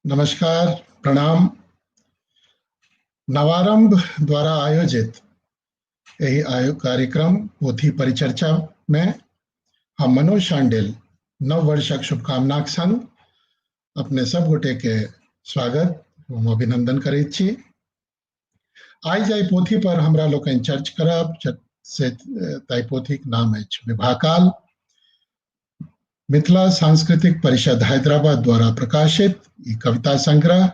नमस्कार, प्रणाम। नवारंभ द्वारा आयोजित एहि कार्यक्रम पोथी परिचर्चा में हम मनोज शांडिल नव वर्षक शुभकामनाक संग अपने सब गोटे के स्वागत एवं अभिनंदन करैत छी। आइ जाहि पोथी पर हमरा लोकनि चर्च करब से ताहि पोथीक नाम अछि विभाकाल। मिथिला सांस्कृतिक परिषद हैदराबाद द्वारा प्रकाशित ई कविता संग्रह।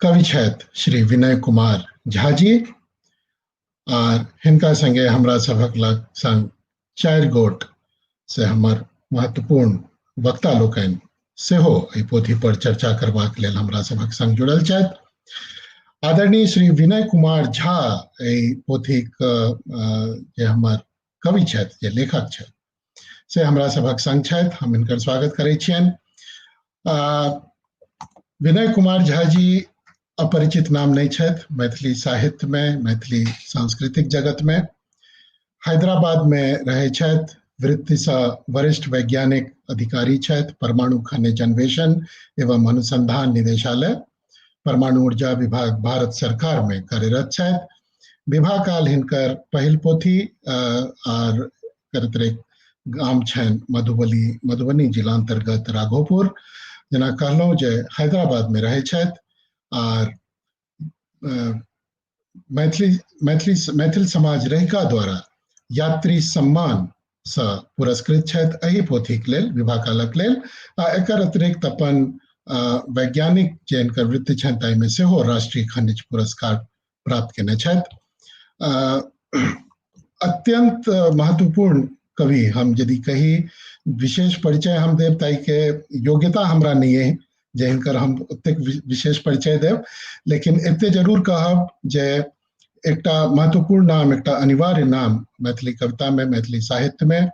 कवि छथि श्री विनय कुमार झा जी आर हिनका संगे हमरा सभक लग संग 4 गोट से हमर महत्वपूर्ण वक्ता लोकनि सेहो एहि पोथी पर चर्चा करबाक लेल हमरा सभक संग जुड़ल छथि। आदरणीय श्री विनय कुमार झा एहि पोथीक जे हमर कवि छथि, जे लेखक छथि, से हमरा सभक संग छथि। हम हिनकर स्वागत करै छियनि। विनय कुमार झा जी अपरिचित नाम नहि छथि मैथिली साहित्य में, मैथिली सांस्कृतिक जगत में। हैदराबाद में रहै छथि, वृत्तिसँ वरिष्ठ वैज्ञानिक अधिकारी छथि, परमाणु खनिज अन्वेषण एवं अनुसंधान निदेशालय, परमाणु ऊर्जा विभाग, भारत सरकार में कार्यरत छथि। विभाकाल हिनकर पहिल पोथी आर अतिरिक्त गाम छनि मधुबनी जिला अंतर्गत राघोपुर। जेना कहलहुँ जे हैदराबाद में रहै छथि आर मैथिली मैथिली मैथिल समाज रहिका द्वारा यात्री सम्मान सँ पुरस्कृत छथि एहि पोथीक लेल, विभाकालक लेल। आ एकर अतिरिक्त अपन वैज्ञानिक जे हिनकर वृत्ति छनि ताहिमे सेहो राष्ट्रीय खनिज पुरस्कार प्राप्त केने छथि। अत्यंत महत्वपूर्ण कवि हम यदि कही, विशेष परिचय हम देब ताहिके योग्यता हमरा नहि अइ जे हिनकर हम ओतेक विशेष परिचय देब, लेकिन एते जरूर कहब जे एकटा महत्वपूर्ण नाम, एकटा अनिवार्य नाम मैथिली कविता में, मैथिली साहित्य में।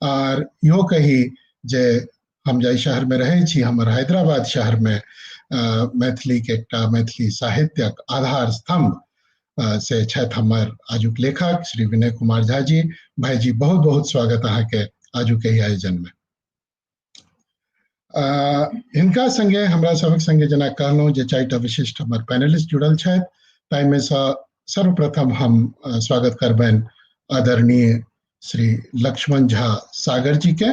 आर इहो कही जे हम जाहि शहर में रहै छी, हमर हैदराबाद शहर में मैथिली के एकटा मैथिली साहित्यक आधार स्तंभ से छथि हमर आजुक लेखक श्री विनय कुमार झा जी। भाई जी, बहुत बहुत स्वागत अहाँके आजुक एहि आयोजन में। हिनका संगे हमरा सभक संगे जेना कहलहुँ जे 4टा विशिष्ट हमर पैनलिस्ट जुड़ल छथि, ताहिमे सँ सर्वप्रथम हम स्वागत करबनि आदरणीय श्री लक्ष्मण झा सागर जी के।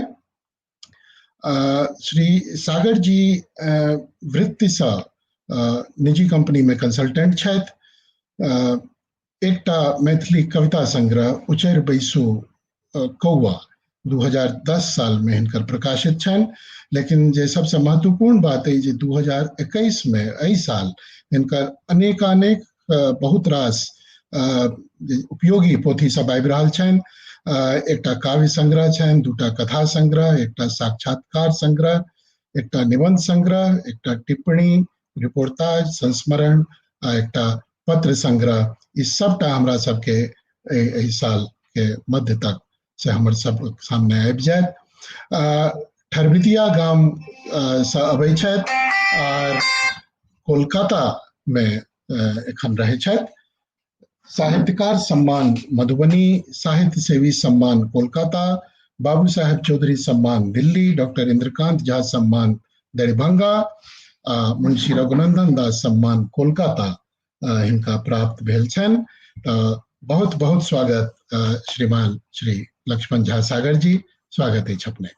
श्री सागर जी वृत्तिसँ निजी कंपनी में कंसल्टेंट छथि। एकटा मैथिली कविता संग्रह उचरि बैसू कौआ 2010 साल में हिनकर प्रकाशित छनि। लेकिन जे सबसे महत्वपूर्ण बात अइ जे 2021 में एहि साल हिनकर अनेकानेक बहुत रास उपयोगी पोथी सब आबि रहल छनि। एकटा काव्य संग्रह छनि, 2टा कथा संग्रह, एकटा साक्षात्कार संग्रह, एकटा निबंध संग्रह, एकटा टिप्पणी, रिपोर्ताज, संस्मरण आ एकटा पत्र संग्रह। ई सबटा हमरा सबके एहि साल के मध्य तक से हमर सब सामने आबि जायत। ठरबितिया गाम से अबै छथि आर कोलकाता में एखन रहै छथि। साहित्यकार सम्मान मधुबनी, साहित्य सेवी सम्मान कोलकाता, बाबू साहेब चौधरी सम्मान दिल्ली, डॉक्टर इंद्रकांत झा सम्मान दरभंगा, मुंशी रघुनंदन दास सम्मान कोलकाता हिनका प्राप्त भेल छनि। तऽ बहुत बहुत स्वागत श्रीमान श्री लक्ष्मण झा सागर जी, स्वागत अछि अपने।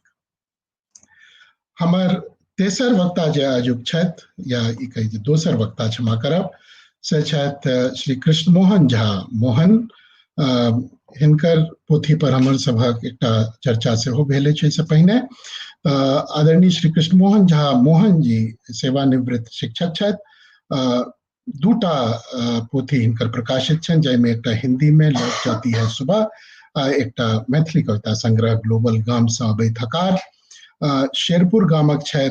हमर तेसर वक्ता जे आजुक छथि, या ई कही जे दोसर वक्ता, क्षमा करब, से छथि श्री कृष्ण मोहन झा मोहन। हिनकर पोथी पर हमर सभक एकटा चर्चा सेहो भेल अछि एहिसँ पहिने। आदरणीय श्री कृष्ण मोहन झा मोहन जी सेवानिवृत्त शिक्षक छथि। 2टा पोथी हिनकर प्रकाशित छनि, जाहिमे एकटा हिंदी में लौट जाती है सुबह आ एकटा मैथिली कविता संग्रह ग्लोबल गाम सँ अबैत हकार। शेरपुर गामक छथि,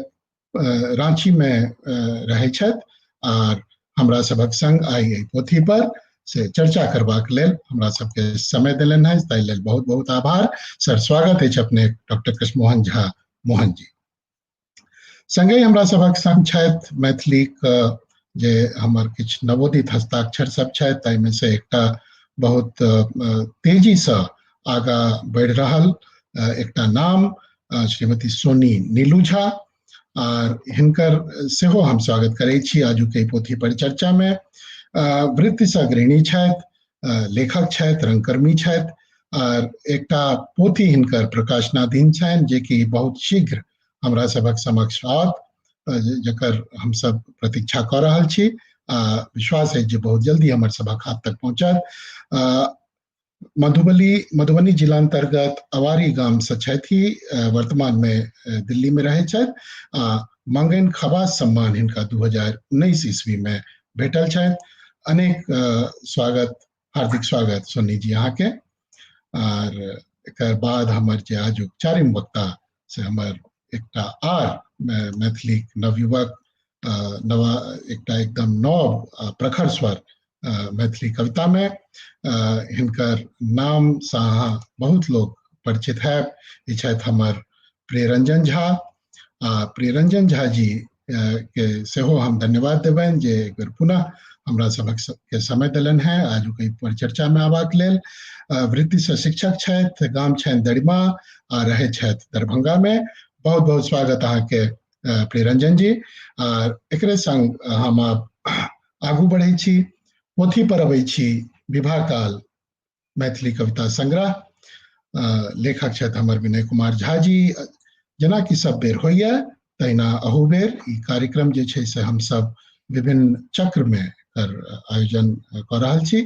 रांची में रहै छथि आर हमरा सभक संग आइ एहि पोथी पर से चर्चा करबाक लेल हमरा सबके समय देलनि हैं, ताहि लेल बहुत बहुत आभार सर। स्वागत अछि अपने डॉक्टर कृष्णमोहन झा मोहन जी। संगहि हमरा सभक संग छथि मैथिलीक जे हमर किछु नवोदित हस्ताक्षर सब छथि, ताहिमे से एकटा बहुत तेजीसँ आगाँ बढ़ि रहल एकटा नाम श्रीमती सोनी नीलू झा। आर हिनकर सेहो हम स्वागत करै छी आजुक एहि पोथी परिचर्चा मे। वृत्तिसँ गृहिणी छथि, लेखक छथि, रंगकर्मी छथि आर एकटा पोथी हिनकर प्रकाशनाधीन छनि जेकि बहुत शीघ्र हमरा सभक समक्ष आओत, जकर हमसब प्रतीक्षा कऽ रहल छी। विश्वास अछि जे बहुत जल्दी हमर सभक हाथ तक पहुँचत। मधुबनी जिलान्तर्गत अवारी गाम से छथि, वर्तमान में दिल्ली में रहै छथि। आ मंगन खवास सम्मान हिनका 2019 ईस्वी में भेटल छनि। अनेक स्वागत, हार्दिक स्वागत सोनी जी अहाँके। आर एकर बाद हमर जे आजुक चारिम वक्ता से हमर एकटा आर मैथिली नवयुवक, नवा एकटा एकदम नव प्रखर स्वर मैथिली कविता में, हिनकर नाम से अहाँ बहुत लोग परिचित है। ई छथि हमर प्रियरंजन झा। आ प्रियरंजन झा जी के सेहो हम धन्यवाद देबनि जे एक बेर पुनः हमरा सभक के समय देलनि हेँ आजुक एहि परिचर्चा में आबाक लेल। वृत्ति से शिक्षक छथि, गाम छनि दरिमा आ रहै छथि दरभंगा में। बहुत बहुत स्वागत अहाँके प्रियरंजन जी। आ एकरे संग हम आब आगू बढ़ै छी, पोथी पर अबै छी। विवाह काल मैथिली कविता संग्रह, लेखक छथि हमर विनय कुमार झा जी। जेनाकि सब बेर होइए तहिना अहू बेर ई कार्यक्रम जे छै से हमसब विभिन्न चक्र में एकर आयोजन कऽ रहल छी।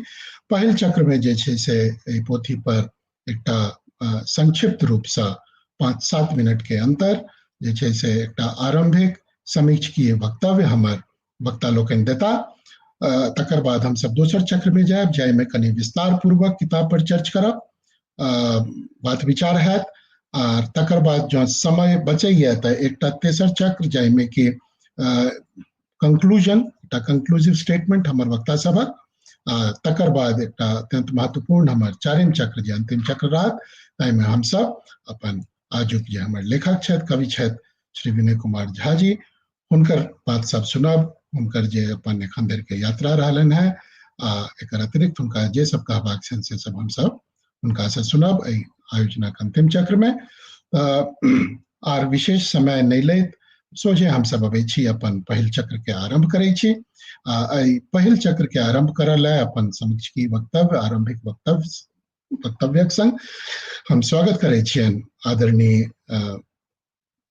पहिल चक्र में जे छै से एहि पोथी पर एकटा संक्षिप्त रूपसँ 5-7 मिनट के अंतर जे छै से एकटा आरंभिक समीक्षकीय वक्तव्य हमर वक्ता लोकनि देता। तकर बाद हमसब दोसर चक्र में जायब जाहिमे कनि विस्तार पूर्वक किताब पर चर्च करब, बात विचार हैत। आर तकर बाद जँ समय बचैया तऽ एकटा तेसर चक्र जाहिमे कि कंक्लूजन, एकटा कंक्लूसिव स्टेटमेंट हमर वक्ता सभक, आ तकर बाद एकटा अत्यंत महत्वपूर्ण हमर चारिम चक्र जे अंतिम चक्र रहत ताहिमे हमसब अपन आजुक जे हमर लेखक छथि, कवि छथि श्री विनय कुमार झा जी, हुनकर बात सब सुनब, हुनकर जे अपन एखन धरि के यात्रा रहलनि हेँ आ एकर अतिरिक्त हुनका जे सब कहबाक छनि से सब हमसब हुनका से सुनब एहि आयोजनक अंतिम चक्र में। आर विशेष समय नहि लैत सोझे हमसब अबै छी अपन पहिल चक्र के आरंभ करै छी। आ एहि पहिल चक्र के आरंभ करऽ लए अपन समीक्षकीय वक्तव्य, आरंभिक वक्तव्यक संग हम स्वागत करै छियनि आदरणीय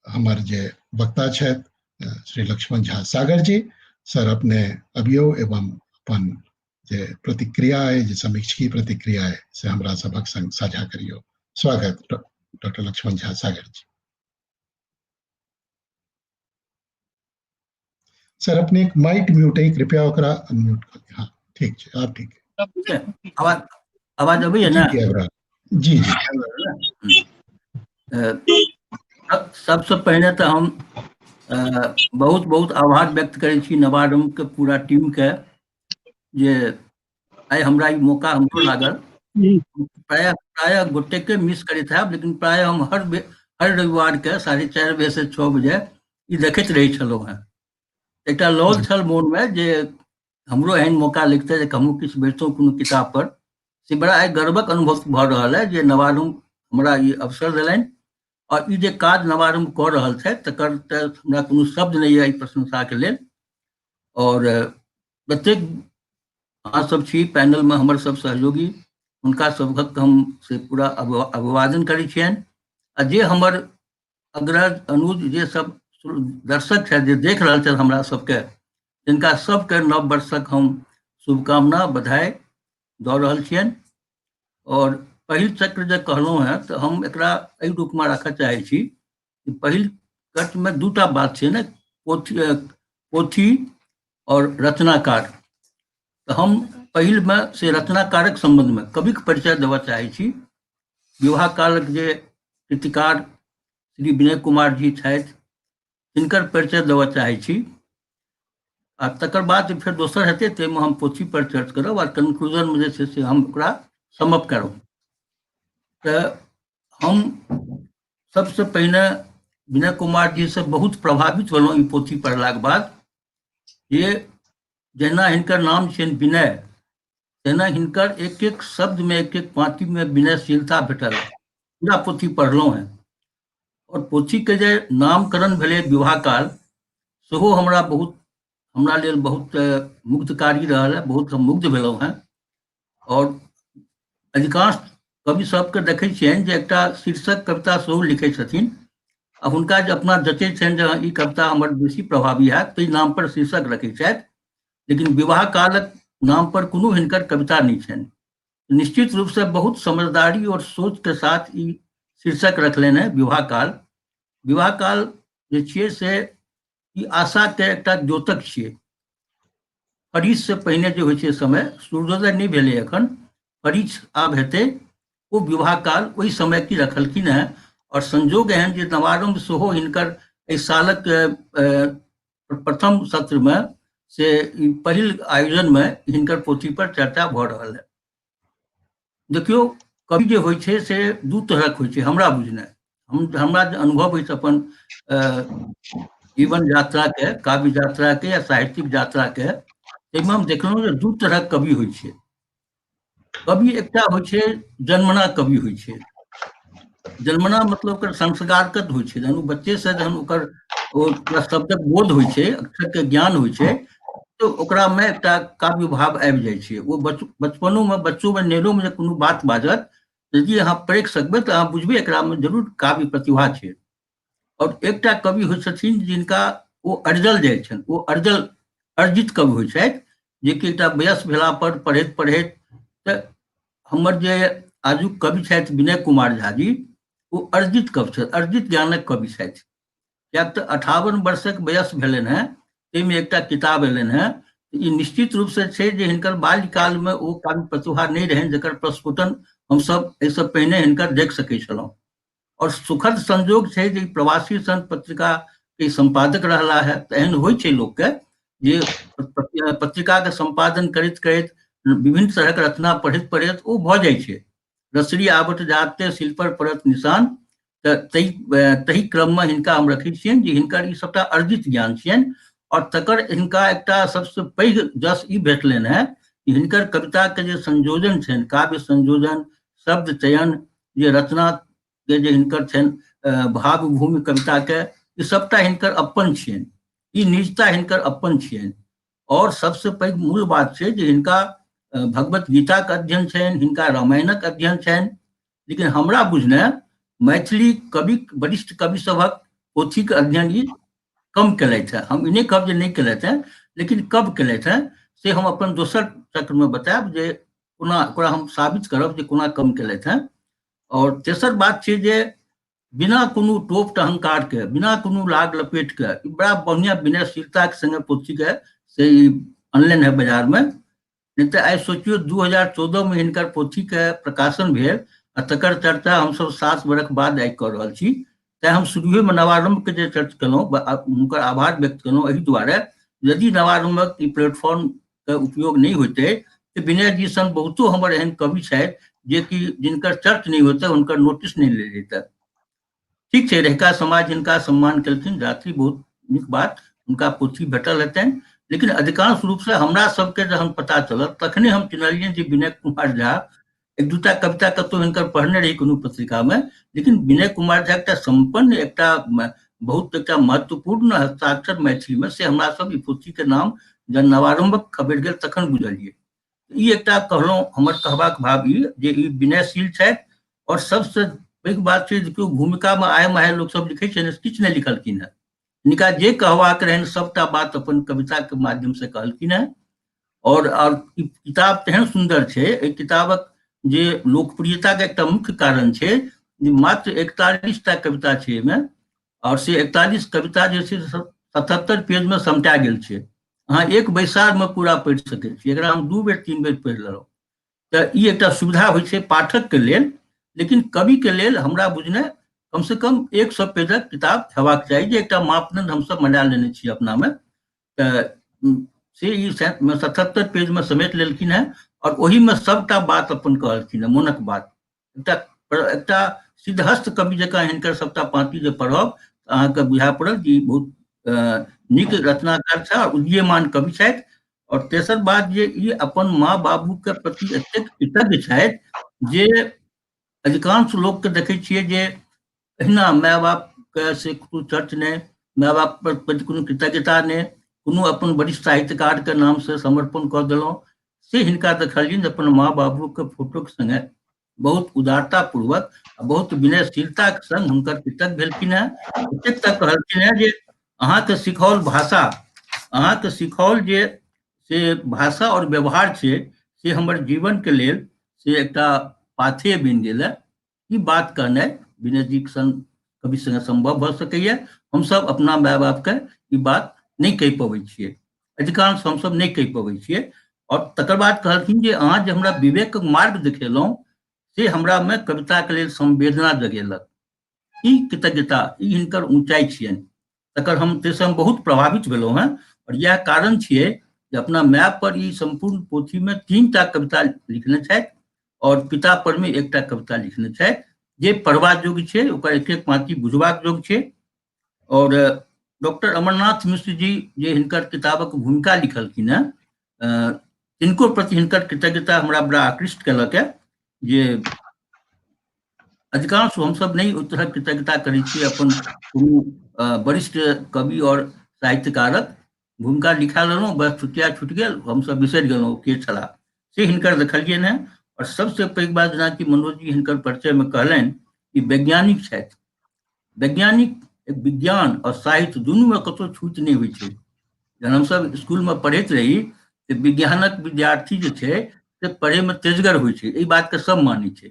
हमर जे वक्ता छथि श्री लक्ष्मण झा सागर जी। सर अपने अबियौ एवं अपन जे प्रतिक्रिया है, जे समीक्षकीय प्रतिक्रिया है से हमरा सभक संग साझा करियौ। स्वागत डॉक्टर लक्ष्मण झा सागर जी। सर अपने एक माइक म्यूट है, कृपया ओकरा अनम्यूट कर। हाँ ठीक है, आप ठीक है। आवाज आवाज अबैया ना? जी जी। सबसे पहिने तऽ हम बहुत बहुत आभार व्यक्त करै छी नवारम्भ के पूरा टीम के जे आइ हमरा ई मौका हमरो लागल। प्रायः प्रायः गोटे के मिस करैत हैब, लेकिन प्रायः हम हर हर रविवार के 4:30 बजे से 6 बजे ई देखैत रहै छलहुँ हेँ। एकटा लौल छल मोनमे जे हमरो एहन मौका लिखतै जे हमहूँ किछु बैठतहुँ कोनो किताब पर। से बड़ा आइ गर्वक अनुभव भऽ रहल है जे नवारम्भ हमरा ई अवसर देलनि और ई जे काज नवारम्भ कऽ रहल छथि तकर तऽ हमरा कोनो शब्द नहि यऽ एहि प्रशंसाके लेल। और प्रत्येक अहाँ सब छी पैनलमे हमर सब सहयोगी, हुनका सबहक हम से पूरा अभिवादन करै छियनि। आ जे हमर अग्रज अनुज जे सब दर्शक छथि जे देख रहल छथि हमरा सबके, तिनका सबके नव वर्षक हम शुभकामना बधाई दऽ रहल छियनि। और पहिल चक्र जे कहलहुँ हेँ तऽ हम एकरा एहि रूपमे राखऽ चाहै छी कि पहिल चक्रमे दूटा बात छै ने, पोथी पोथी और रचनाकार। तऽ हम पहिलमे से रचनाकारक सम्बन्धमे कविक परिचय देबऽ चाहै छी। विवाह कालक जे कृतिकार श्री विनय कुमार जी छथि तिनकर परिचय देबऽ चाहै छी। आ तकर बाद फेर दोसर हेतै ताहिमे हम पोथी पर चर्च करब आ कंक्लूजनमे जे छै से हम ओकरा समाप्त करब। तऽ हम सबसँ पहिने विनय कुमार जी से बहुत प्रभावित भेलहुँ ई पोथी पढ़लाके बाद। जे जहिना हिनकर नाम छनि विनय, तहिना हिनकर एक एक शब्दमे एक एक पाँतिमे विनयशीलता भेटल। पूरा पोथी पढ़लहुँ हेँ। आओर पोथीके जे नामकरण भेलै विवाह काल, सेहो हमरा बहुत, हमरा लेल बहुत मुग्धकारी रहल है, बहुत हम मुग्ध भेलहुँ हेँ। आओर अधिकांश कवि सबके देखै छियनि जे एकटा शीर्षक कविता सेहो लिखै छथिन आ हुनका जे अपना जचै छनि जे ई कविता हमर बेसी प्रभावी हैत ताहि नामपर शीर्षक रखै छथि, लेकिन विवाह कालक नामपर कोनो हिनकर कविता नहि छनि। निश्चित रूप से बहुत समझदारी और सोच के साथ ई शीर्षक रखलनि हेँ विवाह काल। विवाह काल जे छियै से ई आशा के एकटा द्योतक छियै। फरीछ से पहिने जे होइ छै समय, सूर्योदय नहि भेलै एखन, फरीछ आब हेतै, ओ विवाह काल ओहि समय की रखलखिन हेँ। और संजोग एहन जे नवारम्भ सेहो हिनकर एहि सालक प्रथम सत्रमे से ई पहिल आयोजनमे हिनकर पोथी पर चर्चा भऽ रहल है। देखियौ, कवि जे होइ छै से दू तरहक होइ छै हमरा बुझने, हमरा जे अनुभव अछि अपन जीवन यात्राके, काव्य यात्राके या साहित्यिक यात्राके, ताहिमे हम देखलहुँ जे दू तरहक कवि होइ छै। कवि एकटा होइ छै जन्मना कवि होइ छै। जन्मना मतलब ओकर संस्कारगत होइ छै, जहन ओ बच्चे से जहन ओकर ओ शब्दक बोध होइ छै, अक्षरके ज्ञान होइ छै, तऽ ओकरामे एकटा काव्य भाव आबि जाइ छै। ओ बचपनोमे, बच्चोमे, नेनोमे जे कोनो बात बाजत, यदि अहाँ परखि सकबै तऽ अहाँ बुझबै एकरामे जरूर काव्य प्रतिभा छै। आओर एकटा कवि होइ छथिन जिनका ओ अरजल जाइ छनि, ओ अरजल अर्जित कवि होइ छथि, जेकि एकटा वयस भेला पर पढ़ैत पढ़ैत, तऽ हमर जे आजुक कवि छथि विनय कुमार झा जी, ओ अर्जित कवि छथि, अर्जित ज्ञानक कवि छथि। किएक तऽ 58 वर्षक वयस भेलनि हेँ, ताहिमे एकटा किताब एलनि हेँ। ई निश्चित रूपसँ छै जे हिनकर बाल्यकालमे ओ काव्य प्रतिभा नहि रहनि जकर प्रस्फुटन हमसभ एहिसँ पहिने हिनकर देख सकै छलहुँ। और सुखद संजोग छै जे प्रवासी सन पत्रिका के संपादक रहला है, तऽ एहन होइ छै लोकके जे पत्रिकाके सम्पादन करैत करैत विभिन्न तरहक रचना पढ़ैत पढ़ैत ओ भऽ जाइ छै। रसरी आबत जाते शिल्पर परत निशान, तऽ ताहि क्रममे हिनका हम रखै छियनि जे हिनकर ई सबटा अर्जित ज्ञान छियनि। और तकर हिनका एकटा सबसँ पैघ जस ई भेटलनि हेँ कि हिनकर कविताके जे संयोजन छनि, काव्य संयोजन, शब्द चयन, जे रचना के जे हिनकर छनि भावभूमि कविता के, ई सबटा हिनकर अपन छियनि, ई निजता हिनकर अपन छियनि। और सबसे पैघ मूल बात छै जे हिनका भगवत गीता के अध्ययन छनि, हिनका रामायणक अध्ययन छनि, लेकिन हमरा बुझने मैथिली कवि, वरिष्ठ कवि सभक पोथीके अध्ययन ई कम केलथि हेँ। हम ई नहि कहब जे नहि केलथि हेँ, लेकिन कम केलथि हेँ से हम अपन दोसर चक्रमे बतायब जे कोना ओकरा हम साबित करब जे कोना कम केलथि हेँ। और तेसर बात छै जे बिना कोनो टोप टहंकारके, बिना कोनो लाग लपेटके, ई बड़ा बढ़िआँ विनयशीलताके सङ्गे पोथीके से ई अनलनि हेँ बाजारमे। नहि तऽ आइ सोचियौ 2014 मे हिनकर पोथीके प्रकाशन भेल आ तकर चर्चा हमसभ 7 बरख बाद आइ कऽ रहल छी। तैँ हम शुरुएमे नवारम्भके जे चर्च केलहुँ, हुनकर आभार व्यक्त केलहुँ एहि दुआरे, यदि नवारम्भक ई प्लेटफॉर्मके उपयोग नहि होइतै तऽ विनय जी सन बहुतो हमर एहन कवि छथि जेकि जिनकर चर्च नहि होइतै, हुनकर नोटिस नहि लेल जैतै। ठीक छै, रहिका समाज हिनका सम्मान केलखिन, रात्रि बहुत नीक बात, हुनका पोथी भेटल हेतनि, लेकिन अधिकांश रूपसँ हमरा सबके जहन पता चलल तखने हम चिन्हलियनि जे विनय कुमार झा, एक दूटा कविता कतहु हिनकर पढ़ने रही कोनो पत्रिकामे, लेकिन विनय कुमार झा एकटा सम्पन्न, एकटा बहुत एकटा महत्वपूर्ण हस्ताक्षर मैथिलीमे, से हमरा सब ई पोथीके नाम जहन नवारम्भक खबरि गेल तखन बुझलियै। ई एकटा कहलहुँ, हमर कहबाक भाव ई जे ई विनयशील छथि। और सबसँ पैघ बात छै जे केओ भूमिकामे आय माय लोक सब लिखै छै ने, किछु नहि लिखलखिन हेँ। हिनका जे कहबाक रहनि सबटा बात अपन कविताके माध्यमसँ कहलखिन हेँ। और ई किताब तेहन सुन्दर छै, एहि किताबक जे लोकप्रियताके एकटा मुख्य कारण छै जे मात्र 41टा कविता छै एहिमे, और से 41 कविता जे छै 77 पेजमे समटा गेल छै। अहाँ एक बैसारमे पूरा पढ़ि सकै छी। एकरा हम 2 बेर 3 बेर पढ़ि लेलहुँ। तऽ ई एकटा सुविधा होइ छै पाठकके लेल, लेकिन कविके लेल हमरा बुझने कमसँ कम 100 पेजक किताब हेबाक चाही, जे एकटा मापदंड हमसब बना लेने छी अपनामे। तऽ से ई 77 पेजमे समेट लेलखिन हेँ और ओहिमे सबटा बात अपन कहलखिन हेँ, मोनक बात। एकटा एकटा सिद्धहस्त कवि जकाँ हिनकर सबटा पाँति जे पढ़ब तऽ अहाँके बुझा पड़त जे ई बहुत नीक रचनाकार छथि, उदीयमान कवि छथि। और तेसर बात जे ई अपन माँ बाबूके प्रति एतेक कृतज्ञ छथि जे अधिकांश लोकके देखै छियै जे एहिना माय बाप के से कोनो चर्च नहि, माय बाप पर प्रति कोनो कृतज्ञता नहि, कोनो अपन वरिष्ठ साहित्यकारके नामसँ समर्पण कऽ देलहुँ। से हिनका देखलियनि जे अपन माँ बाबूके फोटोके सङ्गे बहुत उदारतापूर्वक आ बहुत विनयशीलताके सङ्ग हुनकर कृतज्ञ भेलखिन हेँ। एतेक तक कहलखिन हेँ जे अहाँके सिखाओल भाषा, अहाँके सिखाओल जे से भाषा आओर व्यवहार छै से हमर जीवनके लेल से एकटा पाथेय बनि गेल है। ई बात कहनाइ विनयजीके संग कवि संगे सम्भव भऽ सकैए। हमसब अपना माय बापके ई बात नहि कहि पबै छियै, अधिकांश हमसब नहि कहि पबै छियै। आओर तकर बाद कहलखिन जे अहाँ जे हमरा विवेकक मार्ग देखेलहुँ से हमरामे कविताके लेल संवेदना जगेलक। ई कृतज्ञता, ई हिनकर ऊँचाइ छियनि, तकर हम ताहिसँ हम बहुत प्रभावित भेलहुँ हेँ। आओर इएह कारण छियै जे अपना माय पर ई सम्पूर्ण पोथीमे 3 टा कविता लिखने छथि आओर पिता पर मे 1टा कविता लिखने छथि जे पढ़बा योग्य छै, ओकर एक एक पाँति बुझबाक योग्य छै। आओर डॉक्टर अमरनाथ मिश्र जी जे हिनकर किताबक भूमिका लिखलखिन हेँ, तिनको प्रति हिनकर कृतज्ञता हमरा बड़ा आकृष्ट केलक हेँ जे अधिकांश हमसब नहि ओहि तरहक कृतज्ञता करै छियै अपन कोनो वरिष्ठ कवि आओर साहित्यकारक भूमिका लिखा लेलहुँ, बस छुटिया छुटि गेल, हमसब बिसरि गेलहुँ के छलाह, से हिनकर देखलियनि हेँ। आओर सबसँ पैघ बात जेनाकि मनोज जी हिनकर परिचयमे कहलनि कि वैज्ञानिक छथि। वैज्ञानिक विज्ञान आओर साहित्य दुनूमे कतहु छूट नहि होइ छै। जहन हमसब स्कूलमे पढ़ैत रही तऽ विज्ञानक विद्यार्थी जे छै से पढ़ैमे तेजगर होइ छै, एहि बातके सब मानै छै।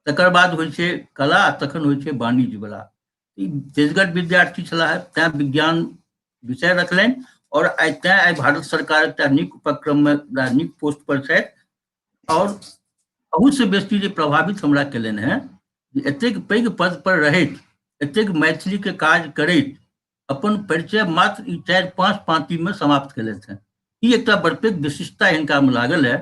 तकर बाद होइ छै कला, तखन होइ छै वाणिज्यवला। ई तेजगर विद्यार्थी छलाह, तैँ विज्ञान विषय रखलनि आओर आइ तैँ आइ भारत सरकार एकटा नीक उपक्रममे बड़ा नीक पोस्ट पर छथि। आओर अहूसँ बेसी जे प्रभावित हमरा केलनि हेँ जे एतेक पैघ पद पर रहैत एतेक मैथिलीके काज करैत अपन परिचय मात्र ई 4-5 पाँतिमे समाप्त केलथि हेँ। ई एकटा बड़ पैघ विशिष्टता हिनकामे लागल है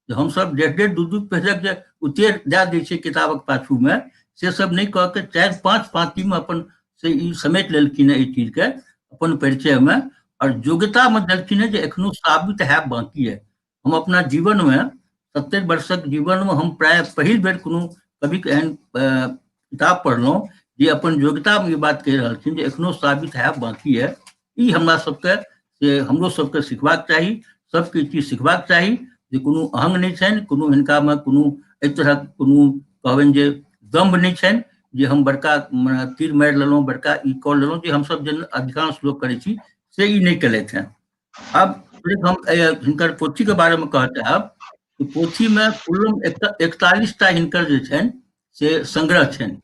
जे हमसब 1.5-1.5 2-2 पेजक जे उतेर दए दै छै किताबक पाछूमे, से सब नहि कऽ के 4-5 पाँतिमे अपन से ई समेट लेलखिन हेँ एहि चीजके अपन परिचयमे। आओर योग्यतामे देलखिन हेँ जे एखनो साबित हैब बाँकी है। हम अपना जीवनमे 70 वर्षक जीवनमे हम प्रायः पहिल बेर कोनो कविके एहन किताब पढ़लहुँ जे अपन योग्यतामे ई बात कहि रहलखिन जे एखनो साबित हैब बाँकी है। ई हमरा सबके से हमरो सबके सिखबाक चाही, सबके ई चीज सिखबाक चाही जे कोनो अहंग नहि छनि, कोनो हिनकामे कोनो एहि तरहक कोनो कहबनि जे दम्भ नहि छनि जे हम बड़का तीर मारि लेलहुँ, बड़का ई कऽ लेलहुँ, जे हमसब जे अधिकांश लोक करै छी से ई नहि केलथि हेँ। आब हम हिनकर पोथीके बारेमे कहऽ चाहब कि पोथीमे कुल 41 टा हिनकर जे छनि से संग्रह छनि।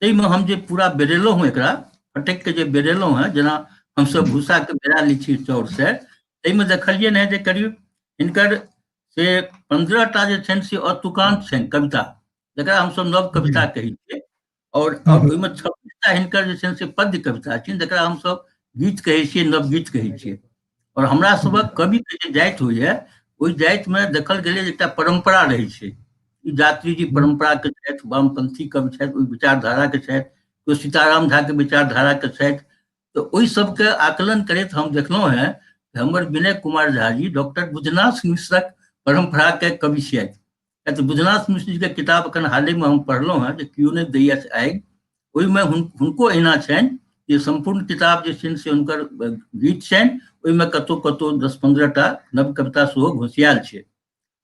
ताहिमे हम जे पूरा बेरेलहुँ हँ, एकरा फटकि के जे बेरेलहुँ हँ, जेना हमसब भूसाके बेरा लै छी चाउरसँ, ताहिमे देखलियनि हँ जे करीब हिनकर से 15 टा जे छनि से अतुकान्त छनि कविता, जकरा हमसब नव कविता कहै छियै। और ओहिमे 26 टा हिनकर जे छनि से पद्य कविता छनि, जकरा हमसब गीत कहै छियै, नवगीत कहै छियै। और हमरा सबक कविके जे जाति होइए ओहि जातिमे देखल गेलै जे एकटा परम्परा रहै छै। ई यात्री जी परम्पराके छथि, वामपंथी कवि छथि, ओहि विचारधाराके छथि, कोइ सीताराम झाके विचारधाराके छथि। तऽ ओहि सबके आकलन करैत हम देखलहुँ हेँ हमर विनय कुमार झा जी डॉक्टर बुधनाथ मिश्रक परम्पराके कवि छियथि। तऽ बुधनाथ मिश्र जीके किताब एखन हालेमे हम पढ़लहुँ हेँ जे केओ नहि दैया से आगि, ओहिमे हुनको एहिना छनि जे सम्पूर्ण किताब जे छनि से हुनकर गीत छनि, ओहिमे कतहु कतहु 10-15 टा नव कविता सेहो घोसियाल छै।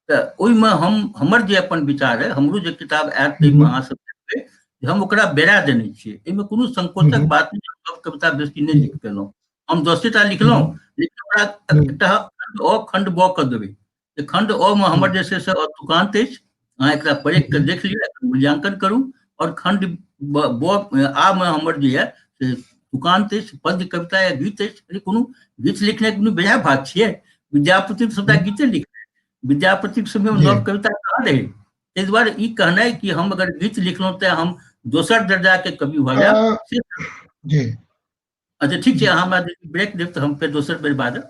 तऽ ओहिमे हम हमर जे अपन विचार है, हमरो जे किताब आयत ताहिमे अहाँ सब देखबै जे हम ओकरा बेरा देने छियै, एहिमे कोनो संकोचक बात नहि। नव कविता बेसी नहि लिख पेलहुँ, हम 10 टा लिखलहुँ, लेकिन ओकरा एकटा खण्ड अ खण्ड ब कऽ देबै। तऽ खण्ड अ मे हमर जे छै से अतुकान्त अछि, अहाँ एकरा परखि कऽ देख लिअ, मूल्यांकन करू। आओर खण्ड ब आ मे हमर जे यऽ से तुकान्त अछि, पद्य कविता या गीत अछि। कोनो गीत लिखनाइ कोनो बेजाय बात छियै, विद्यापति सबटा गीते लिखने, विद्यापतिक समयमे नव कविता कहाँ रहै। ताहि दुआरे ई कहनाइ कि हम अगर गीत लिखलहुँ तऽ हम दोसर दर्जाके कवि भऽ जायब से जी। अच्छा ठीक छै, अहाँ हमरा ब्रेक देब तऽ हम फेर दोसर बेर बाजब।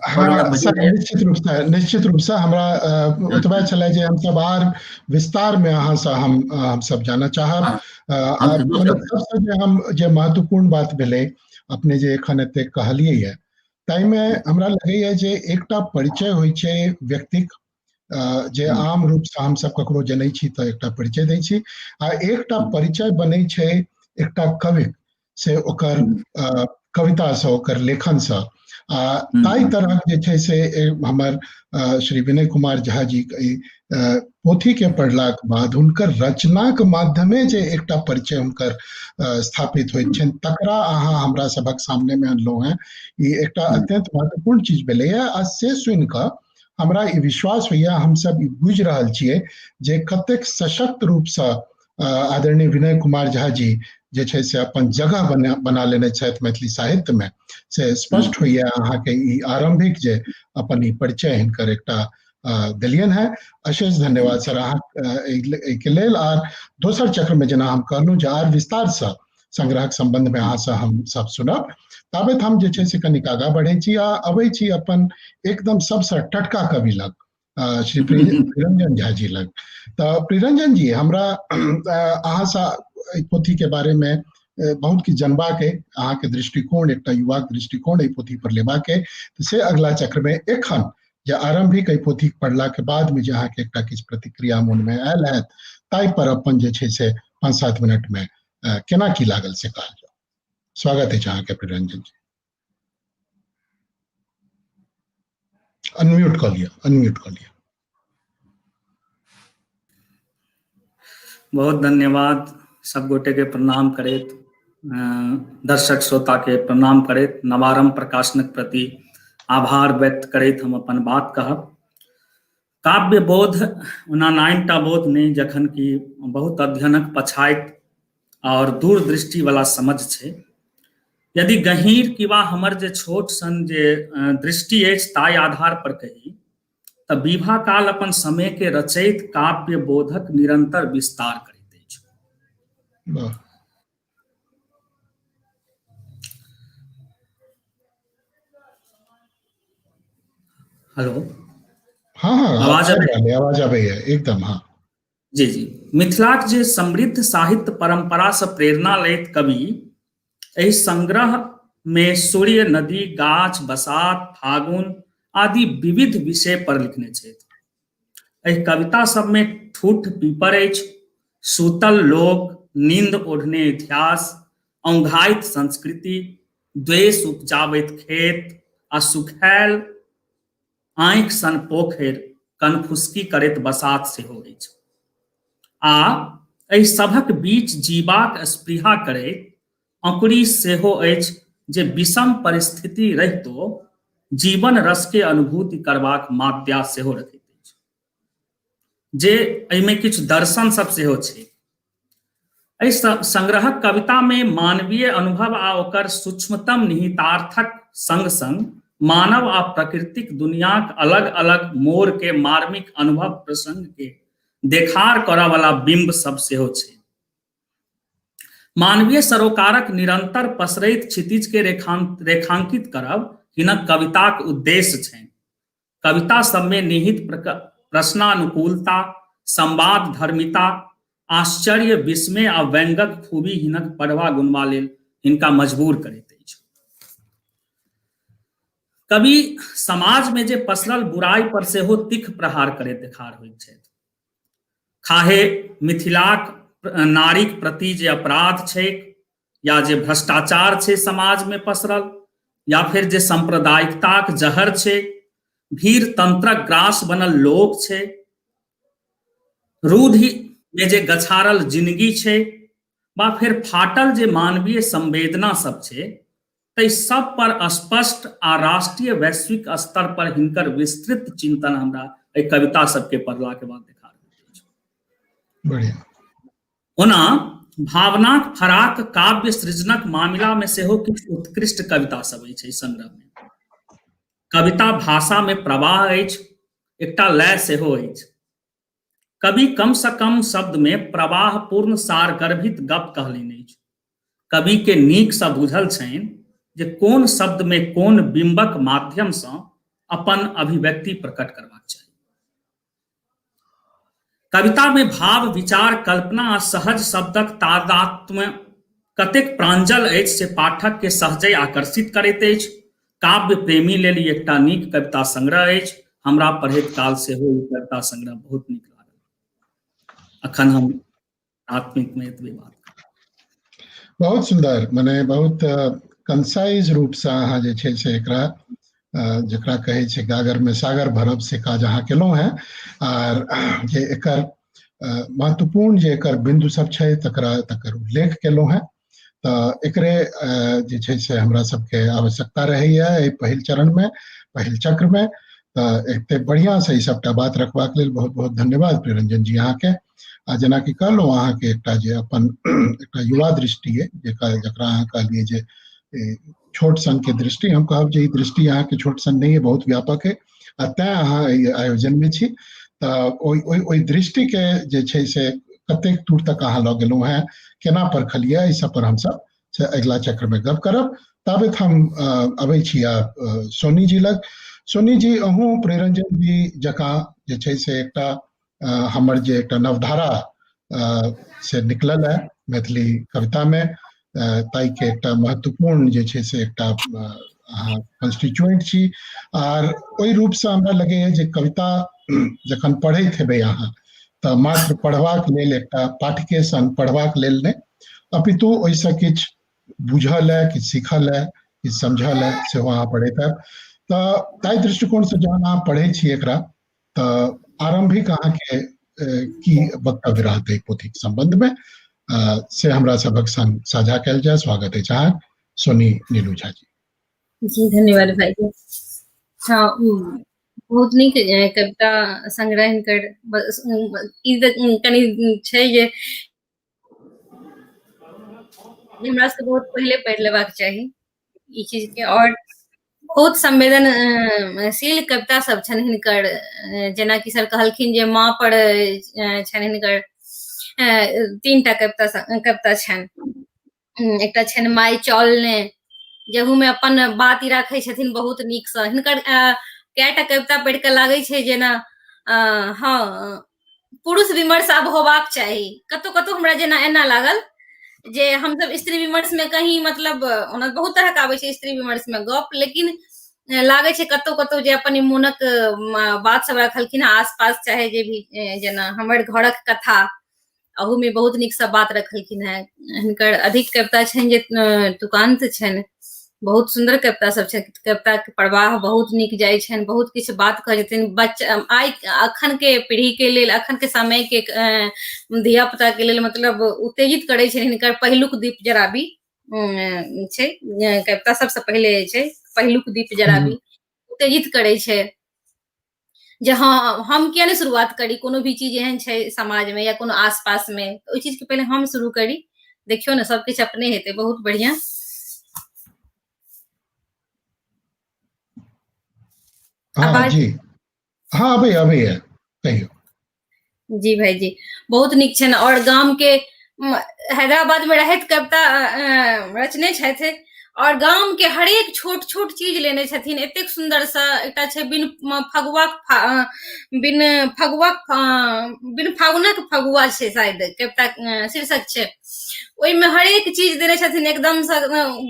निश्चित रूपसँ, निश्चित रूपसँ हमरा ओतबा छलै जे हमसब आर विस्तारमे अहाँसँ हमसब जानऽ चाहब। सबसँ जे हम जे महत्वपूर्ण बात भेलै अपने जे एखन एते कहलियै यऽ ताहिमे हमरा लगैए जे एकटा परिचय होइ छै व्यक्तिक, जे आम रूपसँ हमसब ककरो जनै छी तऽ एकटा परिचय दै छी, आ एकटा परिचय बनै छै एकटा कविक। से ओकर कवितासँ, ओकर लेखनसँ। आ ताहि तरहक जे छै से हमर श्री विनय कुमार झा जी पोथीके पढ़लाक बाद हुनकर रचनाक माध्यमे जे एकटा परिचय हुनकर स्थापित होइत छनि, तकरा अहाँ हमरा सभक सामनेमे अनलहुँ हेँ। ई एकटा अत्यंत महत्वपूर्ण चीज भेलैए। आ से सुनि कऽ हमरा ई विश्वास होइए, हमसब ई बुझि रहल छियै जे कतेक सशक्त रूपसँ आदरणीय विनय कुमार झा जी जे छै से अपन जगह बना बना लेने छथि मैथिली साहित्यमे, से स्पष्ट होइए अहाँके ई आरम्भिक जे अपन ई परिचय हिनकर एकटा देलियनि हेँ। अशेष धन्यवाद सर अहाँ एहिके लेल। आर दोसर चक्रमे जेना हम कहलहुँ जे आर विस्तारसँ संग्रहक सम्बन्धमे अहाँसँ हम सब सुनब, ताबत हम जे छै से कनिक आगाँ बढ़ै छी आ अबै छी अपन एकदम सबसँ टटका कवि लग, श्री प्रियरंजन झा जी लग। तऽ प्रियरंजन जी, हमरा अहाँसँ एहि पोथीके बारेमे बहुत किछु जनबाक अइ, अहाँके दृष्टिकोण, एकटा युवाक दृष्टिकोण एहि पोथी पर लेबाक अइ, से अगला चक्रमे। एखन जे आरम्भिक एहि पोथी पढ़लाके बादमे जे अहाँके एकटा किछु प्रतिक्रिया मोनमे आयल हैत, ताहि पर अपन जे छै से 5-7 मिनटमे केना की लागल से कहल जाउ। स्वागत अछि अहाँके प्रियरंजन जी। अनम्यूट कऽ लिअ, अनम्यूट कऽ लिअ। बहुत धन्यवाद। सब गोटे के प्रणाम करैत, दर्शक श्रोता के प्रणाम करैत, नवारंभ प्रकाशनक प्रति आभार व्यक्त करैत हम अपन बात कहब। काव्य बोध ओना 9टा बोध नहि, जखन कि बहुत अध्ययनक पछाति और दूरदृष्टि वाला समझ छै। यदि गहींर किंवा हमर जे छोट सन जे दृष्टि अछि ताहि आधार पर कही तऽ विभा काल अपन समय के रचैत काव्य बोधक निरंतर विस्तार करैत अछि। हेलो। हाँ हाँ, आवाज आबै, आवाज आबैया एकदम। हाँ जी जी। मिथिलाक जे समृद्ध साहित्य परंपरा से प्रेरणा लैत कवि एहि संग्रह में सूर्य, नदी, गाछ, बसात, फागुन आदि विविध विषय पर लिखने छथि। एहि कविता सब में ठूठ पीपर अछि, सूतल लोक, नींद ओढ़ने इतिहास, औंघाइत संस्कृति, द्वेष उपजाबैत खेत आ सुखायल आँखि सन पोखरि, कनफुसकी करैत बसात सेहो अछि। आ एहि सभक बीच जीबाक स्पृहा करैत अंकुरी सेहो अछि जे विषम परिस्थिति रहितो जीवन रस के अनुभूति करबाक माध्या सेहो रखैत अछि, जे एहिमे किछु दर्शन सब सेहो छै। एहि संग्रहक कविता में मानवीय अनुभव आ ओकर सूक्ष्मतम निहितार्थक संग संग मानव आ प्रकृतिक दुनियाक अलग अलग मोड़ के मार्मिक अनुभव प्रसंग के देखार करऽ वाला बिंब सब सेहो छै। मानवीय सरोकारक निरंतर पसरैत क्षितिज के रेखांकित करब हिनक कविताक उद्देश्य छनि। कविता सबमे निहित प्रश्नानुकूलता, संवाद धर्मिता, आश्चर्य, विस्मय आ व्यंग्यक खूबी हिनक पढ़बा गुनबा लेल हिनका मजबूर करैत अछि। कवि समाज में जे पसरल बुराई पर सेहो तीख प्रहार करैत देखार होइत छथि। खाहे मिथिलाक नारीक प्रति जे अपराध छैक या जे भ्रष्टाचार छै समाज में पसरल, या फिर जे सांप्रदायिकताक जहर छै, भीड़ तंत्रक ग्रास बनल लोक छै, रूढ़ि में जे गछारल जिंदगी छै, बा फिर फाटल जे मानवीय संवेदना सब छै, ताहि सब पर स्पष्ट आ राष्ट्रीय वैश्विक स्तर पर हिनकर विस्तृत चिंतन हमरा एहि कविता सबके पढ़ला के बाद देखा बढ़िया। ओना भावनाक फराक काव्य सृजनक मामिला में सेहो किछु उत्कृष्ट कविता सब अछि एहि संग्रह में। कविता भाषा में प्रवाह अछि, एकटा लय सेहो अछि। कवि कम से कम शब्द में प्रवाह पूर्ण सारगर्भित गप कहलनि अछि। कवि के नीक से बुझल छनि जे कोन शब्द में कोन बिंबक माध्यम से अपन अभिव्यक्ति प्रकट करबाक चाही। कविता में भाव, विचार, कल्पना आ सहज शब्दक तादात्म्य कतेक प्रांजल अछि से पाठक के सहजै आकर्षित करैत अछि। काव्य प्रेमी लेल ई एकटा नीक कविता संग्रह अछि। हमरा पढ़ैत काल सेहो ई कविता संग्रह बहुत नीक लागल। अखन हम प्राथमिक में एतबे बात। बहुत सुन्दर, मने बहुत कंसाइज रूपसँ अहाँ जे छै से एकरा जकरा कहै छै गागरमे सागर भरब, से काज अहाँ केलहुँ हेँ। आर जे एकर महत्वपूर्ण जे एकर बिन्दु सब छै तकर उल्लेख केलहुँ हेँ। तऽ एकरे जे छै से हमरा सबके आवश्यकता रहैया एहि पहिल चरणमे, पहिल चक्रमे। तऽ एते बढ़िआँसँ ई सबटा बात रखबाक लेल बहुत बहुत धन्यवाद प्रियरंजन जी अहाँके। आ जेनाकि कहलहुँ अहाँके एकटा जे अपन एकटा युवा दृष्टि अइ, जकरा अहाँ कहलियै जे छोट सन के दृष्टि, हम कहब जे ई दृष्टि अहाँके छोट सन नहि अइ, बहुत व्यापक अइ, आ तैं अहाँ एहि आयोजनमे छी। तऽ ओहि ओहि ओहि दृष्टिके जे छै से कतेक दूर तक अहाँ लऽ गेलहुँ हेँ, केना परखलियै, एहि सब पर हमसब से अगिला चक्रमे गप करब। ताबत हम अबै छी आ सोनी जी लग। सोनी जी, अहूँ प्रियरंजन जी जकाँ जे छै से एकटा हमर जे एकटा नवधारा से निकलल है मैथिली कवितामे, ताहिके एकटा महत्वपूर्ण जे छै से एकटा अहाँ कॉन्स्टिट्यूएंट छी। आर ओहि रूपसँ हमरा लगैए जे कविता जखन पढ़ैत हेबै अहाँ तऽ मात्र पढ़बाक लेल एकटा पाठके संग पढ़बाक लेल नहि, अपितु ओहिसँ किछु बुझल है, किछु सीखल है, किछु समझल है, सेहो अहाँ पढ़ैत हैब। तऽ ताहि दृष्टिकोणसँ जहन अहाँ पढ़ै छी एकरा तऽ आरम्भिक अहाँके की वक्तव्य रहत एहि पोथीके सम्बन्धमे, से हमरा सभक संग साझा कयल जाय। स्वागत अछि अहाँ सोनी नीलू झा जी। जी धन्यवाद भाईजी। हाँ, बहुत नीक कविता संग्रह हिनकर। ई तऽ कनि छै जे हमरा सबके बहुत पहिले पढ़ि लेबाक चाही ई चीज के। और बहुत संवेदनशील कविता सब छनि हिनकर, जेनाकि सर कहलखिन जे माँ पर छनि हिनकर 3टा कविता छनि। एकटा छनि माय चौलने, जहूमे अपन बात ई राखै छथिन बहुत नीकसँ। हिनकर कएटा कविता पढ़ि कऽ लागै छै जेना हँ पुरुष विमर्श आब होबाक चाही। कतौ कतौ हमरा जेना एना लागल जे हमसब स्त्री विमर्श में कहीं मतलब ओना बहुत तरहक आबै छै स्त्री विमर्श में गप, लेकिन लागै छै कतौ कतौ जे अपन मोनक बात सब रखलखिन हँ आसपास, चाहे जे भी, जेना हमर घरक कथा, अहू में बहुत नीक सब बात रखलखिन हेँ। हिनकर अधिक कविता छनि जे तुकान्त छनि, बहुत सुन्दर कविता सब छनि, कविता के प्रवाह बहुत नीक जाइ छनि, बहुत किछु बात कहै छथिन। बच्चा आइ अखन के पीढ़ी के लेल, अखन के समय के धिया पुता के लेल मतलब उत्तेजित करै छनि। हिनकर पहिलुक दीप जराबी छै कविता, सबसँ पहिले छै पहिलुक दीप जराबी, उत्तेजित करै छै जे हँ हम किया नहि शुरुआत करी, कोनो भी चीज एहन छै समाज में या कोनो आस पास में, ओहि चीज के पहिले हम शुरू करी, देखियौ ने सब किछु अपने हेतै। बहुत बढ़िया। हाँ जी, हाँ अबै अबै है, कहियौ। जी भाई जी, बहुत नीक छनि। और गाम के हैदराबाद में रहैत कविता रचने छथि और गाम के हरेक छोट छोट चीज लेने छथिन एतेक सुंदर सा। एकटा छै बिन फगुआ, बिन फगुआ, बिन फागुनक फगुआ छै शायद कविता शीर्षक छै, ओहिमे हरेक चीज देने छथिन एकदम सँ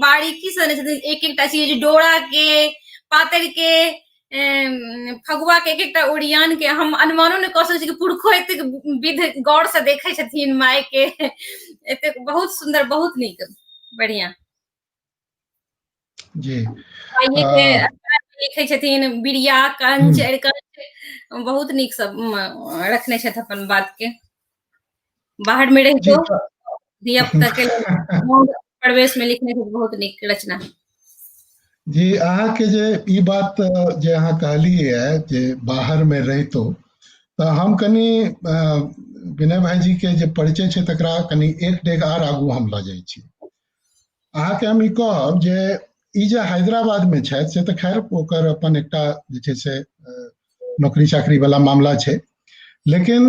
बारीकी से देने छथिन एक एकटा चीज, डोरा के, पातरि के, फगुआ के एक एकटा ओरियान के। हम अनुमानो नहि कऽ सकै छी कि पुरखो एतेक विध गौर से देखै छथिन माय के, एतेक बहुत सुंदर, बहुत नीक, बढ़िया जी। लिखै छथिन बिरिया कंच अरिकंच, बहुत नीक सब रखने छथि अपन बात के। बाहर में रहितो धिया पुता के प्रवेश में लिखने छथि, बहुत नीक रचना जी। अहाँके जे ई बात जे अहाँ कहलियै जे बाहर में रहितो, तऽ हम कनि विनय भाईजी के जे परिचय छै तकरा कनि एक डेग आर आगू हम लऽ जाइ छी। अहाँके हम ई कहब जे ई जे हैदराबाद में छथि से तऽ खैर ओकर अपन एकटा जे छै से नौकरी चाकरी वाला मामला छै, लेकिन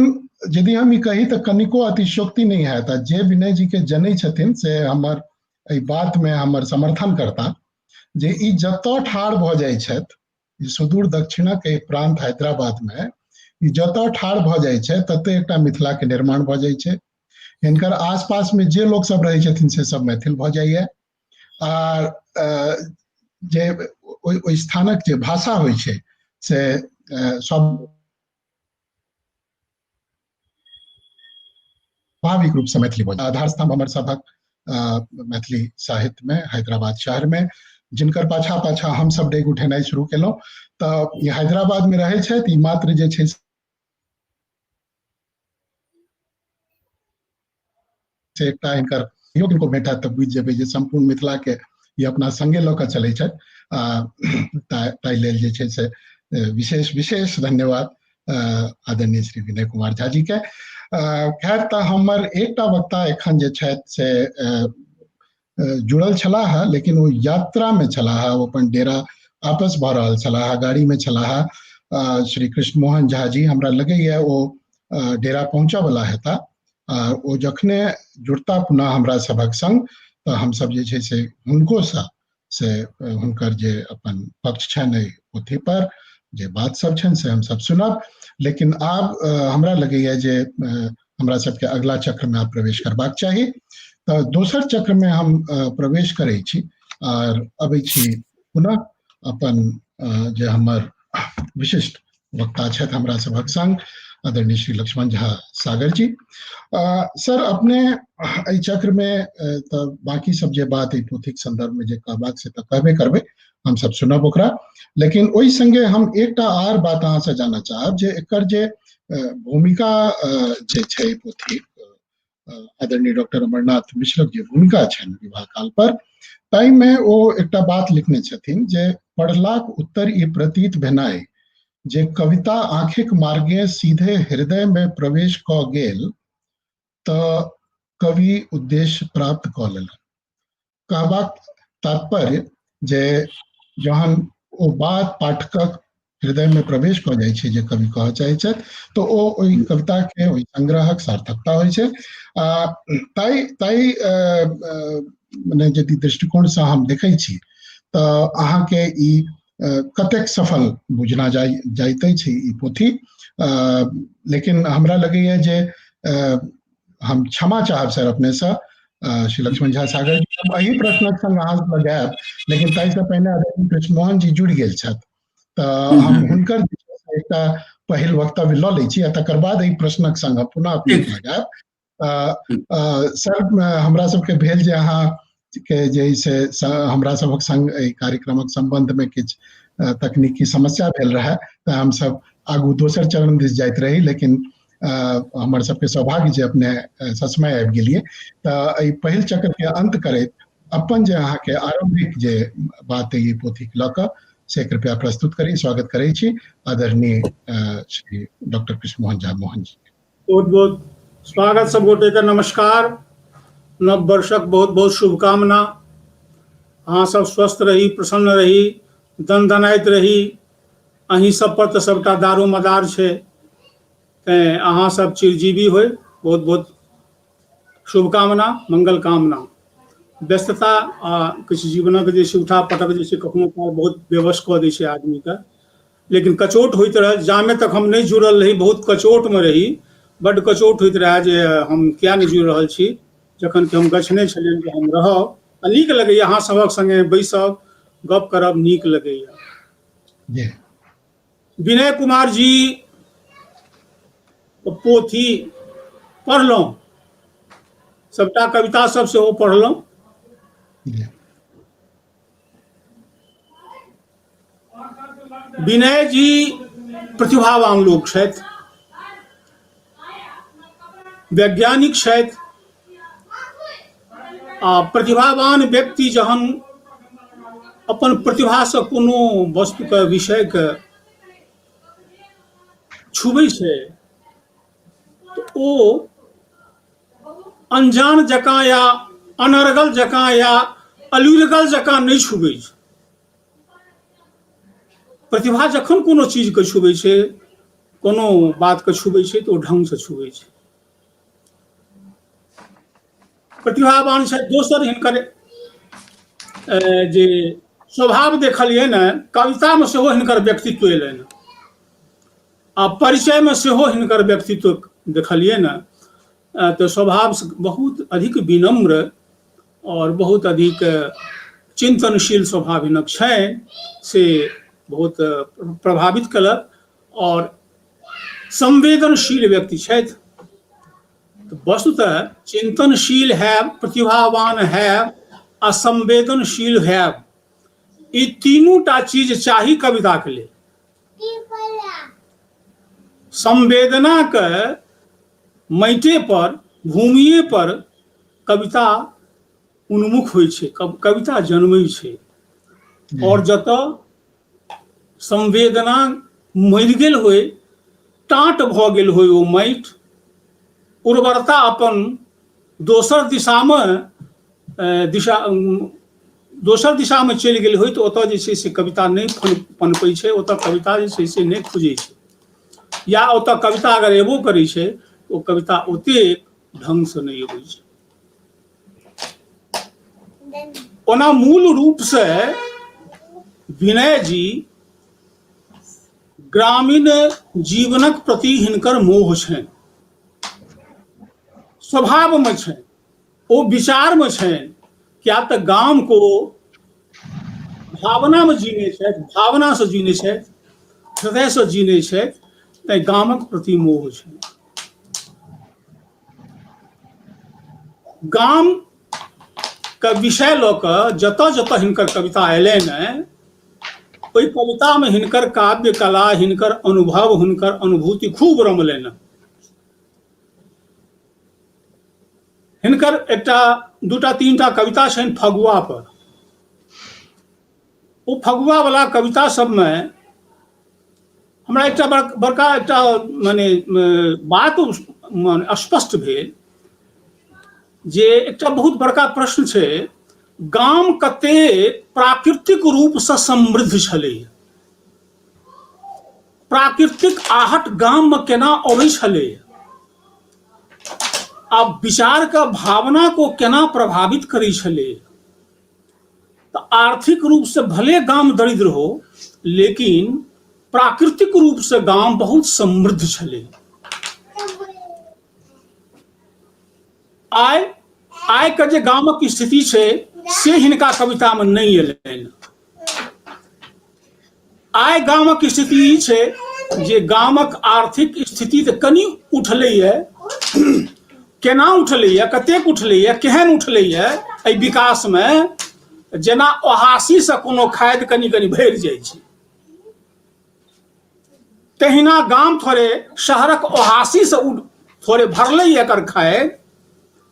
यदि हम ई कही तऽ कनिको अतिशयोक्ति नहि हैत। आ जे विनय जी के जनै छथिन से हमर एहि बात में हमर समर्थन करता जे ई जतऽ ठाढ़ भऽ जाइ छथि, ई सुदूर दक्षिणक एहि प्रांत हैदराबाद में ई जतऽ ठाढ़ भऽ जाइ छथि ततऽ एकटा मिथिला के निर्माण भऽ जाइ छै। हिनकर आसपास में जे लोक सब रहै छथिन से सब मैथिल भऽ जाइया। आर जे ओहि स्थानक जे भाषा होइ छै से सब स्वाभाविक रूप से मैथिली भऽ आधार स्तंभ हमर सभक मैथिली साहित्य में हैदराबाद शहर में, जिनकर पाछा पाछा हम सब डेग उठेनाइ शुरू केलहुँ। तऽ ई हैदराबाद में रहै छथि, ई मात्र जे छै से एकटा हिनकर कहियो किनको भेटत तऽ बुझि जेबै जे सम्पूर्ण मिथिला के ई अपना संगे लऽ कऽ चलै छथि। ताहि लेल जे छै से विशेष विशेष धन्यवाद आदरणीय श्री विनय कुमार झा जी के। खैर, तऽ हमर एकटा वक्ता एखन जे छथि से जुड़ल छलाह, लेकिन ओ यात्रा में छलाह, ओ अपन डेरा आपस भऽ रहल छलाह, गाड़ी में छलाह। श्री कृष्ण मोहन झा जी, हमरा लगैया ओ डेरा पहुँचऽ वाला हेता। ओ जखने जुड़ता पुनः हमरा सभक संग तऽ हमसब जे छै से हुनको से हुनकर जे अपन पक्ष छनि एहि पोथी पर, जे बात सब छनि से हमसब सुनब। लेकिन आब हमरा लगैया जे हमरा सबके अगला चक्र में आब प्रवेश करबाक चाही। तऽ दोसर चक्र में हम प्रवेश करै छी आर अबै छी पुनः अपन जे हमर विशिष्ट वक्ता छथि हमरा सभक संग, आदरणीय श्री लक्ष्मण झा सागर जी। सर, अपने एहि चक्र में तऽ बाकी सब जे बात एहि पोथीक संदर्भ में जे कहबाक से तऽ कहबे करबै, हम सब सुनब ओकरा। लेकिन ओहि संगे हम एकटा आर बात अहाँ से जानऽ चाहब जे एकर जे भूमिका जे छै पोथी, आदरणीय डॉक्टर अमरनाथ मिश्रक जे भूमिका छनि विवाह काल पर, ताहिमे ओ एकटा बात लिखने छथिन जे पढ़लाक उत्तर ई प्रतीत भेनाइ जे कविता आँखिक मार्गे सीधे हृदय में प्रवेश कऽ गेल तऽ कवि उद्देश्य प्राप्त कऽ लेलक। कहबाक तात्पर्य जे जहन ओ बात पाठकक हृदय में प्रवेश कऽ जाइ छै जे कवि कहऽ चाहै छथि, तऽ ओ ओहि कविता के, ओहि संग्रहक सार्थकता होइ छै। आ ताहि ताहि मने यदि दृष्टिकोण से हम देखै छी तऽ अहाँके ई कतेक सफल बुझना जाइत अछि ई पोथी। लेकिन हमरा लगैया जे हम क्षमा चाहब सर अपने से, श्री लक्ष्मण झा सागर जी, हम एहि प्रश्नक संग अहाँ लग आयब, लेकिन ताहिसँ पहिने आदरणीय कृष्ण मोहन जी जुड़ि गेल छथि तऽ हम हुनकर एकटा पहिल वक्तव्य लऽ लै छी आ तकर बाद एहि प्रश्नक संग हम पुनः अपने लग आयब। सर, हमरा सबके भेल जे अहाँ के जे से हमरा सबक संग एहि कार्यक्रमक संबंध में किछु तकनीकी समस्या भेल रहै तऽ हमसब आगू दोसर चरण दिस जाइत रही, लेकिन हमर सबके सौभाग्य जे अपने ससमय आबि गेलियै। तऽ एहि पहिल चक्र के अंत करैत अपन जे अहाँके आरंभिक जे बात अइ पोथीके लऽ कऽ से कृपया प्रस्तुत करी। स्वागत करै छी आदरणीय श्री डॉक्टर कृष्ण मोहन झा मोहन जी। बहुत बहुत स्वागत सब गोटे के, नमस्कार। नव वर्षक बहुत बहुत शुभकामना। अहाँ सब स्वस्थ रही, प्रसन्न रही, दनदनाइत रही। अहीं सब पर तऽ सबटा दारू मदार छै, तैं अहाँ सब चिरजीवी होइ। बहुत बहुत शुभकामना, मंगल कामना। व्यस्तता आ किछु जीवनक जे छै उठा पटक जे छै कखनो काल बहुत बेवश कऽ दै छै आदमीके, लेकिन कचोट होइत रहल। जामे तक हम नहि जुड़ल रही बहुत कचोटमे रही, बड्ड कचोट होइत रहए जे हम किया नहि जुड़ि रहल छी, जखन कि हम गछने छलियनि जे हम रहब। आ नीक लगैए अहाँ सभक सङ्गे बैसब, गप करब, नीक लगैए। विनय कुमार जी पोथी पढ़लहुँ, सबटा कविता सब सेहो पढ़लहुँ। विनय जी प्रतिभावान लोक छथि, वैज्ञानिक छथि, आ प्रतिभावान व्यक्ति जहन अपन प्रतिभासँ कोनो वस्तुके विषयके छुबै छै तऽ ओ अनजान जकाँ या अनर्गल जकाँ या अलुरगल जकाँ नहि छुबै छै। प्रतिभा जखन कोनो चीजके छुबै छै, कोनो बातके छुबै छै, तऽ ओ ढङ्गसँ छुबै छै। प्रतिभावान छै। दोसर हिनकर जे स्वभाव देखलियै ने, कवितामे सेहो हिनकर व्यक्तित्व एलनि आ परिचयमे सेहो हिनकर व्यक्तित्व देखलियै ने, तऽ स्वभाव बहुत अधिक विनम्र आओर बहुत अधिक चिन्तनशील स्वभाव हिनक छनि, से बहुत प्रभावित कयलक। आओर संवेदनशील व्यक्ति छथि। तऽ वस्तुतः चिन्तनशील हैब, प्रतिभावान हैब आ संवेदनशील हैब, ई तीनू टा चीज चाही कविताके लेल। संवेदनाके माटिए पर, भूमिए पर कविता उन्मुख होइ छै, कविता जन्मै छै। और जतऽ संवेदना मरि गेल होय, टाँट भऽ गेल होय, ओ माटि उर्वरता अपन दोसर दिशामे दिशा दोसर दिशामे चलि गेल होय, तऽ ओतऽ जे छै से कविता नहि पनपै छै, ओतऽ कविता जे छै से नहि खुजै छै, या ओतऽ कविता अगर एबो करै छै, ओ कविता ओतेक ढङ्गसँ नहि अबै छै। ओना मूल रूपसँ विनय जी ग्रामीण जीवनक प्रति हिनकर मोह छनि, स्वभावमे छनि, ओ विचारमे छनि, किया तऽ गाम को भावनामे जीने छथि, भावनासँ जीने छथि, हृदयसँ जीने छथि, तैँ गामक प्रति मोह छनि। गाम के विषय लऽ कऽ जतऽ जतऽ हिनकर कविता अयलनि हेँ, ओहि कवितामे हिनकर काव्य कला, हिनकर अनुभव, हुनकर अनुभूति खूब रमलनि। हिनकर एकटा दूटा तीनटा कविता छनि फगुआ पर। ओ फगुआ वाला कविता सबमे हमरा एकटा बड़का एकटा माने बात माने स्पष्ट भेल जे एकटा बहुत बड़का प्रश्न छै, गाम कते प्राकृतिक रूपसँ समृद्ध छलै, प्राकृतिक आहट गाममे केना अबै छलै आ विचारके भावना को केना प्रभावित करै छलै। तऽ आर्थिक रूपसँ भले गाम दरिद्र हो, लेकिन प्राकृतिक रूपसँ गाम बहुत समृद्ध छलै। आइ आइके जे गामक स्थिति छै से हिनका कवितामे नहि एलनि। आइ गामक स्थिति ई छै जे गामक आर्थिक स्थिति तऽ कनि उठलैए, केना उठलैए, कतेक उठलैए, केहन उठलैए, एहि विकासमे जेना ओहासीसँ कोनो खाद कनि कनि भरि जाइ छै, तहिना गाम थोड़े शहरक ओहासीसँ थोड़े भरलै एकर खाद,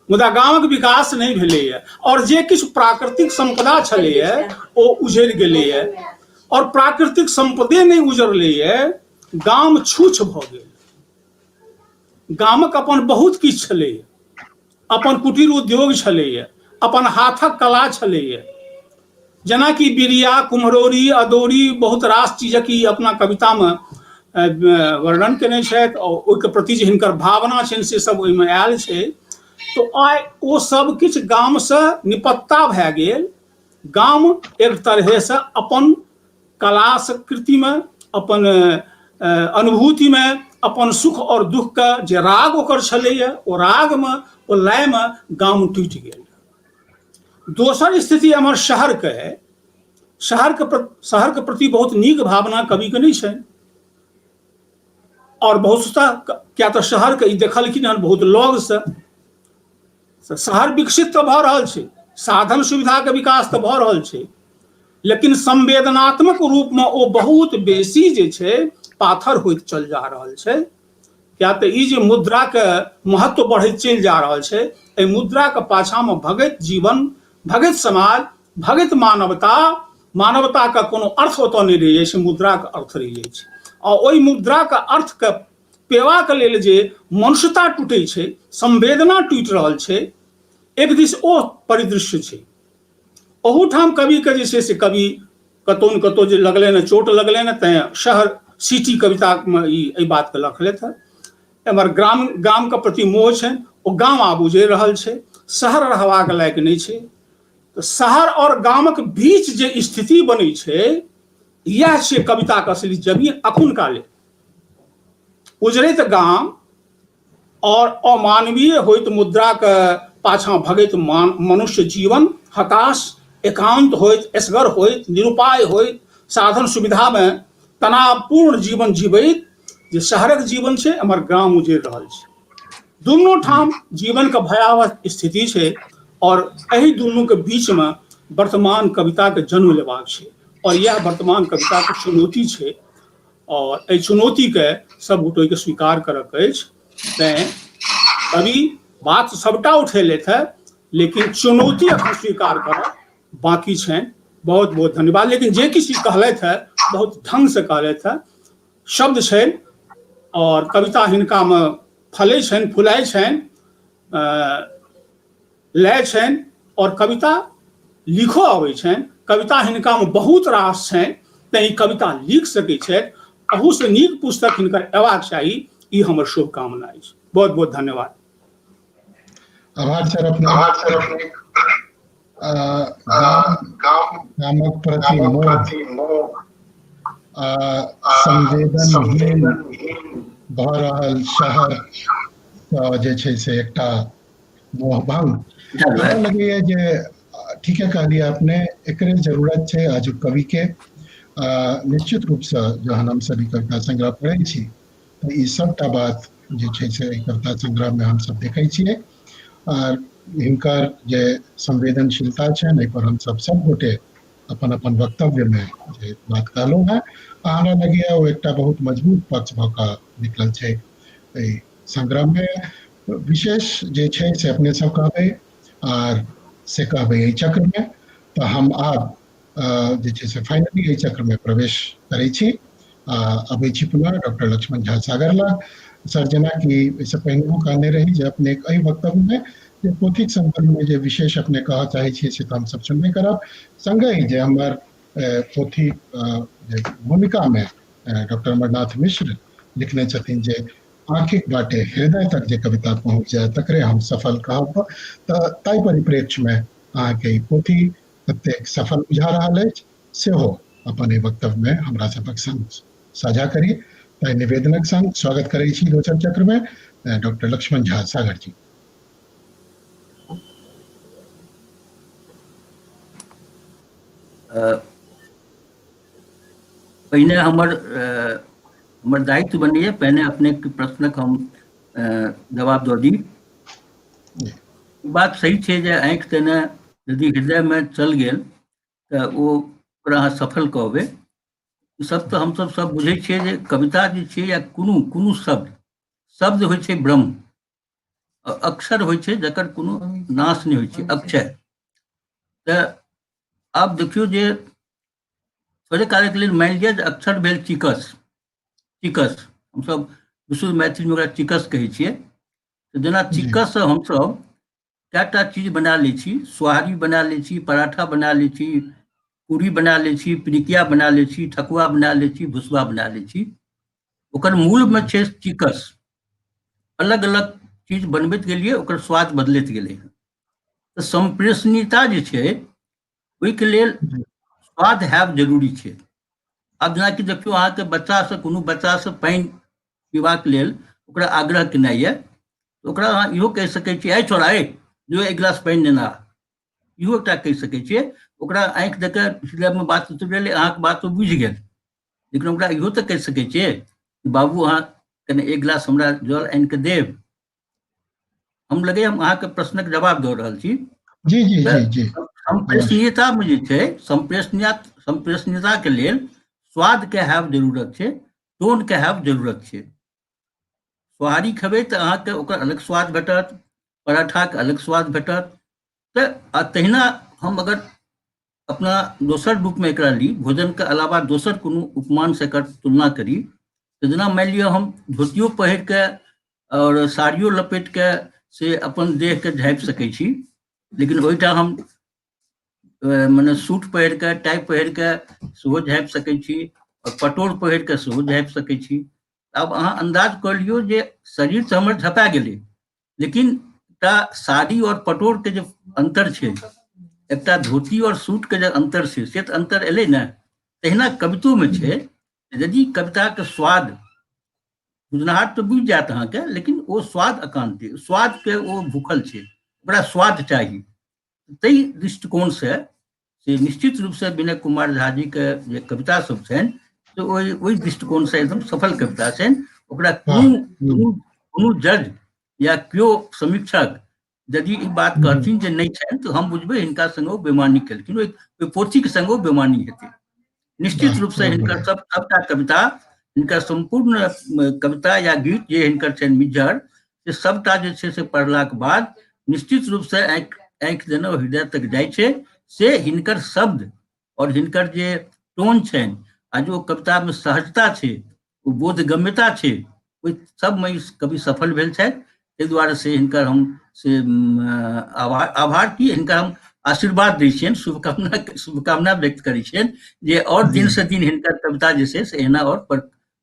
मुदा गामक विकास नहि भेलैए आओर जे किछु प्राकृतिक सम्पदा छलैए ओ उजड़ि गेलैए, आओर प्राकृतिक सम्पदे नहि उजड़लैए, गाम छूछ भऽ गेल। गामक अपन बहुत किछु छलैए, अपन कुटीर उद्योग छलैए, अपन हाथक कला छलैए, जेनाकि बिरिया, कुम्हरौरी, अदौरी, बहुत रास चीजक ई अपना कवितामे वर्णन केने छथि आओर ओहिके प्रति जे हिनकर भावना छनि से सब ओहिमे आयल छै। तऽ आइ ओ सब किछु गामसँ निपत्ता भए गेल। गाम एक तरहेसँ अपन कला कृतिमे, अपन अनुभूतिमे, अपन सुख आओर दुःखके जे राग ओकर छलैए, ओ रागमे, ओ लयमे गाम टूटि गेल। दोसर स्थिति हमर शहरके है। शहरके प्रति बहुत नीक भावना कविके नहि छनि आओर बहुत किया तऽ शहरके ई देखलखिन हन बहुत लगसँ। शहर विकसित तऽ भऽ रहल छै, साधन सुविधाके विकास तऽ भऽ रहल छै, लेकिन संवेदनात्मक रूपमे ओ बहुत बेसी जे छै पाथर होइत चल जा रहल छै। किया तऽ ई जे मुद्राके महत्व बढ़ैत चलि जा रहल छै, एहि मुद्राके पाछाँमे भगैत जीवन, भगैत समाज, भगैत मानवता, मानवताके कोनो अर्थ ओतऽ नहि रहि जाइ छै, मुद्राके अर्थ रहि जाइ छै। आ ओहि मुद्राके अर्थके पेबाक लेल जे मनुष्यता टूटै छै, संवेदना टूटि रहल छै, एक दिस ओ परिदृश्य छै। ओहूठाम कविके जे छै से कवि कतौ ने कतौ जे लगलै ने चोट लगलै ने, तैँ शहर सिटी कवितामे ई एहि बातके रखलथि हँ। एम्हर ग्राम गामके प्रति मोह छनि, ओ गाम आब उजड़ि रहल छै, शहर रहबाक लायक नहि छै। तऽ शहर आओर गामक बीच जे स्थिति बनै छै, इएह छियै कविताके असली जमीन अखुनका लेल। उजड़ैत गाम और अमानवीय होइत मुद्राके पाछाँ भगैत मनुष्य जीवन, हताश एकांत होइत, एसगर होइत, निरुपाय होइत, साधन सुविधामे तनावपूर्ण जीवन जीवैत जे शहरक जीवन छै, एम्हर गाम उजड़ि रहल छै। दुनू ठाम जीवनके भयावह स्थिति छै आओर एहि दुनूके बीचमे वर्तमान कविताके जन्म लेबाक छै आओर इएह वर्तमान कविताके चुनौती छै आओर एहि चुनौतीके सब गोटेके स्वीकार करऽके अछि। तैँ कवि बात सबटा उठेलथि हेँ, लेकिन चुनौती अखन स्वीकार करऽ बाकी छनि। बहुत बहुत धन्यवाद। लेकिन जे किछु कहलथि हेँ बहुत ढङ्गसँ कहलथि हेँ, शब्द छनि आओर कविता हिनकामे फलै छनि, फुलाइ छनि, लय छनि आओर कविता लिखो अबै छनि। कविता हिनकामे बहुत रास छनि, तैँ ई कविता लिख सकै छथि। अहूसँ नीक पुस्तक हिनकर अयबाक चाही, ई हमर शुभकामना अछि। बहुत बहुत धन्यवाद। आभार सर अपने। गामक प्रति मोह संवेदनहीन भऽ रहल शहर जे छै से एकटा मोहभंग। हमरा लगैया जे ठीके कहलियै अपने, एकरे जरूरत छै आजुक कवि के। निश्चित रूपसँ जहन हमसब ई कविता संग्रह पढ़ै छी तऽ ई सबटा बात जे छै से एहि कविता संग्रहमे हमसब देखै छियै। आर हिनकर जे संवेदनशीलता छनि एहिपर हमसब सब गोटे अपन अपन वक्तव्यमे जे बात कहलहुँ हेँ, आ हमरा लगैए ओ एकटा बहुत मजबूत पक्ष भऽ कऽ निकलल छै एहि संग्रहमे। विशेष जे छै से अपने सब कहबै आर से कहबै एहि चक्रमे। तऽ हम आब जे छै से फाइनली एहि चक्रमे प्रवेश करै छी आ अबै छी पुनः डॉक्टर लक्ष्मण झा सागर लग। सर, जेनाकि एहिसँ पहिनेहो कहने रही जे अपने एहि वक्तव्यमे जे पोथीक सम्बन्धमे जे विशेष अपने कहऽ चाहै छियै से तऽ हमसब सुनबे करब, सङ्गहि जे हमर पोथी जे भूमिकामे डॉक्टर अमरनाथ मिश्र लिखने छथिन जे आँखिक बाटे हृदय तक जे कविता पहुँच जाय तकरे हम सफल कहब, तऽ ताहि परिप्रेक्ष्यमे अहाँके ई पोथी कतेक सफल बुझा रहल अछि सेहो अपन एहि वक्तव्यमे हमरा सभक संग साझा करी, ताहि निवेदनक संग स्वागत करै छी दोसर चक्रमे डॉक्टर लक्ष्मण झा सागर जी। पहिने हमर हमर दायित्व बनैए पहिने अपनेके प्रश्नक हम जवाब दऽ दी। बात सही छै जे आँखि देने यदि हृदयमे चल गेल तऽ ओ ओकरा अहाँ सफल कहबै। सब तऽ हमसब सब बुझै छियै जे कविता जे छै या कोनो कोनो शब्द, शब्द होइ छै ब्रह्म, अक्षर होइ छै जकर कोनो नाश नहि होइ छै, अक्षय। तऽ आब देखियौ जे थोड़े कालके लेल मानि लिअ जे अक्षर भेल चिकस, चिकस हमसब विशुद्ध मैथिलीमे ओकरा चिकस कहै छियै। तऽ जेना चिकससँ हमसब कएटा चीज बना लै छी, सोहारी बना लै छी, पराठा बना लै छी, पूरी बना लै छी, पिरिकिया बना लै छी, ठकुआ बना लै छी, भुसबा बना लै छी। ओकर मूलमे छै चिकस। अलग अलग चीज बनबैत गेलियै, ओकर स्वाद बदलैत गेलै। तऽ सम्प्रेषणीयता जे छै ओहिके लेल स्वाद हैब जरूरी छै। आब जेनाकि देखियौ अहाँके बच्चासँ, कोनो बच्चासँ पानि पीबाक लेल ओकरा आग्रह केनाइ यऽ, ओकरा अहाँ इहो कहि सकै छियै, ऐ छोड़ा ऐ जो एक गिलास पानि नेने आ, इहो एकटा कहि सकै छियै। ओकरा आँखि दऽ कऽ हृदयमे बात उतरि गेलै, अहाँके बात ओ बुझि गेल। लेकिन ओकरा इहो तऽ कहि सकै छियै, बाबू अहाँ कने एक गिलास हमरा जल आनि कऽ देब। हम लगैए हम अहाँके प्रश्नक जवाब दऽ रहल छी। जी जी जी जी। सम्प्रेषणीयतामे जे छै, सम्प्रेषणीयताके लेल स्वादके हैब जरूरत छै, टोनके हैब जरूरत छै। सोहारी खेबै तऽ अहाँके ओकर अलग स्वाद भेटत, पराठाके अलग स्वाद भेटत। तऽ आ तहिना हम अगर अपना दोसर रूपमे एकरा ली, भोजनके अलावा दोसर कोनो उपमानसँ एकर तुलना करी, तऽ जेना मानि लिअ हम धोतियो पहिर कऽ आओर साड़ियो लपेट कऽ से अपन देहके झाँपि सकै छी, लेकिन ओहिठाम हम मने सूट पहिर कऽ, टाइ पहिर कऽ सेहो झाँपि सकै छी आओर पटोर पहिर कऽ सेहो झाँपि सकै छी। आब अहाँ अन्दाज कऽ लियौ जे शरीर तऽ हमर झपा गेलै, लेकिन एकटा साड़ी आओर पटोरके जे अन्तर छै, एकटा धोती आओर सूटके जे अन्तर छै, से तऽ अन्तर एलै ने। तहिना कवितोमे छै, यदि कविताके स्वाद बुझनिहार तऽ बुझि जायत अहाँके, लेकिन ओ स्वाद अकान्त, स्वादके ओ भूखल छै, ओकरा स्वाद चाही। ताहि दृष्टिकोणसँ से निश्चित रूपसँ विनय कुमार झा जीके जे कविता सब छनि से ओहि ओहि दृष्टिकोणसँ एकदम सफल कविता छनि। ओकरा कोनो कोनो कोनो जज या केओ समीक्षक यदि ई बात कहथिन जे नहि छनि तऽ हम बुझबै हिनका संग ओ बेमानी केलखिन, ओहि पोथीके संग ओ बेमानी हेतै। निश्चित रूपसँ हिनकर सबटा कविता, हिनकर सम्पूर्ण कविता या गीत जे हिनकर छनि मिज्झर, से सबटा जे छै से पढ़लाक बाद निश्चित रूपसँ आँखि आँखि जेना हृदय तक जाइ छै। से हिनकर शब्द आओर हिनकर जे टोन छनि आ जो कवितामे सहजता छै, ओ बोधगम्यता छै, ओहि सबमे ई कवि सफल भेल छथि। ताहि दुआरे से हिनकर हम से आभार, आभार की हिनका हम आशीर्वाद दै छियनि, शुभकामना व्यक्त करै छियनि जे आओर दिन से दिन हिनकर कविता जे छै से एहिना आओर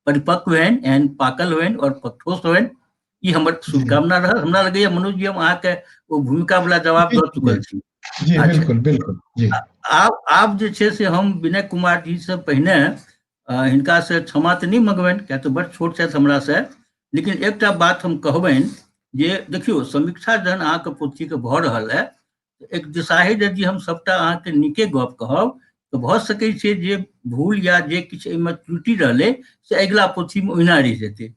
परिपक्व होइन, एहन पाकल होइन आओर ठोस होइन। ई हमर शुभकामना रहल। हमरा लगैया मनोज जी हम अहाँके ओ भूमिका वाला जवाब दऽ चुकल छी। जी बिल्कुल बिल्कुल जी। आब जे छै से हम विनय कुमार जी से पहिने हिनका से क्षमा तऽ नहि मंगबनि, किया तऽ बड़ छोट छथि हमरा से, लेकिन एकटा बात हम कहबनि जे देखियौ समीक्षा जहन अहाँके पोथीके भऽ रहल है, एक दिशाहे यदि हम सबटा अहाँके नीके गप कहब तऽ भऽ सकै छै जे भूल या जे किछु एहिमे त्रुटि रहलै से अगिला पोथीमे ओहिना रहि जेतै।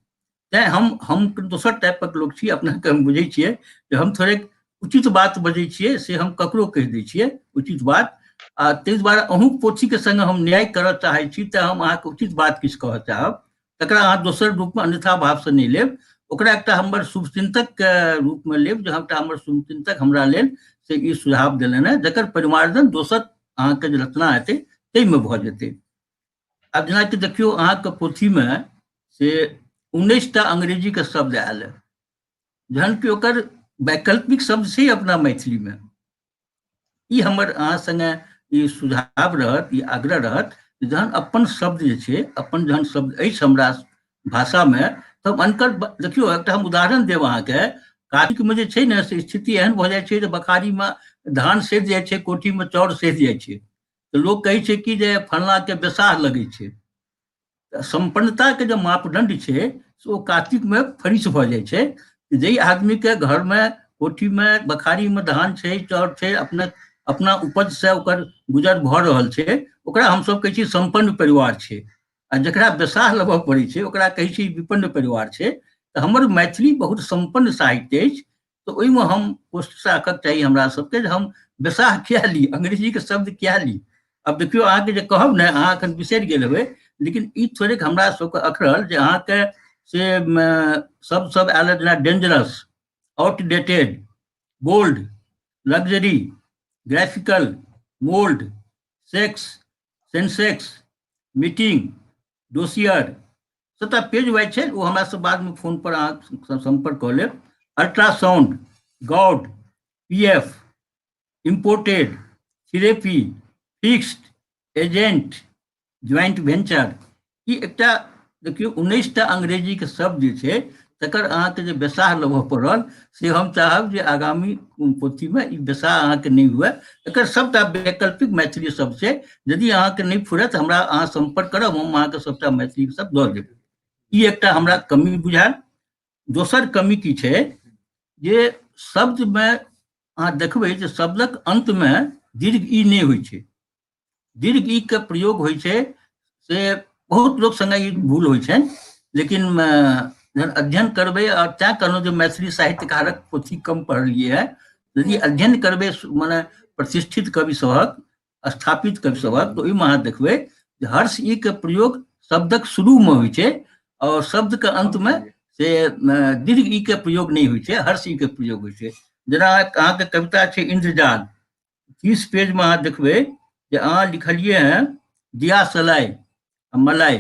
तैं हम दोसर टाइपक लोक छी, अपनाके हम बुझै छियै जे हम थोड़ेक उचित बात बजै छियै, से हम ककरो कहि दै छियै उचित बात, आ ताहि दुआरे अहूँक पोथीके संग हम न्याय करऽ चाहै छी, तैं हम अहाँके उचित बात किछु कहऽ चाहब, तकरा अहाँ दोसर रूपमे अन्यथा भावसँ नहि लेब, ओकरा एकटा हमर शुभचिन्तकके रूपमे लेब जे एकटा हमर शुभचिन्तक हमरा लेल से ई सुझाव देलनि हेँ, जकर परिमार्जन दोसर अहाँके जे रचना हेतै ताहिमे भऽ जेतै। आब जेनाकि देखियौ अहाँके पोथीमे से 19टा अंग्रेजीके शब्द आयल है, जहन कि ओकर वैकल्पिक शब्द छै अपना मैथिलीमे। ई हमर अहाँ संगे ई सुझाव रहत, ई आग्रह रहत, जहन अपन शब्द जे छै, अपन जहन शब्द अछि हमरा भाषामे, तब अनकर देखियौ एकटा हम उदाहरण देब अहाँके। कार्तिकमे जे छै ने से स्थिति एहन भऽ जाइ छै जे बखारीमे धान सधि जाइ छै, कोठीमे चाउर सधि जाइ छै, तऽ लोक कहै छै कि जे फलनाके बेसाह लगै छै। सम्पन्नताके जे मापदंड छै से ओ कार्तिकमे फरिस भऽ जाइ छै। जाहि आदमीके घरमे कोठीमे बखारीमे धान छै, चाउर छै, अपने अपना उपजसँ ओकर गुजर भऽ रहल छै, ओकरा हमसभ कहै छी सम्पन्न परिवार छै, आ जकरा बेसाह लेबऽ पड़ै छै ओकरा कहै छी विपन्न परिवार छै। तऽ हमर मैथिली बहुत सम्पन्न साहित्य अछि, तऽ ओहिमे हम कोशिश राखक चाही हमरा सबके जे हम बेसाह किया ली, अंग्रेजीके शब्द किया ली। आब देखियौ अहाँके जे कहब ने, अहाँ एखन बिसरि गेल हेबै, लेकिन ई थोड़ेक हमरा सबके अखरल जे अहाँके से सब सब आयल जेना dangerous, outdated, bold, luxury, graphical, mould, sex, Sensex, meeting, dossier, सबटा पेज वाइज छै, ओ हमरा सब बादमे फोन पर अहाँ संपर्क कऽ लेब। Ultrasound, god, P F, imported, therapy, fixed, agent, joint venture, ई एकटा देखियौ 19टा अंग्रेजीके शब्द जे छै तकर अहाँके जे बेसाह लेबऽ पड़ल, से हम चाहब जे आगामी पोथीमे ई बेसाह अहाँके नहि हुए। एकर सबटा वैकल्पिक मैथिली शब्द छै, यदि अहाँके नहि फुरत हमरा अहाँ सम्पर्क करब, हम अहाँके सबटा मैथिली शब्द दऽ देब। ई एकटा हमरा कमी बुझायल। दोसर कमी की छै जे शब्दमे अहाँ देखबै जे शब्दक अन्तमे दीर्घ ई नहि होइ छै, दीर्घ ई के प्रयोग होइ छै, से बहुत लोक संगे ई भूल होइ छनि, लेकिन जहन अध्ययन करबै, आओर तैं कहलहुँ जे मैथिली साहित्यकारक पोथी कम पढ़लियै हँ, यदि अध्ययन करबै मने प्रतिष्ठित कवि सभक, स्थापित कवि सभक, तऽ ओहिमे अहाँ देखबै जे हर्ष ई के प्रयोग शब्दक शुरूमे होइ छै आओर शब्दके अन्तमे से दीर्घ ई के प्रयोग नहि होइ छै, हर्ष ई के प्रयोग होइ छै। जेना अहाँके कविता छै इन्द्रजाल, 30 पेजमे अहाँ देखबै जे अहाँ लिखलियै हँ दिया सलाई आ मलाई,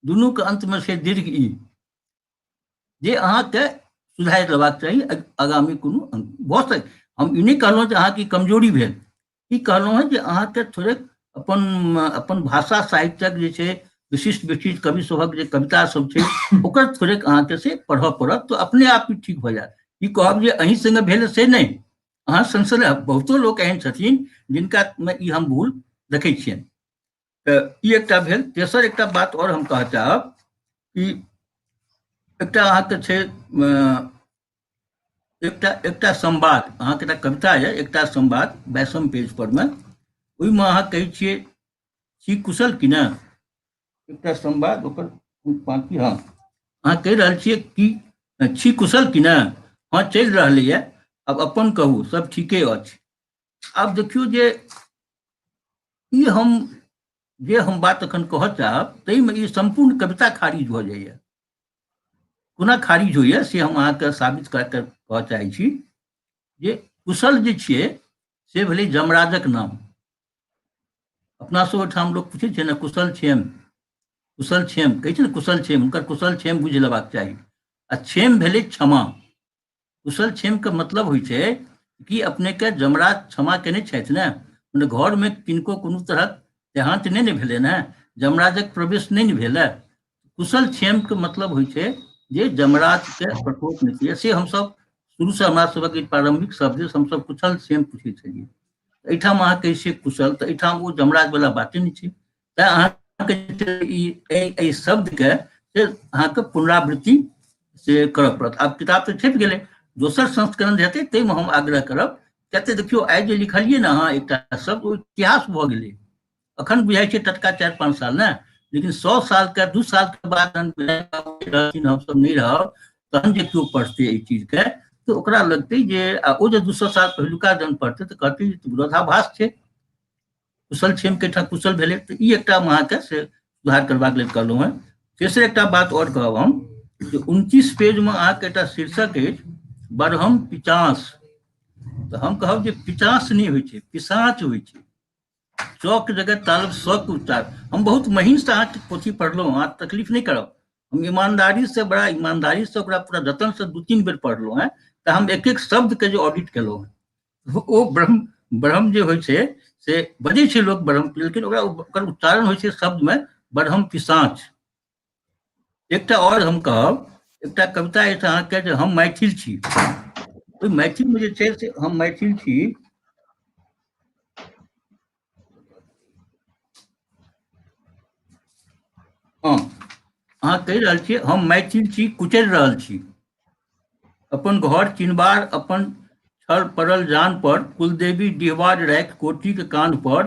दुनूके अन्तमे छै दीर्घ ई, जे अहाँके सुधारि लेबाक चाही आगामी कोनो अंक भऽ सकै। हम ई नहि कहलहुँ जे अहाँके कमजोरी भेल, ई कहलहुँ हँ जे अहाँके थोड़ेक अपन अपन भाषा साहित्यक जे छै विशिष्ट विशिष्ट कवि सभक जे कविता सब छै ओकर थोड़ेक अहाँके से पढ़ऽ पड़त, तऽ अपने आप ही ठीक भऽ जायत। ई कहब जे अहीं संगे भेल से नहि, अहाँ संसद बहुतो लोक एहन छथिन जिनका मे ई हम भूल देखै छियनि। तऽ ई एकटा भेल। तेसर एकटा बात आओर हम कहऽ चाहब कि एकटा अहाँके छै एकटा एकटा संवाद, अहाँके एकटा कविता यऽ एकटा संवाद 22 पेज पर मे, ओहिमे अहाँ कहै छियै छी कुशल कि ने, एकटा संवाद ओकर पाँति, हँ अहाँ कहि रहल छियै कि छी कुशल कि ने, हँ चलि रहलैए, आब अपन कहू, सब ठीके अछि। आब देखियौ जे ई हम जे हम बात एखन कहऽ चाहब ताहिमे ई सम्पूर्ण कविता खारिज भऽ जाइए। कोना खारिज होइए से हम अहाँके साबित कऽ के कहऽ चाहै छी जे कुशल जे छियै से भेलै जमराजक नाम। अपना सब ओहिठाम लोक पूछै छै ने कुशल क्षेम, कुशल क्षेम कहै छै ने, कुशल क्षेम, हुनकर कुशल क्षेम बुझि लेबाक चाही। आ क्षेम भेलै क्षमा। कुशल क्षेम के मतलब होइ छै कि अपने के जमराज क्षमा केने छथि ने, मने घर में किनको कोनो तरहक देहांत नहि ने भेलै ने, जमराजक प्रवेश नहि ने भेलै। कुशल क्षेम के मतलब होइ छै जे जमराज के प्रकोप नहि छै। से हमसब शुरू से हमरा सबक ई प्रारंभिक शब्द हमसब कुशल क्षेम पूछै छलियै। एहिठाम अहाँ कहै छियै कुशल, तऽ एहिठाम ओ जमराज वाला बाते नहि छै। तैं अहाँके ई एहि शब्दके से अहाँके पुनरावृत्ति से करऽ पड़त। आब किताब तऽ छपि गेलै, दोसर संस्करण जे हेतै ताहिमे हम आग्रह करब। किया तऽ देखियौ आइ जे लिखलियै ने अहाँ एकटा शब्द, ओ इतिहास भऽ गेलै। अखन बुझाइ छै टटका 4-5 साल ने, लेकिन 100 सालके 2 सालके बाद रहथिन, हमसब नहि रहब, तहन जे केओ पढ़तै एहि चीजके तऽ ओकरा लगतै जे, आ ओ जे 200 साल पहिलुका जहन पढ़तै तऽ कहतै जे विरोधाभास छै, कुशल क्षेम के ठाम कुशल भेलै। तऽ ई एकटा हम अहाँके से सुधार करबाक लेल कहलहुँ हेँ। तेसर एकटा बात आओर कहब हम जे 29 पेजमे अहाँके एकटा शीर्षक अछि बरहम पिचास। तऽ हम कहब जे पिचास नहि होइ छै, पिसाच होइ छै। चौक जगह तालब सौक उच्चार। हम बहुत महीनसँ अहाँके पोथी पढ़लहुँ, अहाँ तकलीफ नहि करब, हम ईमानदारी से, बड़ा ईमानदारी से ओकरा पूरा जतन से 2-3 बेर पढ़लहुँ हेँ। तऽ हम एक एक शब्दके जे ऑडिट केलहुँ हेँ, ओ ब्रह्म ब्रह्म जे होइ छै से बजै छै लोक ब्रह्म, लेकिन ओकरा ओकर उच्चारण होइ छै शब्दमे ब्रह्म पिसाच। एकटा आओर हम कहब, एकटा कविता अछि अहाँके जे हम मैथिल छी। ओहि मैथिलमे जे छै से हम मैथिल छी, हँ अहाँ कहि रहल छियै हम मैथिल छी, कुचरि रहल छी अपन घर चिनबार, अपन छल पड़ल जान पर, कुलदेवी डिहबार राखि कोठीक कान पर,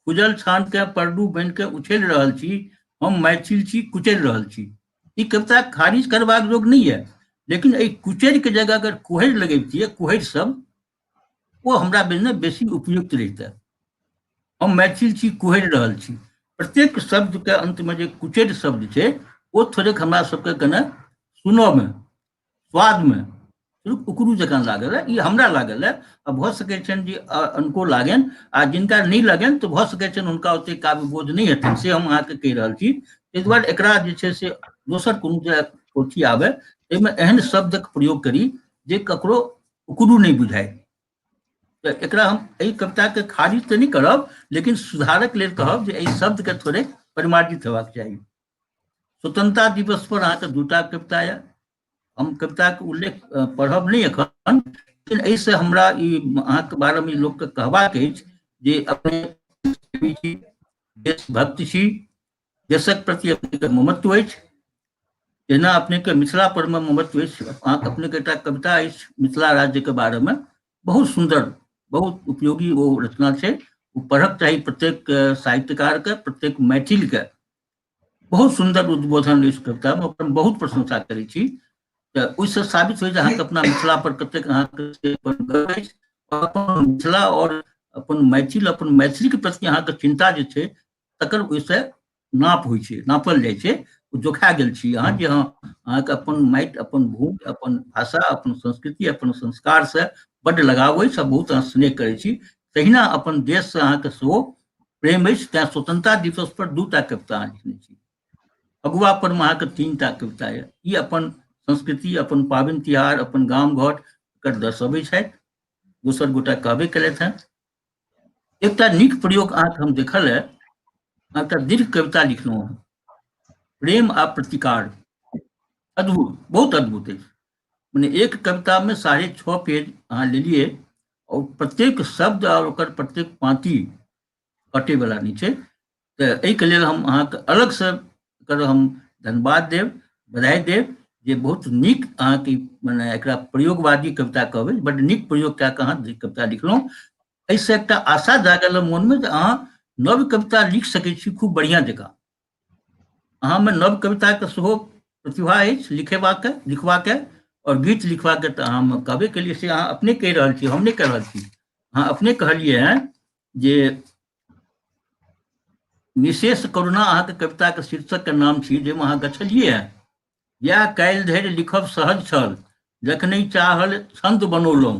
खुजल छान के परडू बनि के उछलि रहल छी, हम मैथिल छी, कुचरि रहल छी। ई कविता खारिज करबाक जोग नहि यऽ, लेकिन एहि कुचरि के जगह अगर कुहरि लगैबतियै, कुहरि सब, ओ हमरा बुझने बेसी उपयुक्त रहितै। हम मैथिल छी, कुहरि रहल छी, प्रत्येक शब्दके अन्तमे जे कुचरि शब्द छै ओ थोड़ेक हमरा सबके कने सुनऽमे स्वादमे उकरू जकाँ लागल है। ई हमरा लागल है, आ भऽ सकै छनि जे अनको लागनि, आ जिनका नहि लगनि तऽ भऽ सकै छनि हुनका ओतेक काव्यबोध नहि हेतनि, से हम अहाँके कहि रहल छी। ताहि दुआरे एकरा जे छै से दोसर कोनो जे पोथी आबै ताहिमे एहन शब्दक प्रयोग करी जे ककरो उकरू नहि बुझाय। तऽ एकरा हम एहि कविताके खारिज तऽ नहि करब, लेकिन सुधारक लेल कहब जे एहि शब्दके थोड़े परिमार्जित हेबाक चाही। स्वतंत्रता दिवस पर अहाँके 2टा कविता यऽ, हम कविताके उल्लेख पढ़ब नहि एखन, लेकिन एहिसँ हमरा ई अहाँके बारेमे लोकके कहबाक अछि जे अपने देशभक्त छी, देशक प्रति अपनेके ममत्व अछि, जेना अपनेके मिथिला पर मे ममत्व अछि। अहाँके अपनेके एकटा कविता अछि मिथिला राज्यके बारेमे, बहुत सुन्दर, बहुत उपयोगी ओ रचना छै, ओ पढ़क चाही प्रत्येक साहित्यकारके, प्रत्येक मैथिलके। बहुत सुन्दर उद्बोधन अछि कवितामे, ओकर हम बहुत प्रशंसा करै छी। तऽ ओहिसँ साबित होइ जे अहाँके अपना मिथिला पर कतेक अहाँके गर्व अछि, अपन मिथिला आओर अपन मैथिल, अपन मैथिलीके प्रति अहाँके चिन्ता जे छै तकर ओहिसँ नाप होइ छै, नापल जाइ छै, ओ जोखा गेल छी अहाँ जे हँ अहाँके अपन माटि, अपन भूमि, अपन भाषा, अपन संस्कृति, अपन संस्कारसँ बड्ड लगाव अछि आ बहुत अहाँ स्नेह करै छी। तहिना अपन देशसँ अहाँके सेहो प्रेम अछि, तैँ स्वतंत्रता दिवस पर 2टा कविता अहाँ लिखने छी। फगुआ पर मे अहाँके 3टा कविता यऽ। ई अपन संस्कृति, अपन पाबनि तिहार, अपन गाम घर एकर दर्शबै छथि। दोसर गोटा कहबे केलथि हेँ। एकटा नीक प्रयोग अहाँके हम देखल है, अहाँ एकटा दीर्घ कविता लिखलहुँ हँ, प्रेम आ प्रतिकार, अद्भुत, बहुत अद्भुत अछि। मने एक कविता में 6.5 पेज अहाँ लेलिए और प्रत्येक शब्द और ओकर प्रत्येक पाँति कटे वाला नहीं छै। तऽ एहिके लेल हम अहाँके अलगसँ एकर हम धन्यवाद देब, बधाई देब जे बहुत नीक अहाँके मने एकरा प्रयोगवादी कविता कहबै, बड्ड नीक प्रयोग कए कऽ अहाँ कविता लिखलहुँ। एहिसँ एकटा आशा जागल मोनमे जे अहाँ नव कविता लिख सकै छी खूब बढ़िआँ जकाँ। अहाँमे नव कविताके सेहो प्रतिभा अछि लिखेबाक, लिखबाके, आओर गीत लिखबाके तऽ हम कहबे केलियै, से अहाँ अपने कहि रहल छी, हम नहि कहि रहल छी। अहाँ अपने कहलियै हँ जे निशेष करुणा अहाँके कविताके शीर्षकके नाम छी, जाहिमे अहाँ गछलियै हँ, इएह काल्हि धरि लिखब सहज छल, जखनहि चाहल छन्द बनौलहुँ,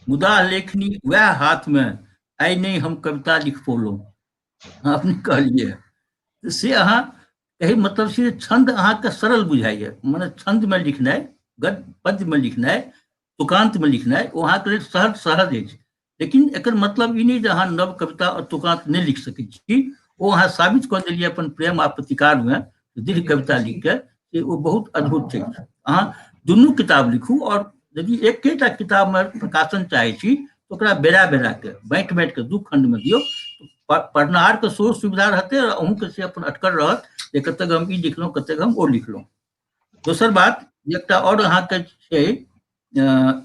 मुदा लेखनी वएह हाथमे, आइ नहि हम कविता लिख पौलहुँ। अहाँ अपने कहलियै हँ। से अहाँ कही मतलब से छन्द अहाँके सरल बुझाइए, मने छन्दमे लिखनाइ, गद्य पद्यमे लिखनाइ, तुकान्तमे लिखनाइ, ओ अहाँके लेल सहज सहज अछि। लेकिन एकर मतलब ई नहि जे अहाँ नव कविता आओर तुकान्त नहि लिख सकै छी। ओ अहाँ साबित कऽ देलियै अपन प्रेम आ प्रतिकारमे दीर्घ कविता लिख के, से ओ बहुत अद्भुत छै। अहाँ दुनू किताब लिखू, आओर यदि एकेटा किताबमे प्रकाशन चाहै छी तऽ ओकरा बेरा बेरा के बाँटि बाँटि कऽ दू खण्डमे दियौ, पढ़निहारके सेहो सुविधा रहतै आओर अहूँके से अपन अटकल रहत जे कतेक हम ई लिखलहुँ, कतेक हम ओ लिखलहुँ। दोसर बात एकटा आओर अहाँके छै,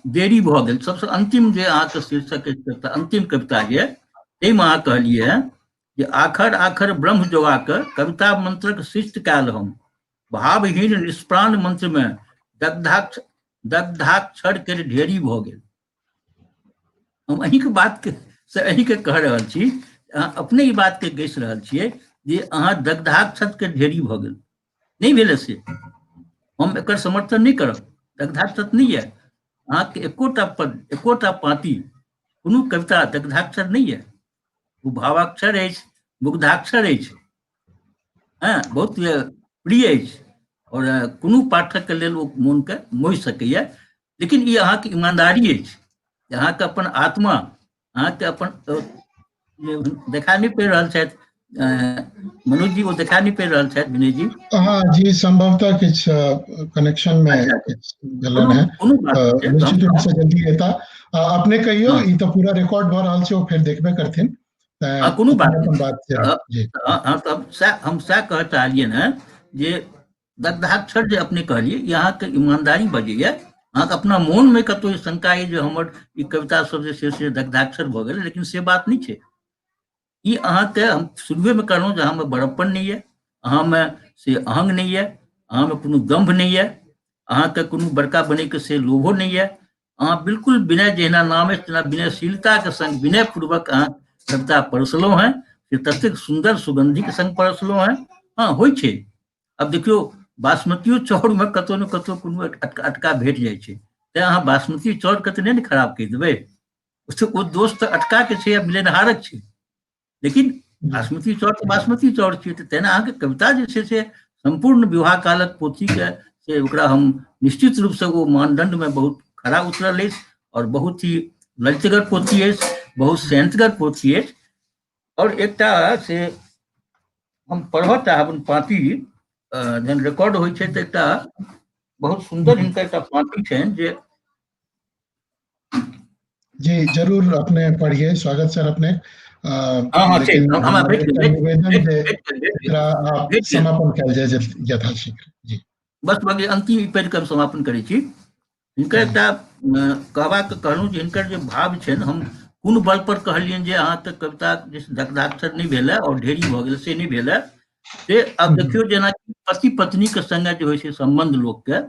देरी भऽ गेल, सबसँ अंतिम जे अहाँके शीर्षक अछि, अंतिम कविता जे, ताहिमे अहाँ कहलियै जे आखर आखर ब्रह्म जोगा कऽ कविता मंत्रक सृष्टि कयल हम, भावहीन निष्प्राण मंत्रमे दग्धाक्षर के ढेरी भऽ गेल। हम अहीँके बातके से अहीँके कह रहल छी, अहाँ अपने ई बातके गसि रहल छियै जे अहाँ दग्धाक्षर के ढेरी भऽ गेल। नहि भेलै से हम एकर समर्थन नहि करब। दग्धाक्षर नहि यऽ अहाँके एकोटा पद, एकोटा पाँति, कोनो कविता दग्धाक्षर नहि यऽ। ओ भावाक्षर अछि, मुग्धाक्षर अछि, हँ, बहुत प्रिय अछि आओर कोनो पाठकके लेल ओ मोनके मोहि सकैए। लेकिन ई अहाँके ईमानदारी अछि, अहाँके अपन आत्मा, अहाँके अपन देखा नहि पड़ि रहल छथि मनोज जी, ओ देखा नहि पड़ि रहल छथि विनय जी। हाँ जी, संभवतः किछु कनेक्शन में किछु भेलनि है, निश्चित रूप से जल्दी एता। अपने कहियो, ई तऽ पूरा रिकॉर्ड भऽ रहल छै, ओ फेर देखबे करथिन। कोनो बात बात जी। हाँ, तब हम सएह कहऽ चाहलियनि हँ जे दग्धाक्षर जे अपने कहलियै, ई अहाँके ईमानदारी बजैया। अहाँके अपना मोनमे कतहु शंका अइ जे हमर ई कविता सब जे छै से दग्धाक्षर भऽ गेल, लेकिन से बात नहि छै। ई अहाँके हम शुरुएमे कहलहुँ जे अहाँमे बड़प्पन नहि यऽ, अहाँमे से अहंग नहि यऽ, अहाँमे कोनो दम्भ नहि यऽ, अहाँके कोनो बड़का बनैके से लोभो नहि यऽ। अहाँ बिल्कुल विनय, जहिना नाम अछि तेना विनयशीलताके संग विनयपूर्वक अहाँ कविता परसलहुँ हेँ, से ततेक सुन्दर सुगन्धिके संग परसलहुँ हेँ। हँ, होइ छै। आब देखियौ, बासमतियो चाउरमे कतहु ने कतहु कोनो अटका भेट जाइ छै, तैँ अहाँ बासमती चाउरके तऽ नहि ने खराब कहि देबै। ओ दोष तऽ अटकाके छै या मिलेनहारक छै, लेकिन बासमती चाउर तऽ बासमती चाउर छियै। तऽ तेना अहाँके कविता जे छै से सम्पूर्ण विवाह कालक पोथीके से ओकरा हम निश्चित रूपसँ ओ मानदण्डमे बहुत खरा उतरल अछि आओर बहुत ही ललितगर पोथी अछि, बहुत सैंतगर पोथी अछि। आओर एकटा से हम पढ़ऽ चाहब पाँती, जहन रिकॉर्ड होइ छै तऽ एकटा बहुत सुन्दर हिनकर एकटा पाँती छनि जे जी जरूर अपने पढ़िए। स्वागत सर अपने। हाँ, ठीक, हमरा भेट गेल, निवेदन जे एकरा आप समापन कयल जाय यथाशीघ्र। जी बस बाकी अंतिम ई पढ़ि कऽ हम समापन करै छी। हिनकर एकटा कहबाक कहलहुँ जे हिनकर जे भाव छनि, हम कोन बल पर कहलियनि जे अहाँके कविता जे दग्धाक्षर नहि भेल आओर ढेरी भऽ गेल, से नहि भेल। से आब देखियौ, जेना पति पत्नीके संगे जे होइ छै सम्बन्ध लोकके,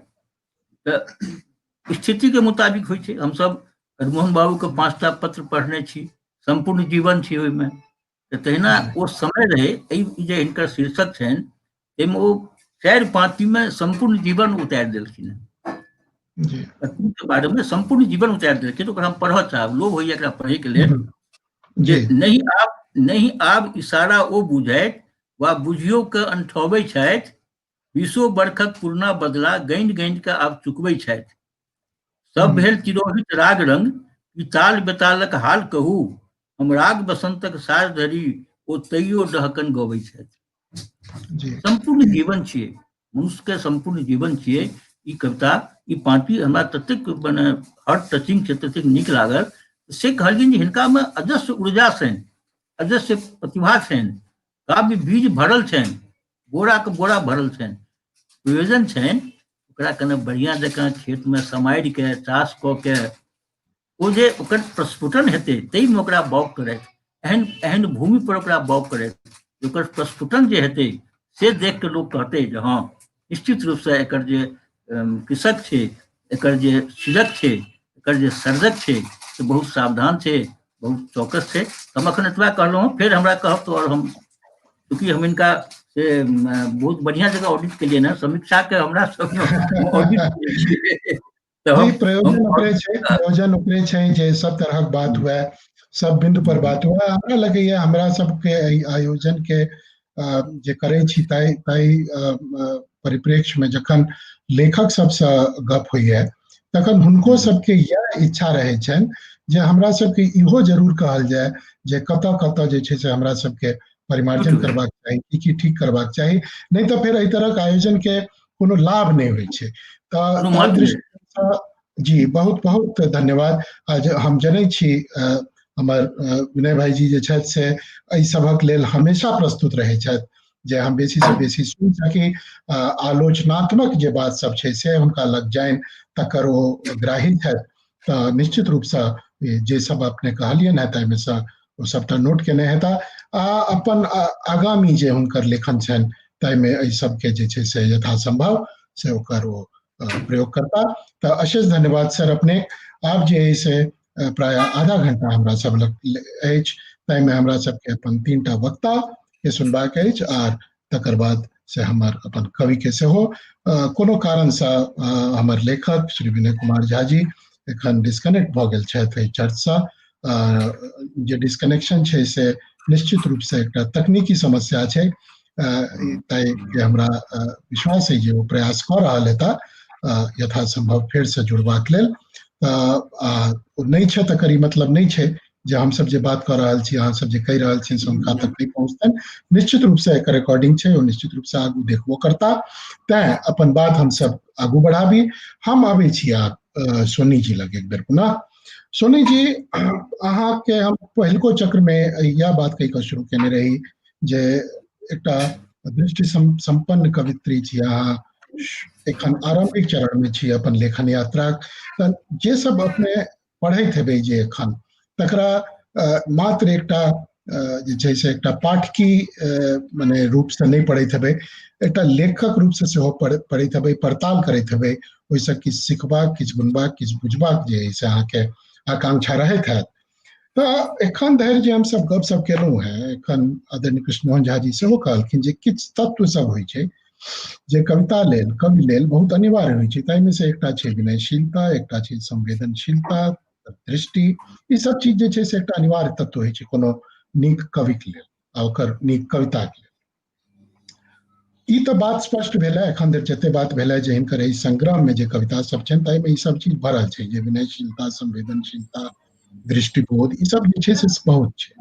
तऽ स्थितिके मुताबिक होइ छै। हमसभ हरिमोहन बाबूके 5टा पत्र पढ़ने छी, सम्पूर्ण जीवन छी ओहिमे, तऽ तहिना ओ समय रहै। एहि जे हिनकर शीर्षक छनि ताहिमे ओ 4 पाँतिमे सम्पूर्ण जीवन उतारि देलखिन हेँ, पत्नीके बारेमे सम्पूर्ण जीवन उतारि देलखिन। ओकरा हम पढ़ऽ चाहब, लोभ होइए एकरा पढ़ैके लेल। जे नहि आब, नहि आब इशारा ओ बुझैत वा बुझियो के अनठबै छथि, 20 बरखक पुरना बदला गनि गनि कऽ आब चुकबै छथि। सब भेल तिरोहित राग रंग, ई ताल बेतालक हाल कहू, हम राग बसंतक साज धरी, ओ तैयो डहकन गबै छथि। सम्पूर्ण जीवन छियै, मनुष्यके सम्पूर्ण जीवन छियै ई कविता। ई पाँति हमरा ततेक मने हार्ट टचिंग छै, ततेक नीक लागल। से कहलियनि जे हिनकामे अजस्र ऊर्जा छनि, अजस्र प्रतिभा छनि, काव्य बीज भरल छनि, बोराके बोरा भरल छनि। प्रयोजन छनि ओकरा कने बढ़िआँ जकाँ खेतमे सम्हारिके चास कऽ के ओ जे ओकर प्रस्फुटन हेतै ताहिमे ओकरा बाउग करथि, एहन एहन भूमि पर ओकरा बाउग करथि, ओकर प्रस्फुटन जे हेतै से देख कऽ लोक कहतै जे हँ, निश्चित रूपसँ एकर जे कृषक छै एकर जे सृजक छै, एकर जे सर्जक छै, से बहुत सावधान छै, बहुत चौकस छै। हम एखन एतबा कहलहुँ, फेर हमरा कहब तऽ आओर हम, चूँकि हम हिनका से बहुत बढ़िआँ जगह ऑडिट केलियै ने, समीक्षाके हमरा सब ऑडिट तऽ हम प्रयोजन ओकरे छै, प्रयोजन ओकरे छै जे सब तरहक बात हुए, सब बिंदु पर बात हुए। हमरा लगैया हमरा सबके एहि आयोजन के जे करै छी ताहि ताहि परिप्रेक्ष्य में जखन लेखक सबसँ गप होइया तखन हुनको सबके इएह इच्छा रहै छनि जे हमरा सबके इहो जरूर कहल जाय जे कतऽ कतऽ जे छै से हमरा सबके परिमार्जन करबाक चाही, की की ठीक करबाक चाही, नहि तऽ फेर एहि तरहक आयोजन के कोनो लाभ नहि होइ छै। तऽ जी बहुत बहुत धन्यवाद। आज हम जनै छी हमर विनय भाईजी जे छथि से एहि सभक लेल हमेशा प्रस्तुत रहै छथि जे हम बेसी से बेसी सुनि सकी, आलोचनात्मक जे बात सब छै से हुनका लग जानि, तकर ओ ग्राही छथि। तऽ निश्चित रूपसँ जे सब अपने कहलियनि हेँ ताहिमे सँ ओ सबटा नोट केने हेता आ अपन आगामी जे हुनकर लेखन छनि ताहिमे एहि सबके जे छै से यथासंभव से ओकर ओ प्रयोग करता। तऽ अशेष धन्यवाद सर अपने। आब जे है से प्रायः आधा घंटा हमरा सब लग अछि, ताहिमे हमरा सबके अपन 3टा वक्ता के सुनबाक अछि आर तकर बाद से हमर अपन कवि के सेहो कोनो कारणसँ हमर लेखक श्री विनय कुमार झा जी एखन डिस्कनेक्ट भऽ गेल छथि एहि चर्चसँ। जे डिस्कनेक्शन छै से निश्चित रूपसँ एकटा तकनीकी समस्या छै, ताहि हमरा विश्वास है जे ओ प्रयास कऽ रहल हेता यथासंभव फेरसँ जुड़बाक लेल। तऽ नहि छै तकर ई मतलब नहि छै जे हमसब जे बात कऽ रहल छी, अहाँ सब जे कहि रहल छी से हुनका तक नहि पहुँचतनि। निश्चित रूपसँ एकर रिकॉर्डिंग छै, ओ निश्चित रूपसँ आगू देखबो करता। तैं अपन बात हमसब आगू बढ़ाबी। हम आबै छी आब सोनी जी लग एक बेर पुनः। सोनी जी, अहाँके हम पहिलको चक्र में इएह बात कहि कऽ शुरू केने रही जे एकटा दृष्टि संपन्न कवित्री छी अहाँ, एखन आरंभिक चरण में छी अपन लेखन यात्रा। तऽ जे सब अपने पढ़ैत हेबै जे एखन तकरा मात्र एकटा जे छै से एकटा पाठकी मने रूपसँ नहि पढ़ैत हेबै, एकटा लेखक रूपसँ सेहो पढ़ैत हेबै, पड़ताल करैत हेबै, ओहिसँ किछु सिखबाक, किछु गुनबाक, किछु बुझबाक जे है से अहाँके आकांक्षा रहैत हैत। तऽ एखन धरि जे हमसब गपशप केलहुँ हेँ, एखन आदरणीय कृष्णमोहन झा जी सेहो कहलखिन जे किछु तत्व सब होइ छै जे कविता लेल, कवि लेल बहुत अनिवार्य होइ छै। ताहिमे से एकटा छै विनयशीलता, एकटा छै संवेदनशीलता, दृष्टि, ई सब चीज जे छै से एकटा अनिवार्य तत्व होइ छै कोनो नीक कविक लेल आ ओकर नीक कविताके लेल। ई तऽ बात स्पष्ट भेलै एखन धरि जते बात भेलै जे हिनकर एहि संग्रह में जे कविता सब छनि ताहिमे ई सब चीज भरल छै, जे विनयशीलता, संवेदनशीलता, दृष्टिबोध, ई सब जे छै से बहुत छै।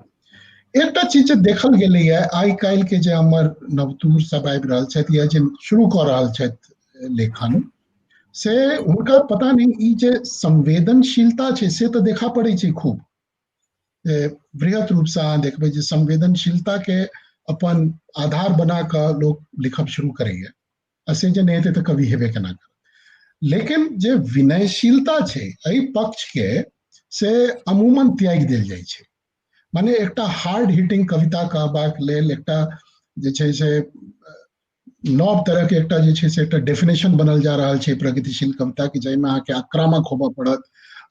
एकटा चीज जे देखल गेलैया आइ काल्हि के जे हमर नवतूर सब आबि रहल छथि या जे शुरू कऽ रहल छथि लेखन, से हुनका पता नहि ई जे संवेदनशीलता छै से तऽ देखा पड़ै छै खूब। वृहत रूपसँ अहाँ देखबै जे संवेदनशीलता के अपन आधार बना कऽ लोक लिखब शुरू करैया, आ से जे नहि हेतै तऽ कवि हेबे केना करत। लेकिन जे विनयशीलता छै एहि पक्ष के से अमूमन त्यागि देल जाइ छै। माने एकटा हार्ड हिटिंग कविता कहबाक लेल एकटा जे छै से नव तरह के एकटा जे छै से एकटा डेफिनेशन बनल जा रहल छै प्रगतिशील कविता के, जाहिमे अहाँके आक्रामक होबऽ पड़त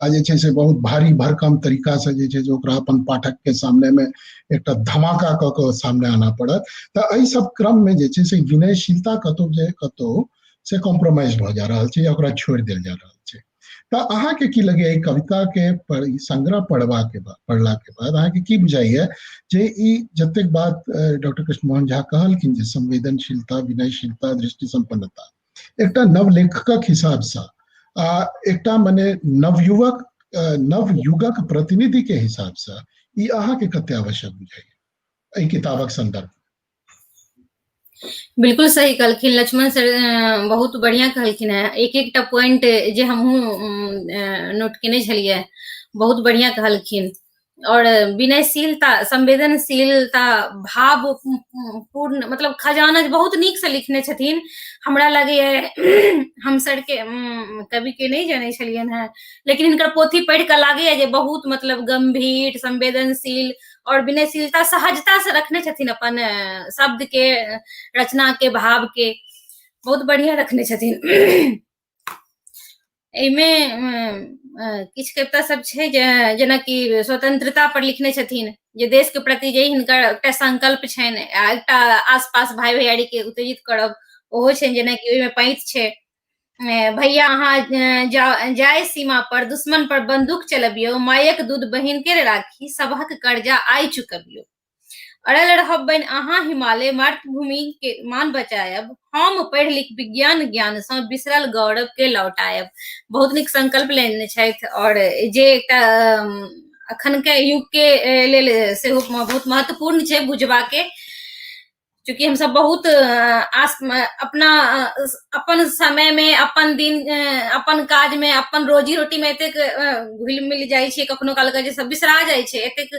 आ जे छै से बहुत भारी भरकम तरीका से जे छै से ओकरा अपन पाठक के सामने में एकटा धमाका कऽ कऽ सामने आना पड़त। तऽ एहि सब क्रम में जे छै से विनयशीलता कतौ जे कतौ से कॉम्प्रोमाइज भऽ जा रहल छै या ओकरा छोड़ि देल जा रहल छै। तऽ अहाँके की लगैया ई कविता के संग्रह पढ़बा के बाद, पढ़ला के बाद अहाँके की बुझाइया जे ई जतेक बात डॉक्टर कृष्णमोहन झा कहलखिन जे संवेदनशीलता, विनयशीलता, दृष्टि संपन्नता एकटा नव लेखकक हिसाबसँ आ एकटा मने नवयुवक, नवयुगक प्रतिनिधि के हिसाबसँ ई अहाँके कते आवश्यक बुझाइया एहि किताबक संदर्भ? बिल्कुल सही कहलखिन लक्ष्मण सर, बहुत बढ़िया कहलखिन हेँ। एक एकटा पॉइंट जे हमहूँ नोट केने छलियै, बहुत बढ़िया कहलखिन। और विनयशीलता, संवेदनशीलता, भाव पूर्ण मतलब खजाना बहुत नीक से लिखने छथिन। हमरा लगैया हम सर के कवि के नहि जनै छलियनि हेँ, लेकिन हिनकर पोथी पढ़ि कऽ लागैया जे बहुत मतलब गंभीर, संवेदनशील और विनयशीलता सहजता से रखने छथिन अपन शब्द के, रचना के, भाव के बहुत बढ़िया रखने छथिन। एहिमे किछु कविता सब छै जे जेनाकि स्वतंत्रता पर लिखने छथिन, जे देश के प्रति जे हिनकर एकटा संकल्प छनि आ एकटा आसपास भाई भैयारी के उत्तेजित करब ओहो छनि। जेनाकि ओहिमे पैंत छै, भैया अहाँ जाय सीमा पर दुश्मन पर बंदूक चलबियौ, मायक दूध बहिन के राखी, सबहक कर्जा आइ चुकबियौ, अड़ल रहब बनि अहाँ हिमालय, मातृभूमि के मान बचायब, हम पढ़ि लिख विज्ञान ज्ञान सँ बिसरल गौरव के लौटायब। बहुत नीक संकल्प लेने छथि और जे एकटा अखन के युग के लेल सेहो बहुत महत्वपूर्ण छै बुझबा के, चूँकि हमसब बहुत आस अपना अपन समय में अपन दिन अपन काज में अपन रोजी रोटी में एतेक घुलि मिल जाइ छियै कखनो काल के जे सब बिसरा जाइ छै, एतेक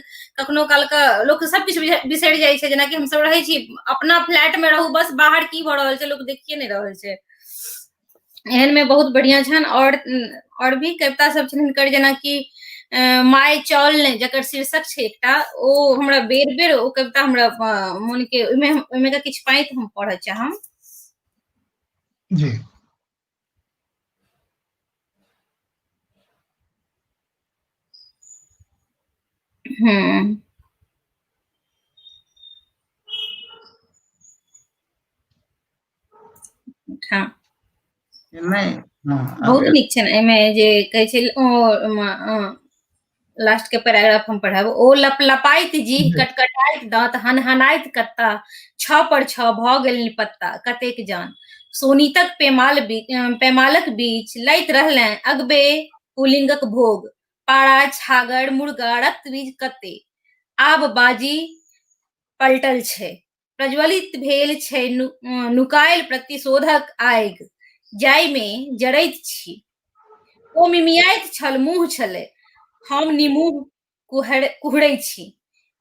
कखनो काल के लोक सब किछु बिसरि जाइ छै। जेनाकि हमसब रहै छी अपना फ्लैट में रहू, बस बाहर की भऽ रहल छै लोक देखिए नहि रहल छै। एहन में बहुत बढ़िया छनि। और भी कविता सब छनि हिनकर, जेनाकि माय चौल ने जकर शीर्षक छै एकटा, ओ हमरा बेर बेर ओ कविता हमरा मोन के ओहिमे ओहिमे का किछु पाँति हम पढ़ऽ चाहब। जी। हँ। नहि, हँ, बहुत नीक छै। एहिमे जे कहै छै ओ लास्ट के पैराग्राफ हम पढ़ब। ओ लपलपाइत जीह, कटकटाइत दांत, हनहनाइत कत्ता, 6 पर 6 भऽ गेल निपत्ता कतेक जान, सोनीतक पेमाल पेमालक बीच लैत रहलें अगबे पुलिंगक भोग, पारा छागर मुर्गा रक्तबीज कते, आब बाजी पलटल छै, प्रज्वलित भेल छै नुकायल प्रतिशोधक आगि, जाहिमे जरैत छी। ओ मिमियाइत छल मुँह छलै, हम निमुँह कुहरै छी,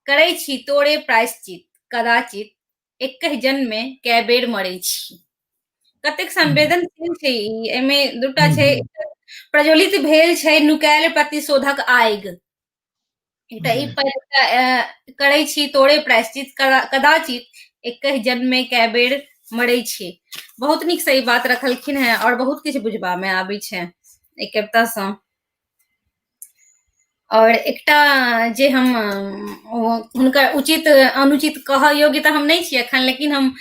करै छी तोरे प्रायश्चित, कदाचित एकहि जन्ममे कए बेर मरै छी। कतेक संवेदनशील छै ई। एहिमे दूटा छै, प्रज्वलित भेल छै नुकायल प्रतिशोधक आगि, एकटा ई करै छी तोरे प्रायश्चित, कदाचित एकहि जन्म में कए बेर मरै छी। बहुत नीक से ई बात रखलखिन हेँ और बहुत किछु बुझबा मे आबै छै एहि कविता सँ। और एकटा जे हम हुनकर उचित अनुचित कहऽ योग्य तऽ हम नहि छी एखन, लेकिन हम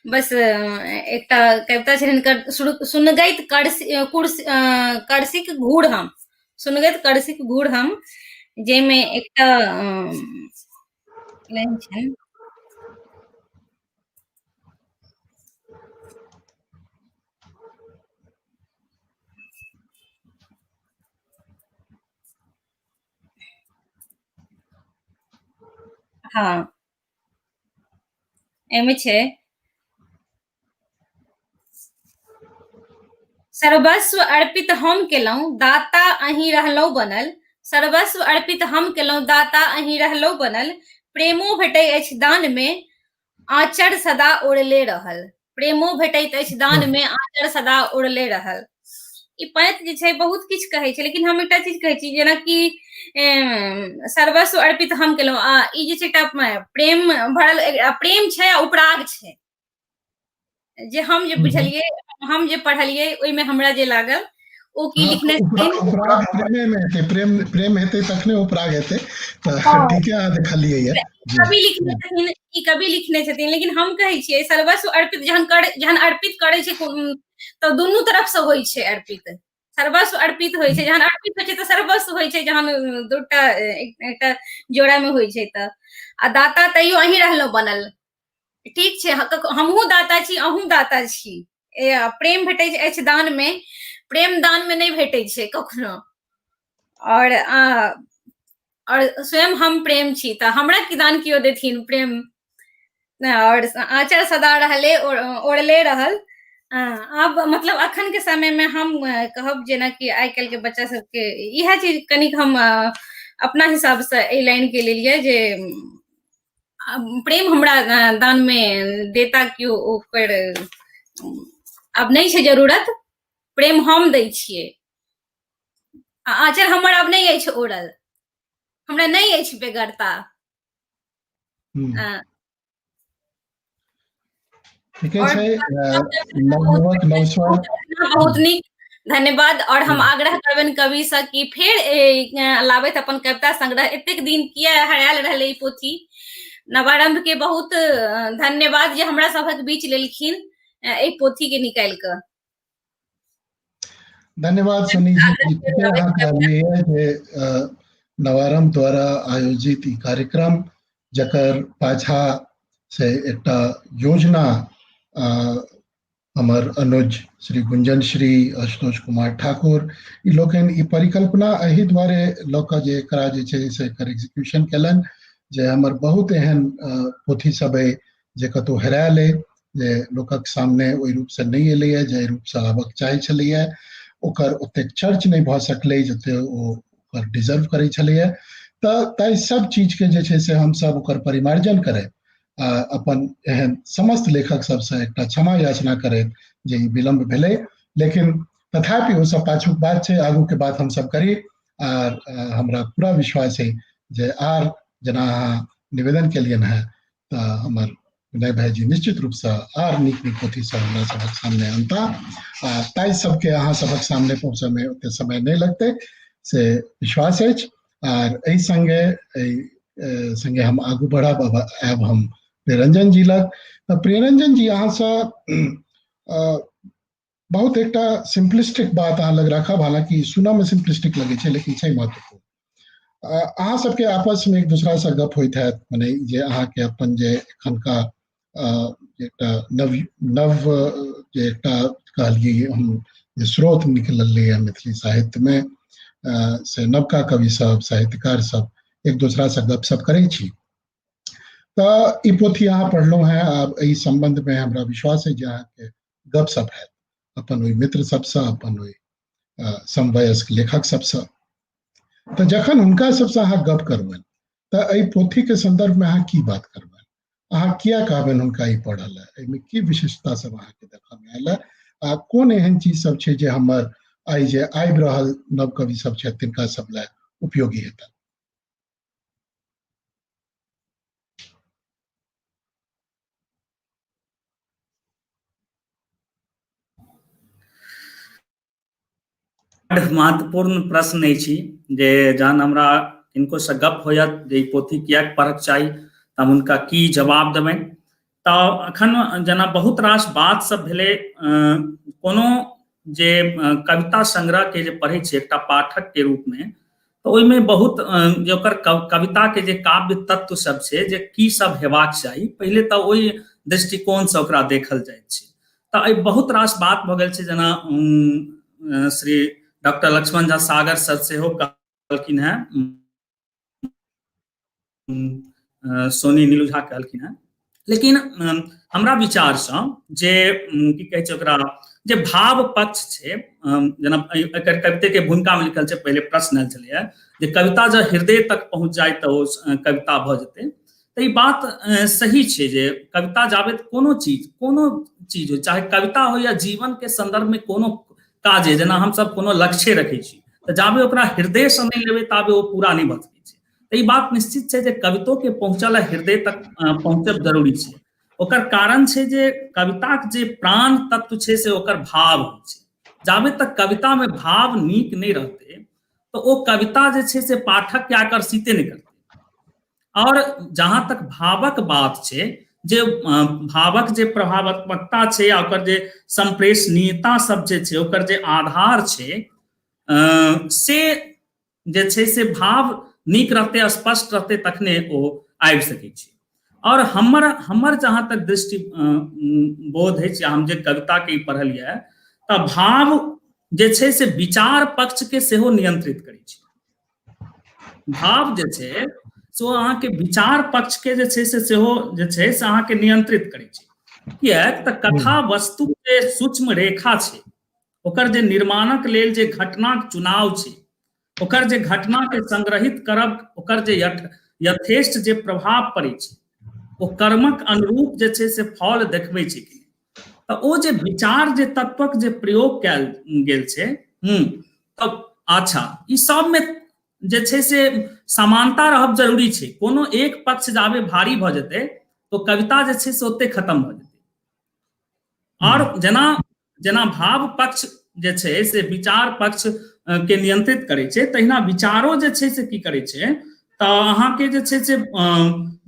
बस एकटा कविता छै हिनकर सुनगैत करसीक घूर हम, सुनगैत करसीक घूर हम, जाहिमे एकटा लाइन छै, हँ एहिमे छै, सर्वस्व अर्पित हम केलहुँ दाता अहीं रहलहुँ बनल, सर्वस्व अर्पित हम केलहुँ दाता अहीं रहलहुँ बनल, प्रेमो भेटै अछि दान मे आँचर सदा ओढ़ले रहल, प्रेमो भेटैत अछि दान मे आँचर सदा ओढ़ले रहल। ई पाँति जे छै बहुत किछु कहै छै, लेकिन हम एकटा चीज कहै छी, जेनाकि सर्वस्व अर्पित हम केलहुँ, आ ई जे छै एकटा प्रेम भरल प्रेम छै आ उपराग छै, जे हम जे बुझलियै, हम जे पढ़लियै ओहिमे हमरा जे लागल ओ की लिखने छथिन। उपराग प्रेमे मे हेतै, प्रेम प्रेम हेतै तखने उपराग हेतै, तऽ ठीके अहाँ देखलियै ये। कवि लिखने छथिन, ई कवि लिखने छथिन, लेकिन हम कहै छियै सर्वस्व अर्पित जहन कर जहन अर्पित करै छै तऽ दुनू तरफ से होइ छै अर्पित, सर्वस्व अर्पित होइ छै, जहन अर्पित होइ छै तऽ सर्वस्व होइ छै, जहन दूटा एकटा जोड़ा मे होइ छै तऽ। आ दाता तैयो अहीं रहलहुँ बनल, ठीक छै, हमहूँ दाता छी अहूँ दाता छी, प्रेम भेटै अछि दान मे, प्रेम दान मे नहि भेटै छै कखनो। और और स्वयं हम प्रेम छी तऽ हमरा की दान केओ देथिन प्रेम। और आँचर सदा रहले ओढ़ले रहल। आब मतलब अखन के समय में हम कहब जेनाकि आइ काल्हि के बच्चा सबके इएह चीज कनिक हम अपना हिसाब से एहि लाइन के लेलियै जे प्रेम हमरा दान मे देता केओ ओकर आब नहि छै जरूरत, प्रेम हम दै छियै। आ आँचर हमर आब नहि अछि ओढ़ल, हमरा नहि अछि बेगरता। ठीके छै, नवयुवक नवस्वर बहुत नीक धन्यवाद। और हम आग्रह करबनि कवि से कि फेर लाबथि अपन कविता संग्रह, एतेक दिन किया हरायल रहलै ई पोथी। नवारंभ के बहुत धन्यवाद जे हमरा सभक बीच लेलखिन एहि पोथी के निकालि कऽ। धन्यवाद सोनी जी। अहाँ कहलियै जे नवारंभ द्वारा आयोजित ई कार्यक्रम जकर पाछा से एकटा योजना हमर अनुज श्री गुंजन श्री आशुतोष कुमार ठाकुर ई लोकनि ई परिकल्पना एहि दुआरे लऽ कऽ जे एकरा जे छै से एकर एक्जीक्यूशन केलनि जे हमर बहुत एहन पोथी सब अइ जे कतहु हेरायल अइ, जे लोकक सामने ओहि रूपसँ नहि एलैए जाहि रूपसँ आबक चाहै छलैए, ओकर ओतेक चर्च नहि भऽ सकलै जते ओ ओकर डिजर्व करै छलैए। तऽ ताहि सब चीजके जे छै से हमसब ओकर परिमार्जन करैत आ अपन एहन समस्त लेखक सबसँ एकटा क्षमा याचना करैत जे ई विलम्ब भेलै, लेकिन तथापि ओ सब पाछूक बात छै, आगूके बात हमसब करी। आर हमरा पूरा विश्वास है जे आर जेना अहाँ निवेदन केलियनि हेँ तऽ हमर विनय भाईजी निश्चित रूपसँ आर नीक नीक पोथी सब हमरा सबक सामने अनता आ ताहि सबके अहाँ सबक सामने पहुँचऽमे ओते समय नहि लगतै से विश्वास अछि। आर एहि संगे एहि संगे हम आगू बढ़ब। अब आयब हम प्रियरंजन जी लग। तऽ प्रियरंजन जी, अहाँसँ बहुत एकटा सिम्पलिस्टिक बात अहाँ लग राखब, हालांकि सुनऽ मे सिम्पलिस्टिक लगै छै लेकिन छै महत्वपूर्ण। अहाँ सबके आपस में एक दूसरा से गप होइत हैत, माने जे अहाँके अपन जे एखनका एकटा नव नव जे एकटा कहलियै हम जे स्रोत निकललै मैथिली साहित्य में, से नवका कवि सब साहित्यकार सब एक दूसरा से गप सप करै छी। तऽ ई पोथी अहाँ पढ़लहुँ हेँ, आब एहि सम्बन्ध में हमरा विश्वास है जे अहाँके गप सप हैत अपन ओहि मित्र सबसँ, अपन ओहि समवयस्क लेखक सबसँ। तऽ जखन हुनका सबसँ अहाँ गप करबनि तऽ एहि पोथीके सन्दर्भमे अहाँ की बात करबनि, अहाँ किया कहबनि हुनका ई पढ़ल है, एहिमे की विशेषता सब अहाँके देखऽमे आयल है आ कोन एहन चीज सब छै जे हमर आइ जे आबि रहल नव कवि सब छथि तिनका सब लए उपयोगी हेतनि? बड्ड महत्वपूर्ण प्रश्न अछि जे जहन हमरा किनको से गप होयत जे ई पोथी किएक पढ़क चाही तऽ हम हुनका की जवाब देबनि। तऽ एखन जेना बहुत रास बात सब भेलै, कोनो जे कविता संग्रहके जे पढ़ै छियै एकटा पाठकके रूपमे तऽ ओहिमे बहुत जे ओकर कविताके जे काव्य तत्व सब छै जे की सब हेबाक चाही, पहिले तऽ ओहि दृष्टिकोणसँ ओकरा देखल जाइत छै। तऽ एहि बहुत रास बात भऽ गेल छै, जेना श्री डॉक्टर लक्ष्मण झा सागर सर सेहो कहलखिन हेँ, सोनी नीलू झा कहलखिन हेँ, लेकिन हमरा विचारसँ जे की कहै छै ओकरा जे भाव पक्ष छै, जेना एकर कविते के भूमिका में लिखल छै, पहिले प्रश्न आयल छलैए जे कविता जँ हृदय तक पहुँच जाय तऽ ओ कविता भऽ जेतै। तऽ ई बात सही छै जे कविता जाबे कोनो चीज हो, चाहे कविता हो या जीवन के संदर्भ में कोनो काज, जेना हमसब कोनो लक्ष्य रखै छी तऽ जाबे ओकरा हृदय से नहि लेबै ताबे ओ पूरा नहि भऽ सकै छै। तऽ ई बात निश्चित छै जे कवितो के पहुँचल हृदय तक पहुँचब जरूरी छै। ओकर कारण छै जे कविताके जे प्राण तत्व छै से ओकर भाव होइ छै। जाबे तक कविता में भाव नीक नहि रहतै तऽ ओ कविता जे छै से पाठक के आकर्षिते नहि करतै। और जहाँ तक भावक बात छै जे भावक जे प्रभावात्मकता छै आ ओकर जे संप्रेषणीयता सब जे छै ओकर जे आधार छै से जे छै से भाव नीक रहतै, स्पष्ट रहतै तखने ओ आबि सकै छै। और हमर हमर जहाँ तक दृष्टि बोध अछि, हम जे कविता के पढ़लियै तऽ भाव जे छै से विचार पक्ष के सेहो नियंत्रित करै छै। भाव जे छै से ओ अहाँके विचार पक्ष के जे छै से सेहो जे छै से अहाँके नियंत्रित करै छै। किएक तऽ कथा वस्तु के सूक्ष्म रेखा छै, ओकर जे निर्माणक लेल जे घटनाक चुनाव छै, ओकर जे घटना के संग्रहित करब, ओकर जे यथेष्ट जे प्रभाव पड़ै छै, ओ कर्मक अनुरूप जे छै से फल देखबै छै कि तऽ ओ जे विचार जे तत्वक जे प्रयोग कयल गेल छै। तब अच्छा ई सबमे जे छै से समानता रहब जरूरी छै। कोनो एक पक्ष जाबे भारी भऽ जेतै तो कविता जे छै से ओते खत्म भऽ जेतै। और जेना जेना भाव पक्ष जे छै से विचार पक्ष के नियंत्रित करै छै, तहिना विचारो जे छै से की करै छै तऽ अहाँके जे छै से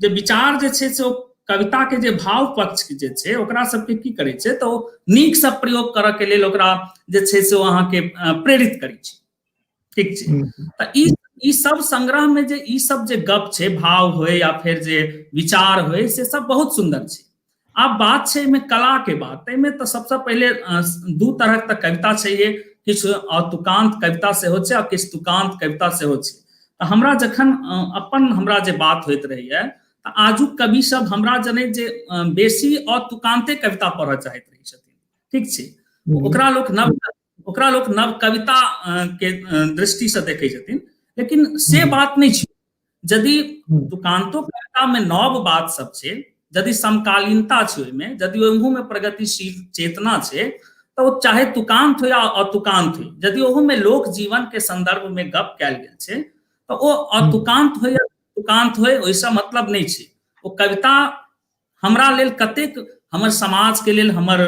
जे विचार जे छै से ओ कविता के जे भाव पक्ष जे छै ओकरा सबके की करै छै तऽ ओ नीकसँ प्रयोग करऽ के लेल ओकरा जे छै से ओ अहाँके प्रेरित करै छै। ठीक छै, तऽ ई ई सब संग्रह में जे ई सब जे गप छै, भाव होय या फेर जे विचार होय, से सब बहुत सुंदर छै। आब बात छै एहिमे कला के बात, ताहिमे तऽ सबसँ पहिले दू तरहक तऽ कविता छै, ये किछु अतुकांत कविता सेहो छै आ किछु तुकांत कविता सेहो छै। तऽ हमरा जखन अपन हमरा जे बात होइत रहैया तऽ आजुक कवि सब हमरा जनैत जे बेसी अतुकांते कविता पढ़ऽ चाहैत रहै छथिन। ठीक छै, ओकरा लोक नव ओकरा लोक नव कविता के दृष्टिसँ देखै छथिन, लेकिन से बात नहि छै। यदि तुकांतो कविता में नव बात सब छै, यदि समकालीनता छै ओहिमे, यदि ओहू में प्रगतिशील चेतना छै, तऽ ओ चाहे तुकांत हो या अतुकांत हो, यदि ओहू में लोक जीवन के संदर्भ में गप कयल गेल छै तऽ ओ अतुकांत हो या तुकांत हो, ओहिसँ मतलब नहि छै। ओ कविता हमरा लेल कतेक, हमर समाज के लेल, हमर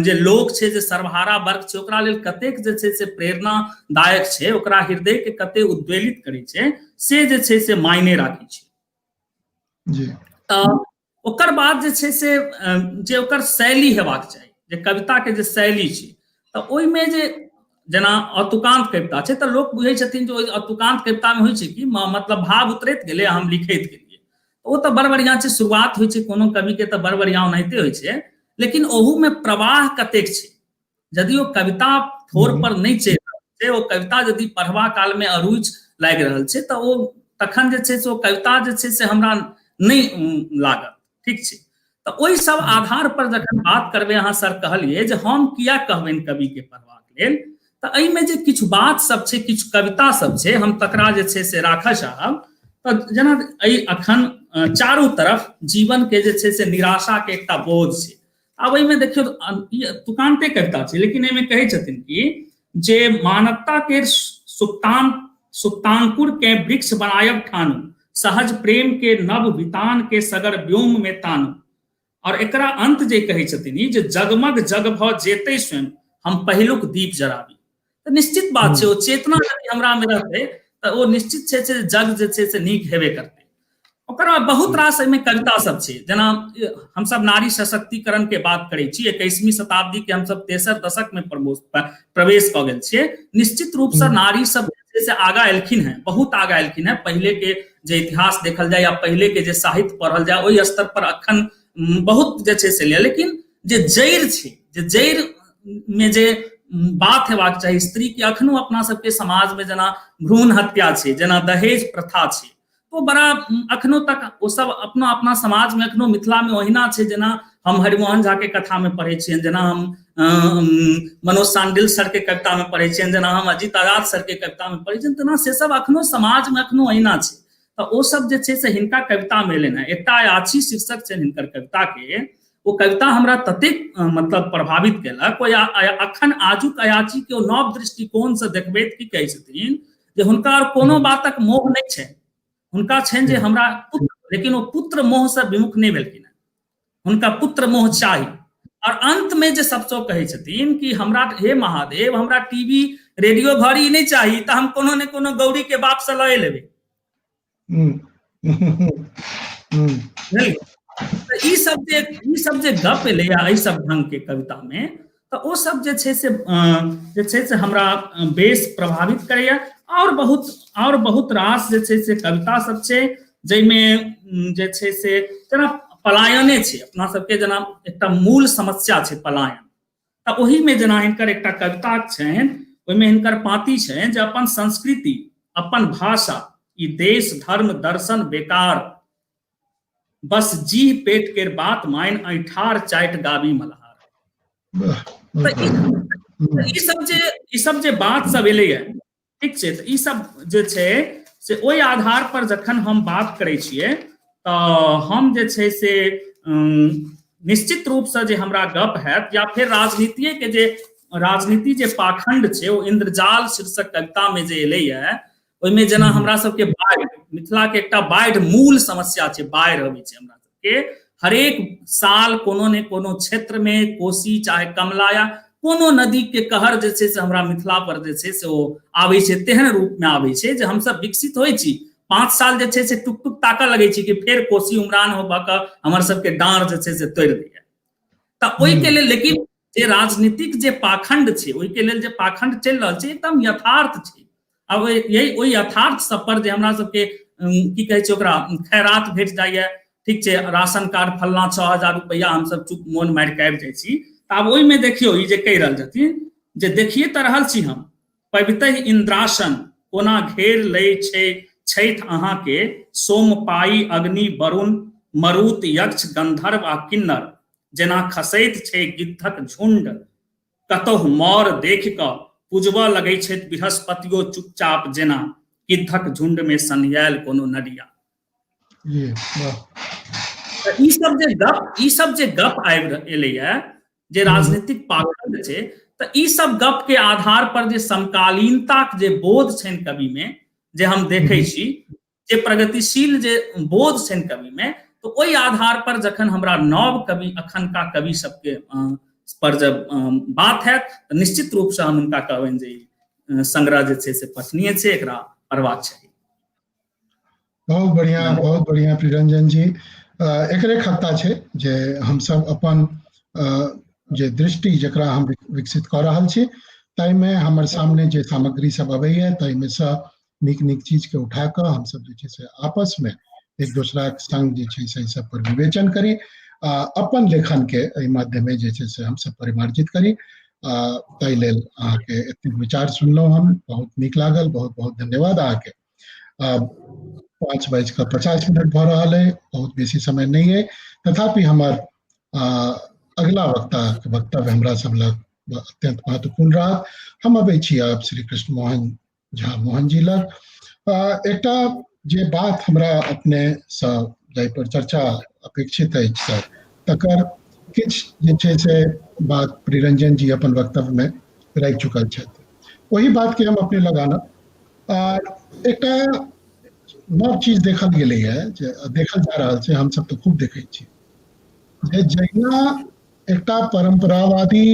जे लोक छै, जे सर्वहारा वर्ग छै, ओकरा लेल कतेक जे छै से प्रेरणादायक छै, ओकरा हृदय के कते उद्वेलित करै छै, से जे छै से मायने राखै छै। तऽ ओकर बाद जे छै से जे ओकर शैली हेबाक चाही, जे कविता के जे शैली छै, तऽ ओहिमे जे जेना अतुकांत कविता छै तऽ लोक बुझै छथिन जे ओहि अतुकांत कविता मे होइ छै कि मतलब भाव उतरैत गेलै, हम लिखैत गेलियै, ओ तऽ बड़ बढ़िआँ छै। शुरुआत होइ छै कोनो कविके तऽ बड़ बढ़िआँ ओनाहिते होइ छै, लेकिन ओहूमे प्रवाह कतेक छै। यदि ओ कविता ठोर पर नहि चलि रहल छै, ओ कविता यदि पढ़बा कालमे अरुचि लागि रहल छै, तऽ ओ तखन जे छै से ओ कविता जे छै से हमरा नहि लागत। ठीक छै, तऽ ओहि सब आधार पर जखन बात करबै, अहाँ सर कहलियै जे हम किया कहबनि कविके पढ़बाक लेल, तऽ एहिमे जे किछु बात सब छै, किछु कविता सब छै, हम तकरा जे छै से राखऽ चाहब। तऽ जेना एहि अखन चारू तरफ जीवन के जे छै से निराशा के एकटा बोझ छै। आब एहिमे देखियौ, ई तुकांते कविता छै, लेकिन एहिमे कहै छथिन कि जे मानवता के सुप्तान सुप्तांकुर के वृक्ष बनायब ठानू, सहज प्रेम के नव वितान के सगर व्योम में तानू। और एकरा अंत जे कहै छथिन ई जे जगमग जग भऽ जेतै स्वयं, हम पहिलुक दीप जराबी। तऽ निश्चित बात छै, ओ चेतना यदि हमरा मे रहतै तऽ ओ निश्चित छै से जग जे छै से नीक हेबे करतै। ओकर बाद बहुत रास एहिमे कविता सब छै, जेना हमसब नारी सशक्तिकरण के बात करै छी, 21वीं शताब्दी के हमसब तेसर दशक में प्रवेश कऽ गेल छियै। निश्चित रूप से नारी सब जे छै से आगा एलखिन हेँ, बहुत आगा एलखिन हेँ। पहिले के जे इतिहास देखल जाय या पहिले के जे साहित्य पढ़ल जाय, ओहि स्तर पर अखन बहुत जे छै से, लेकिन जे जड़ि छै, जे जड़ि मे जे बात हेबाक चाही स्त्री के, अखनो अपना सबके समाज में जेना भ्रूण हत्या छै, जेना दहेज प्रथा छै, ओ बड़ा अखनो तक ओ सब अपना अपना समाज में अखनो मिथिला में ओहिना छै, जेना हम हरिमोहन झा के कथा में पढ़ै छियनि, जेना हम मनोज सांडिल सर के कविता में पढ़ै छियनि, जेना हम अजित आजाद सर के कविता में पढ़ै छियनि, तेना से सब अखनो समाज में अखनो ओहिना छै। तऽ ओ सब जे छै से हिनका कविता में एलनि हेँ। एकटा अयाची शीर्षक छनि हिनकर कविता के, ओ कविता हमरा ततेक मतलब प्रभावित केलक। ओ अखन आजुक अयाची के ओ नव दृष्टिकोण से देखबैत की कहै छथिन जे हुनका और कोनो बातक मोह नहि छनि, हुनका छनि जे हमरा पुत्र, लेकिन ओ पुत्र मोह से विमुख नहि भेलखिन हेँ, हुनका पुत्र मोह चाही। और अंत में जे सबसँ कहै छथिन कि हमरा हे महादेव, हमरा टीवी रेडियो घड़ी नहि चाही, तऽ हम कोनो ने कोनो गौरी के बाप से लए लेबै। तऽ ई सब जे गप एलैया एहि सब ढंग के कविता में, तऽ ओ सब जे छै से जे छै से हमरा बेस प्रभावित करैया। और बहुत रास जे छै से कविता सब छै, जाहिमे जे छै से जेना पलायने छै, अपना सबके जेना एकटा मूल समस्या छै पलायन, तऽ ओहिमे जेना हिनकर एकटा कविता छनि, ओहिमे हिनकर पाँति छनि जे अपन संस्कृति अपन भाषा ई देश धर्म दर्शन बेकार, बस जीह पेट के बात माइन ऐठार चाटि गाबी मल्हार। तऽ ई सब जे बात सब एलैया, ठीक छै, तऽ ई सब जे छै से ओहि आधार पर जखन हम बात करै छियै तऽ हम जे छै से निश्चित रूपसँ जे हमरा गप हैत, या फेर राजनीतिये के जे राजनीति जे पाखंड छै, ओ इन्द्रजाल शीर्षक कविता में जे एलैया, ओहिमे जेना हमरा सबके बाढ़ि, मिथिला के एकटा बाढ़ि मूल समस्या छै, बाढ़ि अबै छै हमरा सबके हरेक साल कोनो ने कोनो क्षेत्र में, कोसी चाहे कमला या कोनो नदीके कहर जे छै से हमरा मिथिला पर जे छै से ओ आबै छै, तेहन रूपमे आबै छै जे हमसभ विकसित होइ छी। 5 साल जे छै से टुक टुक ताकऽ लगै छी कि फेर कोसी उमरान भऽ कऽ हमर सबके डाँड़ जे छै से तोड़ि दैया। तऽ ओहिके लेल लेकिन जे राजनीतिक जे पाखंड छै, ओहिके लेल जे पाखंड चलि रहल छै, एकदम यथार्थ छै। आब यही ओहि यथार्थ सब पर जे हमरा सबके की कहै छै ओकरा खैरात भेट जाइए, ठीक छै, राशन कार्ड फल्लाँ 6000 रुपैआ, हमसब चुप मोन मारि कऽ आबि जाइ छी। तऽ आब ओहिमे देखियौ ई जे कहि रहल छथिन जे देखिए तऽ रहल छी हम, पबितहि इन्द्रासन कोना घेर लै छै छथि अहाँके सोमपाई अग्नि वरुण मरुत यक्ष गंधर्व आ किन्नर, जेना खसैत छै गिद्धक झुंड कतहु मौर देख कऽ पुजबऽ लगै छथि बृहस्पतियो चुपचाप जेना गिद्धक झुंड में सन्हियायल कोनो नडिया। ई सब जे गप, ई सब जे गप आबि एलैया जे राजनीतिक पाखंड छै, तऽ ई सब गप के आधार पर जे समकालीनताक जे बोध छनि कवि में, जे हम देखै छी जे प्रगतिशील जे बोध छनि कवि में, तऽ ओहि आधार पर जखन हमरा नव कवि अखनका कवि सबके पर जब बात हैत तऽ निश्चित रूप से हम हुनका कहबनि जे संग्रह जे छै से पठनीय छै, एकरा पढ़बाक चाही। बहुत बढ़िया, बहुत बढ़िया प्रियरंजन जी। एकरे खत्ता छै जे हमसब अपन जे दृष्टि जकरा हम विकसित कऽ रहल छी ताहिमे हमर सामने जे सामग्री सब अबैया ताहिमे सँ नीक नीक चीज के उठा कऽ हमसब जे छै से आपस मे एक दोसराक संग जे छै से एहि सब पर विवेचन करी आ अपन लेखन के एहि माध्यमे जे छै से हमसब परिमार्जित करी। ताहि लेल अहाँके एतेक विचार सुनलहुँ हम, बहुत नीक लागल, बहुत बहुत धन्यवाद अहाँके। 5:50 भऽ रहल अइ, बहुत बेसी समय नहि अइ, तथापि हमर अगला वक्ता के वक्तव्य हमरा सब लग अत्यंत महत्वपूर्ण रहत। हम अबै छी आब श्री कृष्ण मोहन झा मोहन जी लग। एकटा जे बात हमरा अपने सँ जाहि पर चर्चा अपेक्षित अछि सर, तकर किछु जे छै से बात प्रियरंजन जी अपन वक्तव्य में राखि चुकल छथि, ओही बात के हम अपने लग आनब। एकटा नव चीज देखल गेलैए जे देखल जा रहल छै, हमसब तऽ खूब देखै छी जे जहिना एकटा परम्परावादी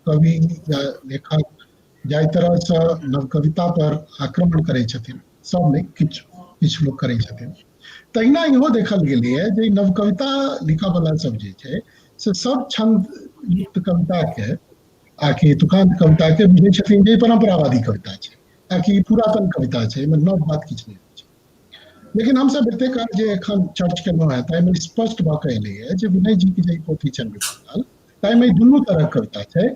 कवि या लेखक जाहि तरहसँ नव कविता पर आक्रमण करै छथिन, सब नहि, किछु किछु लोक करै छथिन, तहिना इहो देखल गेलैए जे नव कविता लिखऽवला सब जे छै से सब छंद युक्त कविताके आकि तुकान्त कविता के बुझै छथिन जे परम्परावादी कविता छै आकि ई पुरातन कविता छै, एहिमे नव बात किछु नहि छै। लेकिन हमसब एतेक काल जे एखन चर्च केलहुँ हेँ ताहिमे स्पष्ट भऽ कऽ एलैए जे विनय जी के जे ई पोथी छनि विपन्नलाल, ताहिमे दुनू तरहक कविता छै,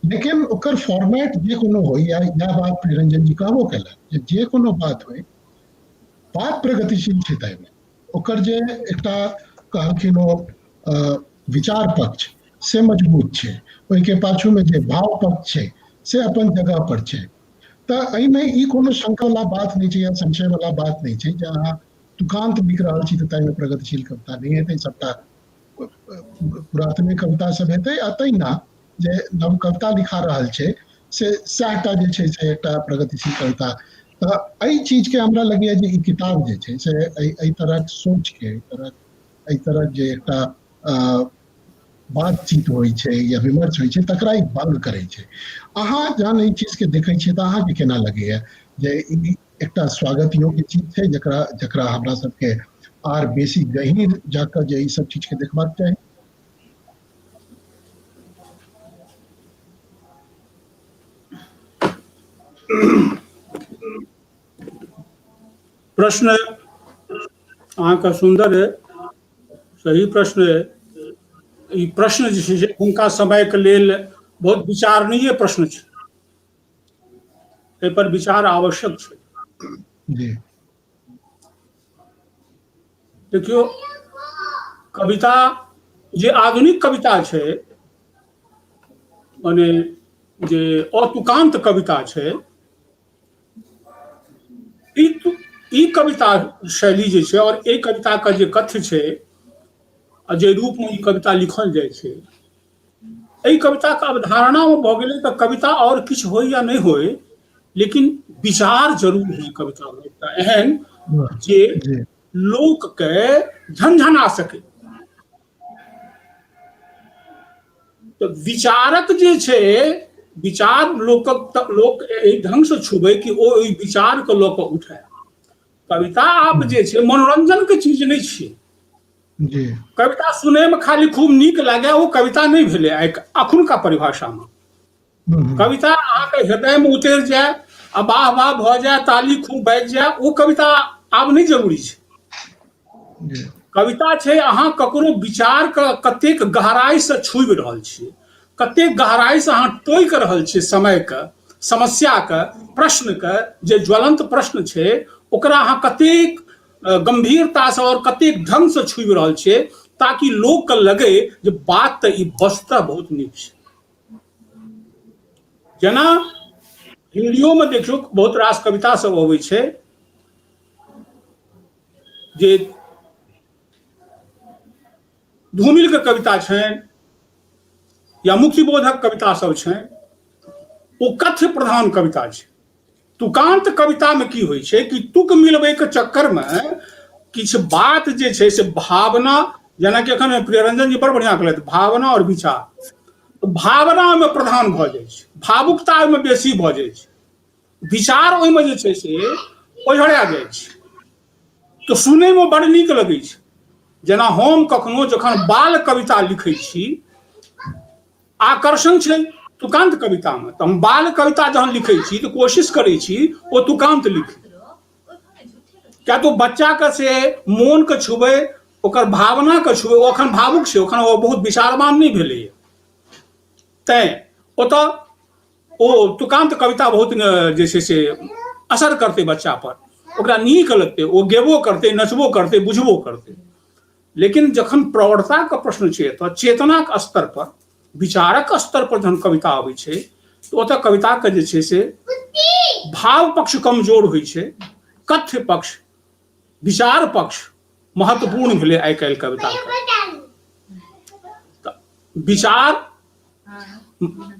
लेकिन ओकर फॉर्मेट जे कोनो होइ, या इएह बात प्रियरंजन जी कहबो केलनि जे जे कोनो बात होइ, बात प्रगतिशील छै ताहिमे ओकर जे एकटा कहलखिन ओ विचार पक्ष से मजबूत छै, ओहिके पाछूमे जे भाव पक्ष छै से अपन जगह पर छै। तऽ एहिमे ई कोनो शंका वाला बात नहि छै या संशय वाला बात नहि छै जे अहाँ तुकान्त लिख रहल छी तऽ ताहिमे प्रगतिशील कविता नहि हेतै, सबटा पुरातने कविता सब हेतै, आ तहिना जे नव कविता लिखा रहल छै से सएहटा जे छै से एकटा प्रगतिशील कविता। तऽ एहि चीजके हमरा लगैए जे ई किताब जे छै से एहि तरहक सोचके, एहि तरहक जे एकटा बातचीत होइ छै या विमर्श होइ छै तकरा ई भंग करै छै। अहाँ जहन एहि चीजके देखै छियै तऽ अहाँके केना लगैए जे ई एकटा स्वागत योग्य चीज छै जकरा जकरा हमरा सबके आर बेसी गहीर जाकऽ जे ई सब चीजके देखबाक चाही? प्रश्न अहाँके सुन्दर है, सही प्रश्न है। ई प्रश्न जे छै से हुनका समयके लेल बहुत विचारणीय प्रश्न छै, एहि पर विचार आवश्यक छै। जी। देखियौ, कविता जे आधुनिक कविता छै, माने जे अतुकान्त कविता छै, ई कविता शैली जे छै और एहि कविता के जे कथ्य छै आ जे रूप में ई कविता लिखल जाइ छै, एहि कविता के अवधारणा में भऽ गेलै तऽ कविता और किछु होइ या नहि होइ, लेकिन विचार जरूर होइ कविता में एकटा एहन जे लोक के झंझना सके। तऽ विचारक जे छै, विचार लोकक, लोक एहि ढंगसँ छुबै कि ओ ओहि विचारके लऽ कऽ उठय। कविता आब जे छै मनोरंजनके चीज नहि छियै। कविता सुनैमे खाली खूब नीक लागै, ओ कविता नहि भेलै आइ अखुनका परिभाषामे। कविता अहाँके हृदयमे उतरि जाय आ वाह वाह भऽ जाय, ताली खूब बाजि जाय, ओ कविता आब नहि जरूरी छै। कविता छै अहाँ ककरो विचारके कतेक गहराइसँ छुबि रहल छियै, कतेक गहराइसँ अहाँ टोकि रहल छियै समयके, समस्याके, प्रश्नके, जे ज्वलंत प्रश्न छै ओकरा अहाँ कतेक गंभीरतासँ आओर कतेक ढंगसँ छुबि रहल छियै, ताकि लोकके लगे जे बात तऽ ई वस्तुतः बहुत नीक छै। जेना हिन्दियोमे देखियौ बहुत रास कविता सब अबै छै जे धूमिलके कविता छनि या मुक्तिबोधक कविता सब छनि, ओ कथ्य प्रधान कविता छै। तुकान्त कवितामे की होइ छै कि तुक मिलबैके चक्करमे किछु बात जे छै से भावना, जेनाकि एखन प्रियरंजन जी बड़ बढ़िआँ कहलथि, भावना आओर विचार, भावना ओहिमे प्रधान भऽ जाइ छै, भावुकता ओहिमे बेसी भऽ जाइ छै, विचार ओहिमे जे छै से ओझरा जाइ छै। तऽ सुनैमे बड़ नीक लगै छै। जेना हम कखनो जखन बाल कविता लिखै छी, आकर्षण छै तुकान्त कवितामे, तऽ हम बाल कविता जहन लिखै छी तऽ कोशिश करै छी ओ तुकान्त लिखी, किया तऽ बच्चाके से मोनके छुबै, ओकर भावनाके छुबै। ओ अखन भावुक छै, ओखन ओ बहुत विचारवान नहि भेलैए, तैँ ओतऽ ओ तुकान्त कविता बहुत जे छै से असर करतै बच्चा पर, ओकरा नीक लगतै, ओ गेबो करतै, नचबो करतै, बुझबो करतै। लेकिन जखन प्रौढ़ताके प्रश्न छै तऽ चेतनाके स्तर पर, विचारक स्तर पर जहन कविता अबै छै तऽ ओतऽ कविताके जे छै से भाव पक्ष कमजोर होइ छै, कथ्य पक्ष, विचार पक्ष महत्वपूर्ण भेलै आइ काल्हि कविताके। विचार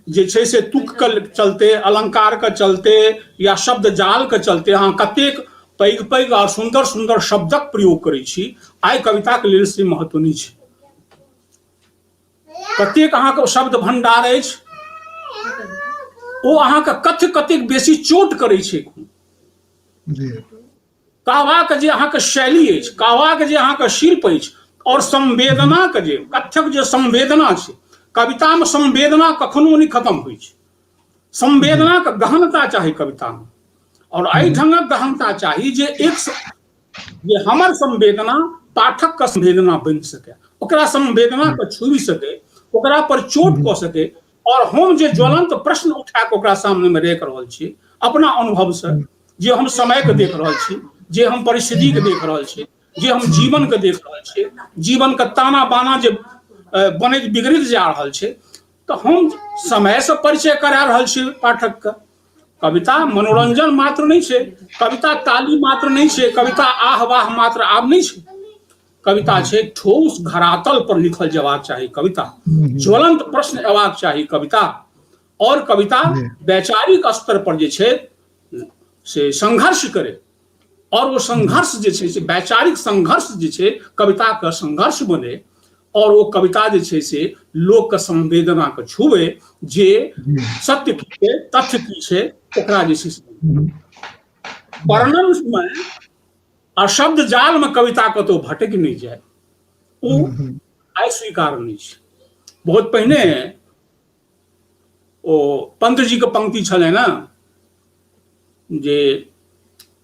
जे छै से तुकके चलते, अलंकारके चलते या शब्द जालके चलते अहाँ कतेक पैघ पैघ आ सुन्दर सुन्दर शब्दक प्रयोग करै छी, आइ कविताके लेल से महत्व नहि छै। कतेक अहाँके शब्द भंडार अछि, ओ अहाँके कथ्य कतेक बेसी चोट करै छै। कहबाक जे अहाँके शैली अछि, कहबाक जे अहाँके शिल्प अछि, आओर संवेदनाके जे कथ्यक जे संवेदना छै, कवितामे संवेदना कखनो नहि खत्म होइ छै। संवेदनाके गहनता चाही कवितामे, आओर एहि ढंगक गहनता चाही जे एक जे हमर संवेदना पाठक के संवेदना बनि सके, ओकरा संवेदना के छुबि सके, ओकरा पर चोट कऽ सके, और हम जे ज्वलंत प्रश्न उठा कऽ ओकरा सामने में राखि रहल छी अपना अनुभव से, जे हम समय के देख रहल छी, जे हम परिस्थिति के देख रहल छी, जे हम जीवन के देख रहल छी, जीवन के ताना बाना जे बनैत बिगड़ैत जा रहल छै, तऽ हम समय से परिचय करा रहल छी पाठक के। कविता मनोरंजन मात्र नहि छै, कविता ताली मात्र नहि छै, कविता आह वाह मात्र आब नहि छै। कविता छै ठोस धरातल पर लिखल जेबाक चाही कविता, ज्वलंत प्रश्न अयबाक चाही कविता, और कविता वैचारिक स्तर पर जे छै से संघर्ष करे, और ओ संघर्ष जे छै से वैचारिक संघर्ष जे छै कविता के संघर्ष बने, और ओ कविता जे छै से लोक के संवेदना के छुबे, जे सत्य की छै, तथ्य की छै, ओकरा जे छै से वर्णन में आ शब्द जाल में कविता कतौ भटकि नहि जाय, ओ आइ स्वीकार नहि छै। बहुत पहिने ओ पंत जी के पंक्ति छलै ने जे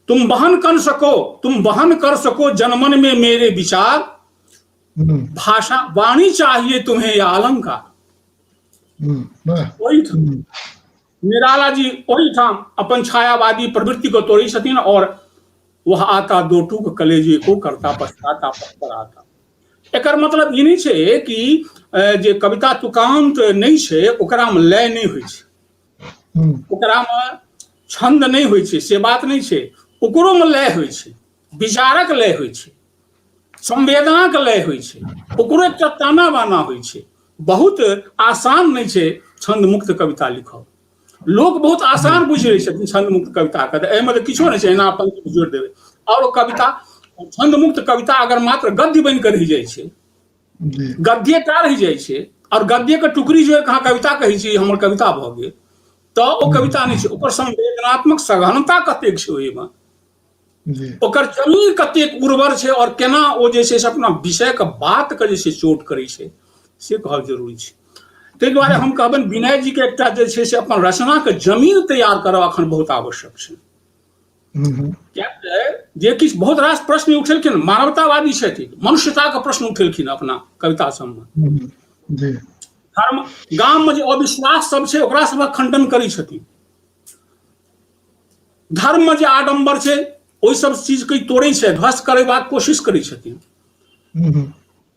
तुम वहन कर सको, तुम वहन कर सको जनमन में मेरे विचार, भाषा वाणी चाहिए तुम्हें या अलंकार। ओहिठाम निराला जी ओहिठाम अपन छायावादी प्रवृत्ति को तोड़ै छथिन, और वह आता दो टूक कलेजे को करता पछताता पर आता। एकर मतलब ई नहि छै कि जे कविता तुकान्त नहि छै ओकरामे लय नहि होइ छै, ओकरामे छंद नहि होइ छै, से बात नहि छै। ओकरोमे लय होइ छै, विचारक लय होइ छै, संवेदनाक लय होइ छै, ओकरो एकटा ताना बाना होइ छै। बहुत आसान नहि छै छंद मुक्त कविता लिखब। लोक बहुत आसान बुझि लै छथिन छंद मुक्त कविता के, तऽ एहिमे तऽ किछो नहि छै, एना अपन जोड़ि देबै। आओर ओ कविता छंद मुक्त कविता अगर मात्र गद्य बनि कऽ रहि जाइ छै, गद्ये टा रहि जाइ छै, आओर गद्यके टुकड़ी जो अहाँ कविता कहै छी, हमर कविता भऽ गेल, तऽ ओ कविता नहि छै। ओकर संवेदनात्मक सघनता कतेक छै ओहिमे, ओकर जमीन कतेक उर्वर छै, आओर केना ओ जे छै से अपना विषयके बातके जे छै चोट करै छै, से कहब जरूरी छै। ताहि दुआरे हम कहबनि विनय जीके एकटा जे छै से अपन रचनाके जमीन तैयार करब अखन बहुत आवश्यक छै। किएक जे किछु बहुत रास प्रश्न उठेलखिन, मानवतावादी छथि, मनुष्यताके प्रश्न उठेलखिन अपना कविता सबमे, धर्म, गाममे जे अविश्वास सब छै ओकरा सबक खंडन करै छथिन, धर्ममे जे आडम्बर छै ओहि सब चीजके तोड़ै छै, ध्वस्त करेबाक कोशिश करै छथिन।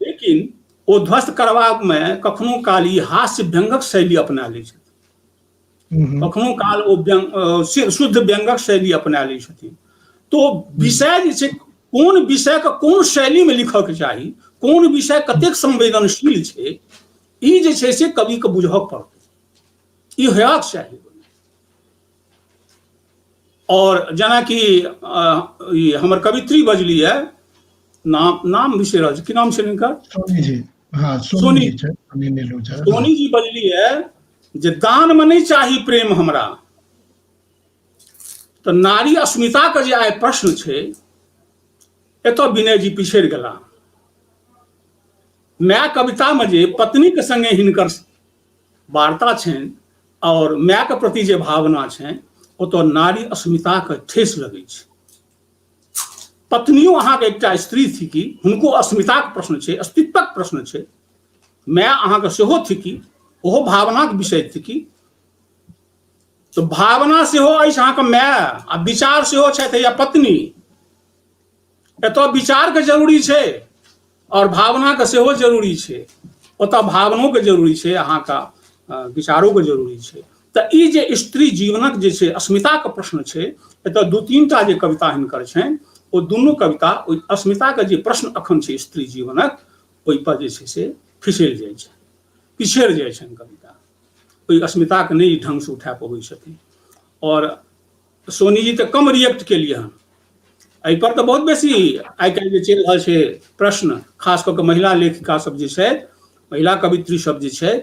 लेकिन ओ ध्वस्त करबामे कखनो काल ई हास्य व्यंगक शैली अपना लै छथिन, कखनो काल ओ व्यंग शुद्ध व्यंगक शैली अपना लै छथिन। तो विषय जे छै, कोन विषयके कोन शैलीमे लिखऽके चाही, कोन विषय कतेक संवेदनशील छै, ई जे छै से कविके बुझऽ पड़तै, ई होयबाक चाही। और जेनाकि ई हमर कवित्री बजली है, नाम नाम बिसरि रहल छी, की नाम छै हिनकर? सोनी जी। हाँ, सोनी जी छै, सोनी नीलू छै। सोनी जी बजली है जे दान में नहीं चाही प्रेम हमरा। तो नारी अस्मिता के जे आइ प्रश्न छै, एतऽ विनय जी पिछड़ि गेला। माय कविता में जे पत्नी के संगे हिनकर वार्ता छनि और माय के प्रति जे भावना छनि, ओतऽ नारी अस्मिता के ठेस लगै छै। पत्नियों अहाँके एकटा स्त्री थिकी, हुनको अस्मिताक प्रश्न छै, अस्तित्वक प्रश्न छै। माय अहाँके सेहो थिकी, ओहो भावनाक विषय थिकी। तऽ भावना सेहो अछि अहाँके माय, आ विचार सेहो छथि या पत्नी। एतऽ विचारके जरूरी छै और भावनाके सेहो जरूरी छै, ओतऽ भावनोके जरूरी छै, अहाँके विचारोके जरूरी छै। तऽ ई जे स्त्री जीवनक जे छै अस्मिताके प्रश्न छै, एतऽ दू तीन टा जे कविता हिनकर छनि, ओ दुनू कविता ओहि अस्मिताके जे प्रश्न अखन छै स्त्री जीवनक, ओहिपर जे छै से फिसलि जाइ छै, पिछड़ि जाइ छनि कविता, ओहि अस्मिताके नहि ढङ्गसँ उठा पबै छथिन। आओर सोनी जी तऽ कम रिएक्ट केलियै हन एहिपर, तऽ बहुत बेसी आइ काल्हि जे चलि रहल छै प्रश्न, खास कऽ कऽ महिला लेखिका सब जे छथि, महिला कवित्री सब जे छथि,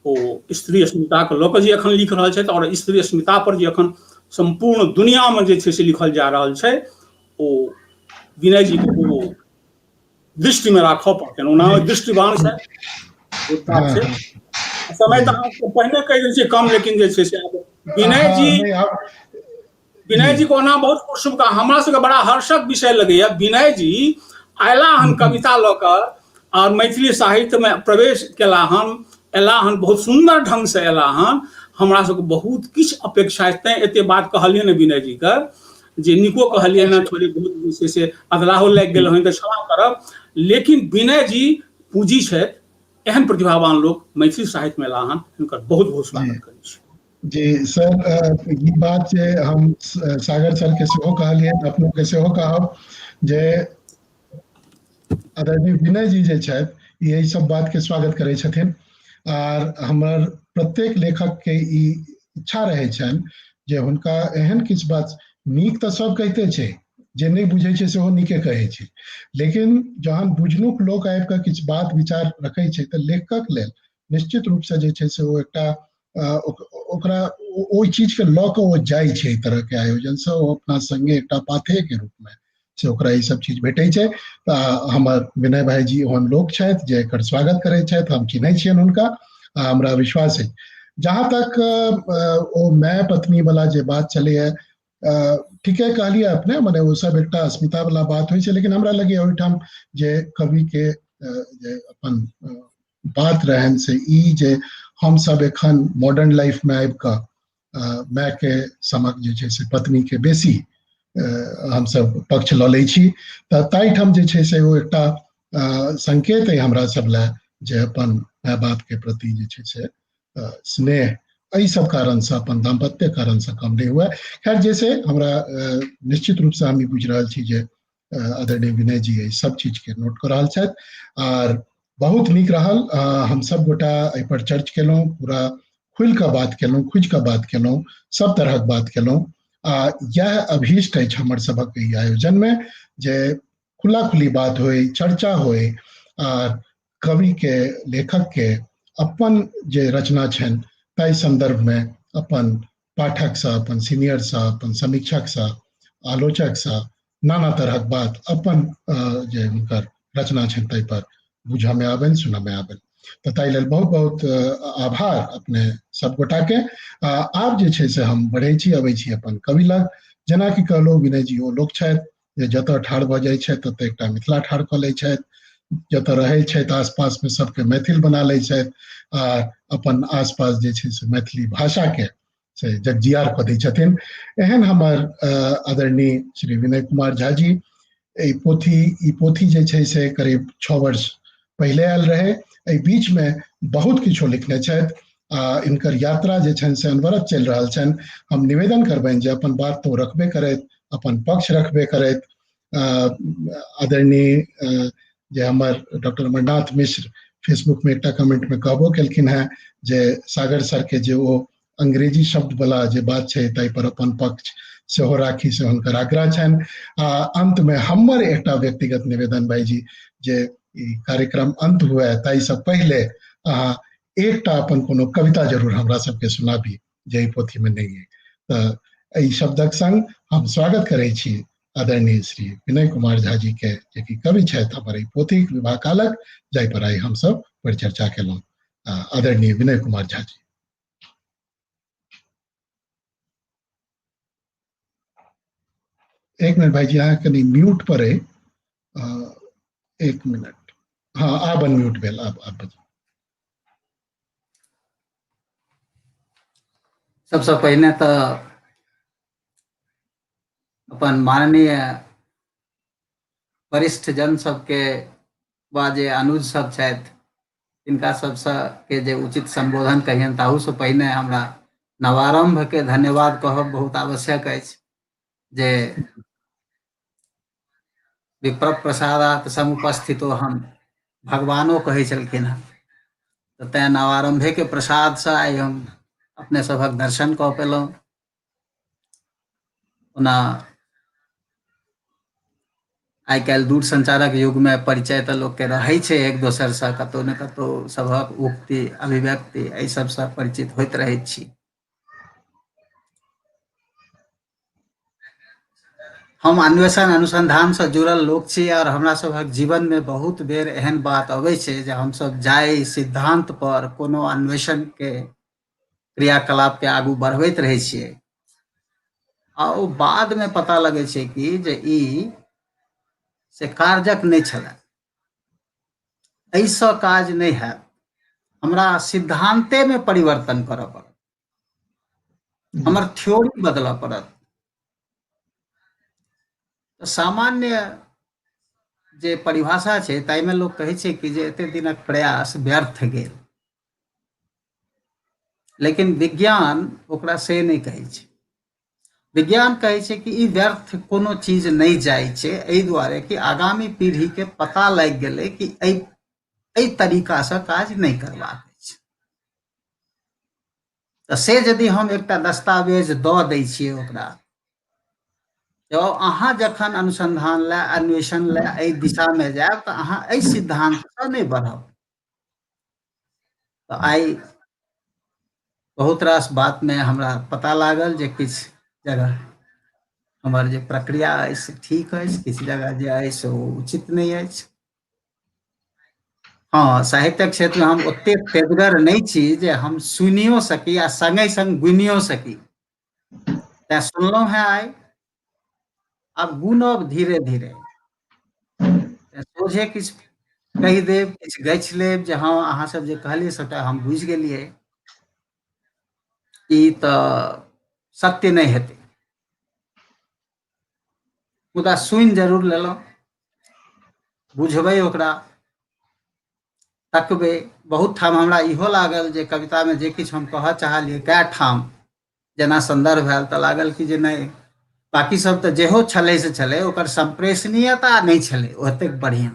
ओ स्त्री अस्मिताके लऽ कऽ जे एखन लिख रहल छथि आओर स्त्री अस्मिता पर जे एखन सम्पूर्ण दुनियामे जे छै से लिखल जा रहल छै, ओ विनय जीके ओ दृष्टिमे राखऽ पड़तनि। ओना दृष्टिवान छै, छै समय तऽ अहाँके पहिने कहि दै छियै कम, लेकिन जे छै से विनय जी, विनय जी को ओना बहुत शुभकामना। हमरा सबके बड़ा हर्षक विषय लगैया, विनय जी अयला हन कविता लऽ कऽ और मैथिली साहित्यमे प्रवेश केला हन, एला हन, बहुत सुन्दर ढंग से एला हन। हमरा सबके बहुत किछु अपेक्षा, तैं एते बात कहलियै ने विनय जी के, जे नीको कहलियै ने, थोड़े बहुत जे छै से अधलाहो लागि गेल हन तऽ क्षमा करब, लेकिन विनय जी पूँजी छथि। एहन प्रतिभावान लोक मैथिली साहित्यमे एला हन, हिनकर बहुत बहुत स्वागत करै छी। जी सर, ई बात जे हम सागर सर के सेहो कहलियै, अपनो के सेहो कहब जे आदरणीय विनय जी जे छथि, ई एहि सब बात के स्वागत करै छथिन। आर हमर प्रत्येक लेखक के ई इच्छा रहै छनि जे हुनका एहन किछु बात नीक तऽ सब कहिते छै, जे नहि बुझै छै सेहो नीके कहै छै, लेकिन जहन बुझनुक लोक आबि कऽ किछु बात विचार रखै छै तऽ लेखकक लेल निश्चित रूपसँ जे छै से ओ एकटा ओकरा ओहि चीजके लऽ कऽ ओ जाइ छै। एहि तरहके आयोजनसँ ओ अपना संगे एकटा पाथेयके रूपमे से ओकरा ई सब चीज भेटै छै। तऽ हमर विनय भाईजी ओहन लोक छथि जे एकर स्वागत करै छथि, हम चिन्है छियनि हुनका आ हमरा विश्वास अछि। जहाँ तक ओ माय पत्नी वाला जे बात चलैए, ठीके कहलियै अपने, मने ओ सब एकटा अस्मिता वाला बात होइ छै, लेकिन हमरा लगैए ओहिठाम जे कवि के जे अपन बात रहनि से ई जे हमसब एखन मॉडर्न लाइफ में आबि कऽ माय के समक्ष जे छै से पत्नी के बेसी हमसब पक्ष लऽ लै छी, तऽ ताहिठाम जे छै से ओ एकटा संकेत अइ हमरा सब लए जे अपन माय बाप के प्रति जे छै से स्नेह एहि सब कारणसँ, अपन दाम्पत्य कारणसँ कम नहि हुए। खैर, जैसे हमरा निश्चित रूपसँ हम ई बुझि रहल छी जे आदरणीय विनय जी एहि सब चीजके नोट कऽ रहल छथि आर बहुत नीक रहल। हम सब गोटा एहिपर चर्च केलहुँ, पूरा खुलि कऽ बात केलहुँ, खुजि कऽ बात केलहुँ, सब तरहक बात केलहुँ आ इएह अभीष्ट अछि हमर सभक एहि आयोजनमे जे खुला खुली बात होइ, चर्चा होइ आ कवि के, लेखक के अपन जे रचना छनि ताहि सन्दर्भमे अपन पाठकसँ, अपन सीनियरसँ, अपन समीक्षकसँ, आलोचकसँ नाना तरहक बात अपन जे हुनकर रचना छनि ताहि पर बुझऽमे आबनि, सुनऽमे आबनि। तऽ ताहि लेल बहुत बहुत आभार अपने सब गोटाके। आब जे छै से हम बढ़ै छी, अबै छी अपन कवि लग। जेनाकि कहलहुँ, विनय जी ओ लोक छथि जे जतऽ ठाढ़ भऽ जाइ छथि ततऽ एकटा मिथिला ठाढ़ कऽ लै छथि, जतऽ रहै छथि आसपासमे सबके मैथिल बना लै छथि आ अपन आसपास जे छै से मैथिली भाषाके से जगजियार कऽ दै छथिन। एहन हमर आदरणीय श्री विनय कुमार झा जी, ई पोथी जे छै से करीब 6 वर्ष पहिले आयल रहै। एहि बीचमे बहुत किछु लिखने छथि आ इनकर यात्रा जे छनि से अनवरत चलि रहल छनि। हम निवेदन करबनि जे अपन बात तो रखबे करैत, अपन पक्ष रखबे करैत। आदरणीय जे हमर डॉक्टर अमरनाथ मिश्र फेसबुक में एकटा कमेंट में कहबो केलखिन हेँ जे सागर सर के जे ओ अंग्रेजी शब्द वाला जे बात छै ताहि पर अपन पक्ष सेहो राखी, से हुनकर आग्रह छनि। आ अंत में हमर एकटा व्यक्तिगत निवेदन भाईजी, जे ई कार्यक्रम अंत हुए ताहिसँ पहिले अहाँ एकटा अपन कोनो कविता जरूर हमरा सबके सुनाबी जे एहि पोथी में नहि अइ। तऽ एहि शब्दक संग हम स्वागत करै छी आदरणीय श्री विनय कुमार झा जी के, जे कि कवि छथि हमर एहि पोथीक विवाहकालक, जाहि पर आइ हमसब परिचर्चा केलहुँ। आदरणीय विनय कुमार झा जी। एक मिनट भाईजी, अहाँ कनि म्यूट पर अइ, एक मिनट। हाँ, आब अनम्यूट भेल, आब आब बजू। सबसँ पहिने तऽ अपन माननीय वरिष्ठ जन सबके वा जे अनुज सब छथि तिनका सबसँ के जे उचित सम्बोधन कहियनि, ताहूसँ पहिने हमरा नवारम्भके धन्यवाद कहब बहुत आवश्यक अछि जे विप्र प्रसादात समुपस्थितो हम भगवानो कहै छलखिन हँ, तऽ तैँ नवारम्भेके प्रसादसँ आइ हम अपने सभक दर्शन कऽ पेलहुँ। ओना आइ काल्हि दूर संचारक युगमे परिचय तऽ लोकके रहै छै एक दोसरसँ, कतहु ने कतहु सभक उक्ति अभिव्यक्ति एहि सबसँ परिचित होइत रहै छी। हम अन्वेषण अनुसंधानसँ जुड़ल लोक छी आओर हमरा सभक जीवनमे बहुत बेर एहन बात अबै छै जे हमसभ जाहि सिद्धांत पर कोनो अन्वेषणके क्रियाकलापके आगू बढ़बैत रहै छियै आ ओ बादमे पता लगै छै कि जे ई से कारजक नहि छलै, एहिसँ काज नहि हैत, हमरा सिद्धान्तेमे परिवर्तन करऽ पड़त, हमर थ्योरी बदलऽ पड़त। तऽ सामान्य जे परिभाषा छै ताहिमे लोक कहै छै कि जे एते दिनक प्रयास व्यर्थ गेल, लेकिन विज्ञान ओकरा से नहि कहै छै। विज्ञान कहै छै कि ई व्यर्थ कोनो चीज नहि जाइ छै, एहि दुआरे कि आगामी पीढ़ीके पता लागि गेलै कि एहि तरीकासँ काज नहि करबाक अछि। तऽ से यदि हम एकटा दस्तावेज दऽ दै छियै ओकरा, तऽ अहाँ जखन अनुसंधान लए अन्वेषण लए एहि दिशामे जायब तऽ अहाँ एहि सिद्धान्तसँ नहि बढ़ब। तऽ आइ बहुत रास बातमे हमरा पता लागल जे किछु जगह हमर जे प्रक्रिया अछि से ठीक अछि, किछु जगह जे अछि से ओ उचित नहि अछि। हँ, साहित्यक क्षेत्रमे हम ओतेक तेजगर नहि छी जे हम सुनियो सकी आ सङ्गे सङ्ग गुनियो सकी, तेँ सुनलहुँ हेँ आइ, आब गुनब धीरे धीरे। सोझे किछु कहि देब, किछु गछि लेब जे हँ अहाँ सब जे कहलियै सबटा हम बुझि गेलियै, ई तऽ सत्य नहि हेतै, मुदा सुनि जरूर लेलहुँ, बुझबै ओकरा, तकबै। बहुत ठाम हमरा इहो लागल जे कवितामे जे किछु हम कहऽ चाहलियै कए ठाम जेना सन्दर्भ आयल तऽ लागल कि जे नहि, बाँकी सब तऽ जेहो छलै से छलै, ओकर सम्प्रेषणीयता नहि छलै ओतेक बढ़िआँ,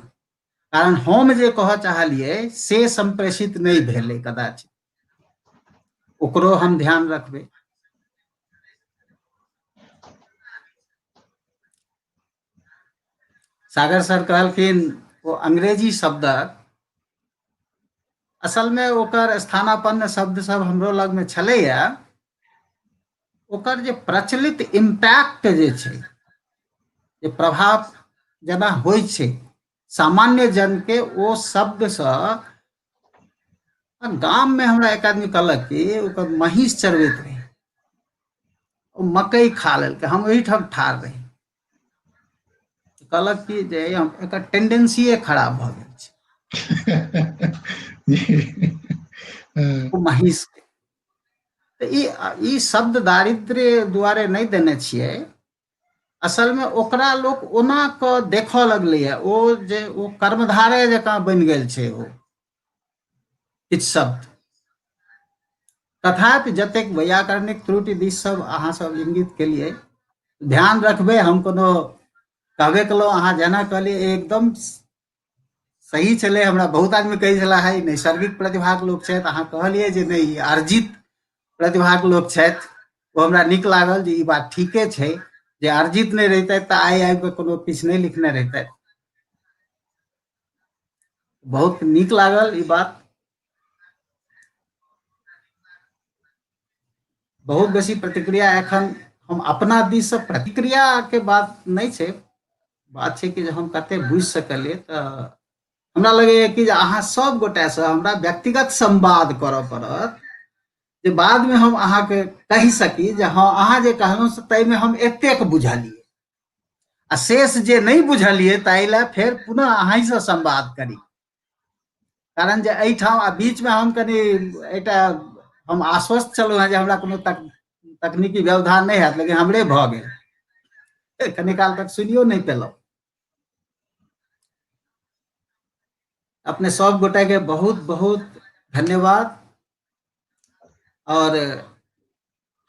कारण हम जे कहऽ चाहलियै से सम्प्रेषित नहि भेलै कदाचित, ओकरो हम ध्यान रखबै। सागर सर कहलखिन ओ अंग्रेजी शब्दक असलमे ओकर स्थानापन्न शब्द सब हमरो लगमे छलैया। ओकर जे प्रचलित इम्पैक्ट जे छै, जे प्रभाव जेना होइ छै सामान्य जनके, ओ शब्दसँ गाममे हमरा एक आदमी कहलक कि ओकर महींस चरबैत रहै, ओ मकई खा लेलकै, हम ओहिठाम ठाढ़ रही। कहलक कि जे एकर टेंडेंसीए खराब भऽ गेल छै ओ महींस के। तऽ ई ई शब्द दारिद्र्य दुआरे नहि देने छियै, असलमे ओकरा लोक ओना कऽ देखऽ लगलैए, ओ जे ओ कर्मधारय जकाँ बनि गेल छै ओ किछु शब्द। तथापि जतेक वैयाकरणिक त्रुटि दिस सब अहाँ सब इंगित केलियै, ध्यान रखबै। हम कोनो कहबे केलहुँ, अहाँ जेना कहलियै एकदम सही छलै। हमरा बहुत आदमी कहै छला है नैसर्गिक प्रतिभाके लोक छथि, अहाँ कहलियै जे नहि ई अर्जित प्रतिभाके लोक छथि, ओ हमरा नीक लागल जे ई बात ठीके छै जे अर्जित नहि रहितै तऽ आइ आबि कऽ कोनो किछु नहि लिखने रहितै। बहुत नीक लागल ई बात। बहुत बेसी प्रतिक्रिया एखन हम अपना दिससँ प्रतिक्रियाके बात नहि छै, बात छै कि जे हम कते बुझि सकलियै। तऽ हमरा लगैए कि जे अहाँ सब गोटासँ हमरा व्यक्तिगत संवाद करऽ पड़त जे बादमे हम अहाँके कहि सकी जे हँ अहाँ जे कहलहुँ से ताहिमे हम एतेक बुझलियै, आ शेष जे नहि बुझलियै ताहि लए फेर पुनः अहीँसँ संवाद करी। कारण जे एहिठाम आ बीचमे हम कनि एकटा हम आश्वस्त छलहुँ हेँ जे हमरा कोनो तकनीकी व्यवधान नहि हैत, लेकिन हमरे भऽ गेल, कनि काल तक सुनियो नहि पेलहुँ। अपने सब गोटे के बहुत बहुत धन्यवाद। और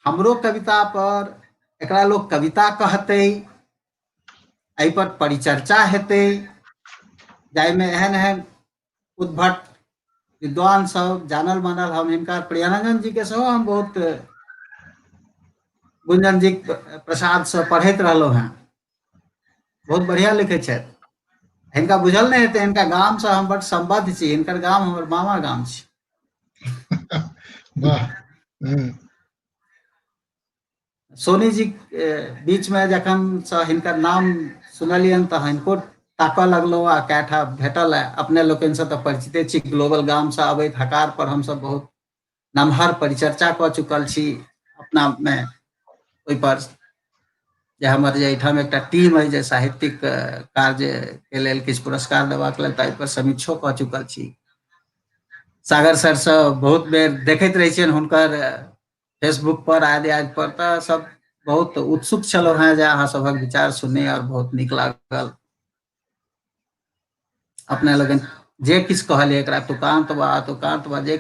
हमरो कविता पर एकरा लोग कविता कहते, एहि पर परिचर्चा हेतै, जाहिमे एहन एहन उद्भट विद्वान सब जानल मानल, हम हिनका प्रियानंदन जी के सेहो हम बहुत गुंजन जी प्रसाद से पढ़ैत रहलहुँ हेँ, बहुत बढ़िया लिखै छथि। हिनका बुझल नहि हेतै, हिनका गाम से हम बड सम्बद्ध छी, हिनकर गाम हमर मामा गाम छी। वाह। सोनी जी बीच में जखन से हिनकर नाम सुनलियनि तऽ हिनको ताकऽ लगलहुँ आ कएठा भेटल है। अपने लोकनिसँ तऽ परिचिते छी, ग्लोबल गामसँ अबैत हकार पर हमसब बहुत नमहर परिचर्चा कऽ चुकल छी अपनामे ओहिपर, जे हमर जे एहिठाम एकटा टीम अइ जे साहित्यिक कार्यके लेल किछु पुरस्कार देबाक लेल, ताहि पर समीक्षो कऽ चुकल छी। सागर सरसँ बहुत बेर देखैत रहै छियनि हुनकर फेसबुक पर आदि आदि पर, तऽ सब बहुत उत्सुक छलहुँ हेँ जे अहाँ सभक विचार सुनी और बहुत नीक लागल। अपने लोकनि जे किछु कहलियै एकरा तुकान्त वा अतुकान्त वा जे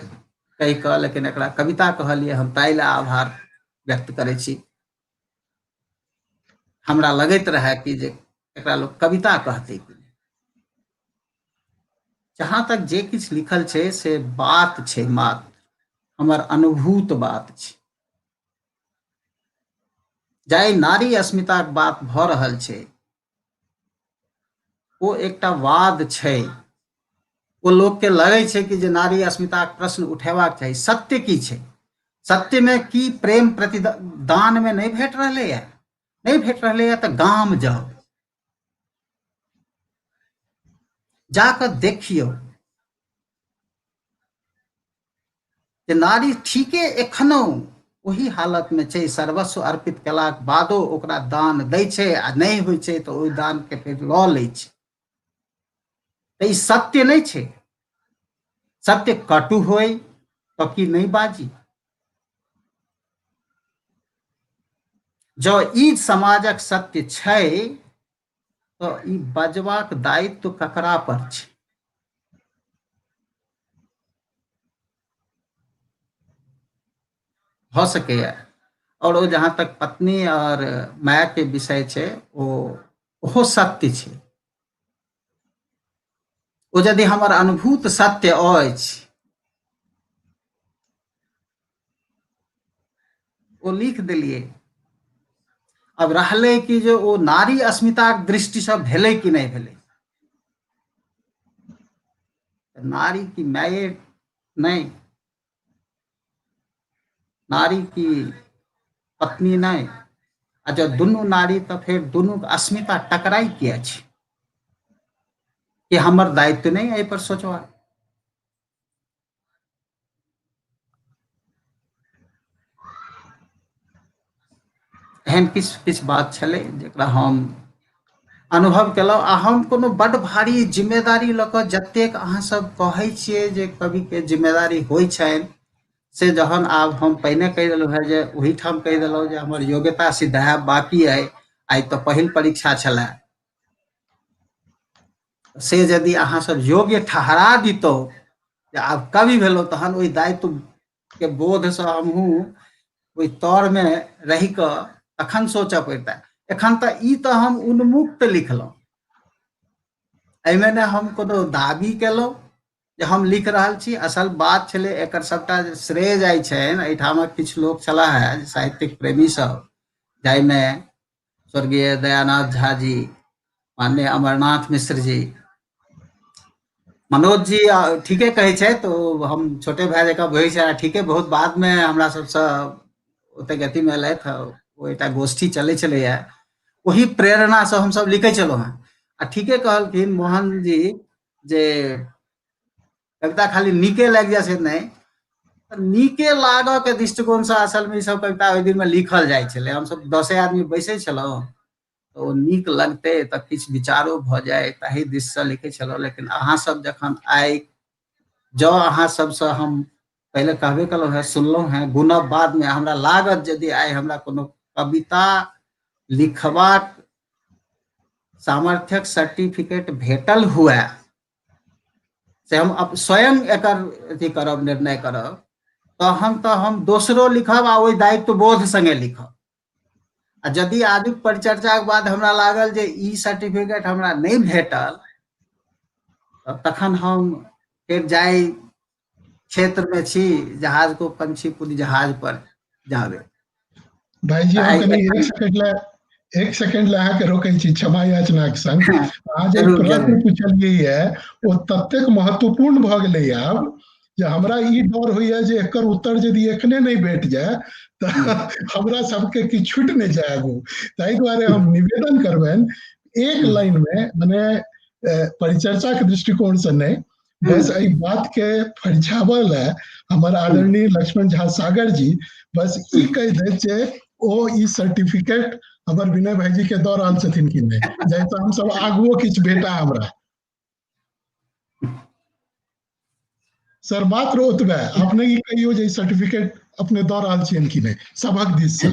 कहि कऽ, लेकिन एकरा कविता कहलियै, हम ताहि लए आभार व्यक्त करै छी। हमरा लगैत रहए कि जे एकरा लोक कविता कहतै कि नहि। जहाँ तक जे किछु लिखल छै से बात छै, मात्र हमर अनुभूत बात छै। जाहि नारी अस्मिताक बात भऽ रहल छै ओ एकटा वाद छै, ओ लोकके लगै छै कि जे नारी अस्मिताक प्रश्न उठेबाक चाही। सत्य की छै? सत्यमे की प्रेम प्रतिदानमे नहि भेट रहलैए? नहि भेट रहलैए तऽ गाम जाउ, जाकऽ देखियौ जे नारी ठीके एखनो ओही हालतमे छै, सर्वस्व अर्पित केलाक बादो ओकरा दान दै छै आ नहि होइ छै तऽ ओहि दानके फेर लऽ लै छै। तऽ ई सत्य नहि छै। सत्य कटु होइ तऽ की नहि बाजी? जँ ई समाजक सत्य छै तऽ ई बजबाक दायित्व ककरा पर छै? भऽ सकैए। आओर ओ जहाँ तक पत्नी आओर मायके विषय छै, ओ ओहो सत्य छै। ओ यदि हमर अनुभूत सत्य अछि, ओ लिख देलियै। अब रहलै कि जे ओ नारी अस्मिताक दृष्टिसँ भेलै कि नहि भेलै। नारी की माये नहि, नारी की पत्नी नहि? आ जब दुनू नारी तऽ फेर दुनूके अस्मिता टकराइ किया छै? कि हमर दायित्व नहि एहि पर सोचबाक? एहन किछु किछु बात छलै जकरा हम अनुभव केलहुँ। आ हम कोनो बड्ड भारी जिम्मेदारी लऽ कऽ, जतेक अहाँ सब कहै छियै जे कविके जिम्मेदारी होइ छनि, से जहन आब हम पहिने कहि देलहुँ हेँ जे ओहिठाम कहि देलहुँ जे हमर योग्यता सिद्ध हैब बाकी अइ, आइ तऽ पहिल परीक्षा छलए, से यदि अहाँ सब योग्य ठहरा दितहुँ जे आब कवि भेलहुँ, तहन ओहि दायित्व के बोधसँ हमहूँ ओहि तरमे रहि कऽ तखन सोचऽ पड़ितै। एखन तऽ ई तऽ हम उन्मुक्त लिखलहुँ, एहिमे ने हम कोनो दाबी केलहुँ जे हम लिख रहल छी। असल बात छलै एकर सबटा श्रेय जाइ छनि, एहिठामक किछु लोक छलाह हे साहित्यिक प्रेमी सब, जाहिमे स्वर्गीय दयानाथ झा जी, माननीय अमरनाथ मिश्र जी, मनोज जी ठीके कहै छथि, तो हम छोटे भाय जकाँ बुझै छै, ठीके बहुत बादमे हमरा सबसँ ओतेक अथीमे एलथि। ओ एकटा गोष्ठी चलै छलैए, ओही प्रेरणासँ हमसब लिखै छलहुँ हेँ। आ ठीके कहलखिन मोहन जी जे कविता खाली नीके लागि जाय से नहि, नीके लागऽ के दृष्टिकोणसँ असलमे ई सब कविता ओहि दिनमे लिखल जाइ छलै। हमसब 10 आदमी बैसै छलहुँ तऽ ओ नीक लगतै तऽ किछु विचारो भऽ जाय ताहि दिससँ लिखै छलहुँ। लेकिन अहाँ सब जखन आइ जँ अहाँ सबसँ हम पहिले कहबे केलहुँ हेँ, सुनलहुँ हेँ, गुणब बादमे, हमरा लागत यदि आइ हमरा कोनो कविता लिखबाक सामर्थ्यक सर्टिफिकेट भेटल हुए, से हम स्वयं एकर अथी करब, निर्णय करब, तहन तऽ हम दोसरो लिखब आ ओहि दायित्व बोध संगे लिखब। आ यदि आजुक परिचर्चाके बाद हमरा लागल जे ई सर्टिफिकेट हमरा नहि भेटल, तखन हम फेर जाहि क्षेत्रमे छी, जहाज को पंछी पुल जहाज पर जावे। भाईजी, हम कनि एक सेकंड ला, एक सेकंड ला अहाँके रोकै छी क्षमा याचनाक संग। अहाँ जे प्रश्न पूछलियै ये ओ ततेक महत्वपूर्ण भऽ गेलै आब जे हमरा ई डर होइया जे एकर उत्तर यदि एखने नहि भेट जाय तऽ हमरा सबके किछु छूटि नहि जाय आगू। ताहि दुआरे हम निवेदन करबनि एक लाइन मे, मने परिचर्चा के दृष्टिकोण से नहि, बस एहि बात के फरिछाबऽ लए हमर आदरणीय लक्ष्मण झा सागर जी बस ई कहि दैत जे ओ ई सर्टिफिकेट हमर विनय भाईजी के दऽ रहल छथिन कि नहि, जाहिसँ हमसब आगुओ किछु भेटा हमरा। सर मात्र ओतबे अपने ई कहियौ जे सर्टिफिकेट अपने दऽ रहल छियनि कि नहि सभक दिस से।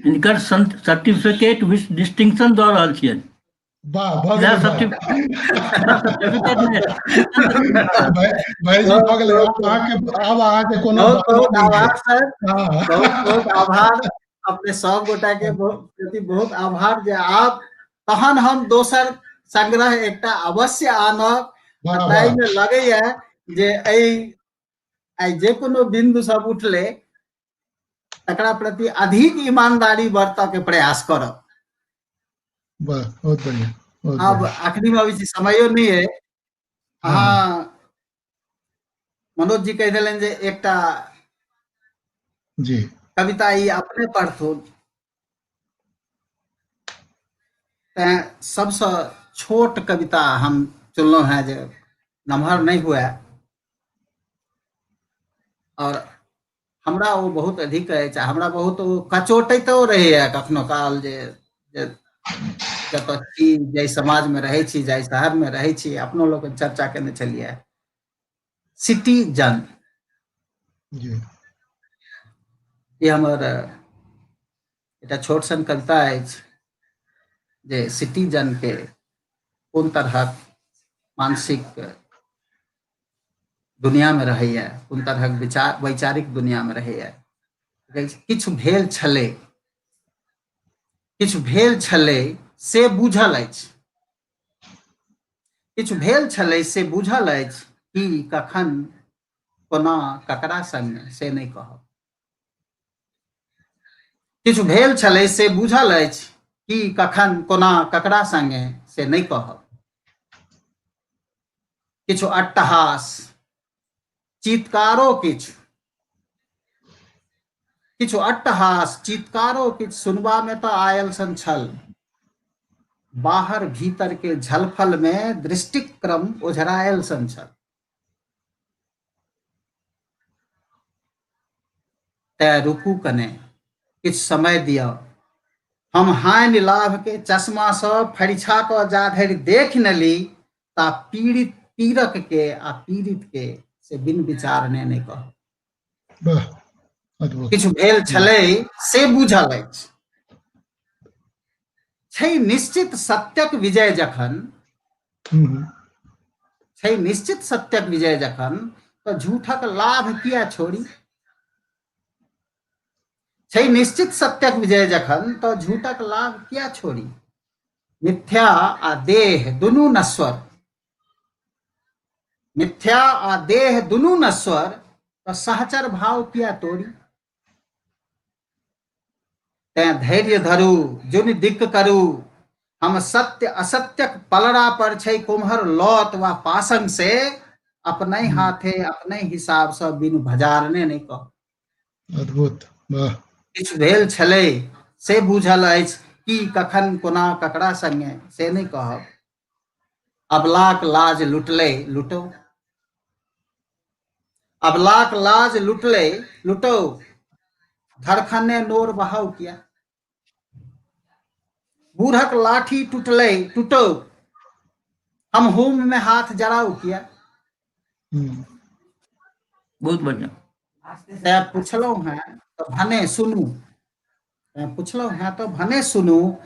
हिनकर सर्टिफिकेट विथ डिस्टिंक्शन दऽ रहल छियनि। वाह, भऽ गेलै। भाईजी भऽ गेलै। आब अहाँके कोनो बहुत बहुत आभार सर, बहुत बहुत आभार अपने सब गोटा के प्रति बहुत आभार जे आब तहन हम दोसर संग्रह एकटा अवश्य आनब। ताहिमे लगैया जे एहि आइ जे कोनो बिन्दु सब उठलै तकरा प्रति अधिक ईमानदारी बरतऽ के प्रयास करब। वाह, बहुत बढ़िया। आब आखिरी में अबै छी, समयो नहि है। अहाँ मनोज जी कहि देलनि जे एकटा जी कविता ई अपने पढ़थुन, तैं सबसँ छोट कविता हम चुनलहुँ हेँ जे नमहर नहि हुए और हमरा ओ बहुत अधिक अछि। हमरा बहुत ओ कचोटैतो रहैया कखनो काल जे जतऽ छी, जाहि समाजमे रहै छी, जाहि शहरमे रहै छी, अपनो लोकनि चर्चा केने छलियै सिटीजन। ई हमर एकटा छोट सन कविता अछि जे सिटीजन के कोन तरहक मानसिक दुनियामे रहैया, कोन तरहक विचार वैचारिक दुनियामे रहैया। किछु भेल छलै, किछु भेल छलै से बुझल अछि, किछु भेल छलै से बुझल अछि, की कखन कोना ककरा संग से नहि कहब। किछु भेल छलै से बुझल अछि, की कखन कोना ककरा संगे से नहि कहब। किछु अट्टहास, चीत्कारो किछु, किछु अट्टहास चीत्कारो किछु सुनबा मे तऽ आयल सन छल। बाहर भीतर के झलफल मे दृष्टिक क्रम ओझरायल सन छल। तेँ रुकू कने, किछु समय दिअ। हम हानि लाभ के चश्मा सँ फरिछा कऽ जा धरि देखि ने ली ता पीड़ित पीड़क के आ पीड़ित के से बिन विचारने नहि कहब। वाह, अद्भुत। किछु भेल छलै से बुझल अछि। छै निश्चित सत्यक विजय जखन, छै निश्चित सत्यक विजय जखन, तऽ झूठक लाभ किया छोड़ी। छै निश्चित सत्यक विजय जखन, तऽ झूठक लाभ किया छोड़ी। मिथ्या आ देह दुनू नश्वर, मिथ्या आ देह दुनू नश्वर, तऽ सहचर भाव किया तोड़ी। तें धैर्य धरू, जुनि दिक्क करू, हम सत्य असत्यक पलड़ा पर छै कुम्हर लौत वा पासंग से अपने हाथे अपने हिसाब सँ बिनु भजारने नहि कह। अद्भुत, वाह। किछु भेल छलै से बुझल अछि, की कखन कोना ककरा संगे से नहि कहब। अबलाक लाज लुटलै लुटौ, अबलाक लाज लुटलै लुटौ, धरखने नोर बहाउ किया। बूढ़क लाठी टूटलै टूटौ, हम होम में हाथ जराउ किया। बहुत बढ़िया। तैं पुछलहुँ हैं तऽ भने सुनू, तैं पुछलहुँ हैं तऽ भने सुनू,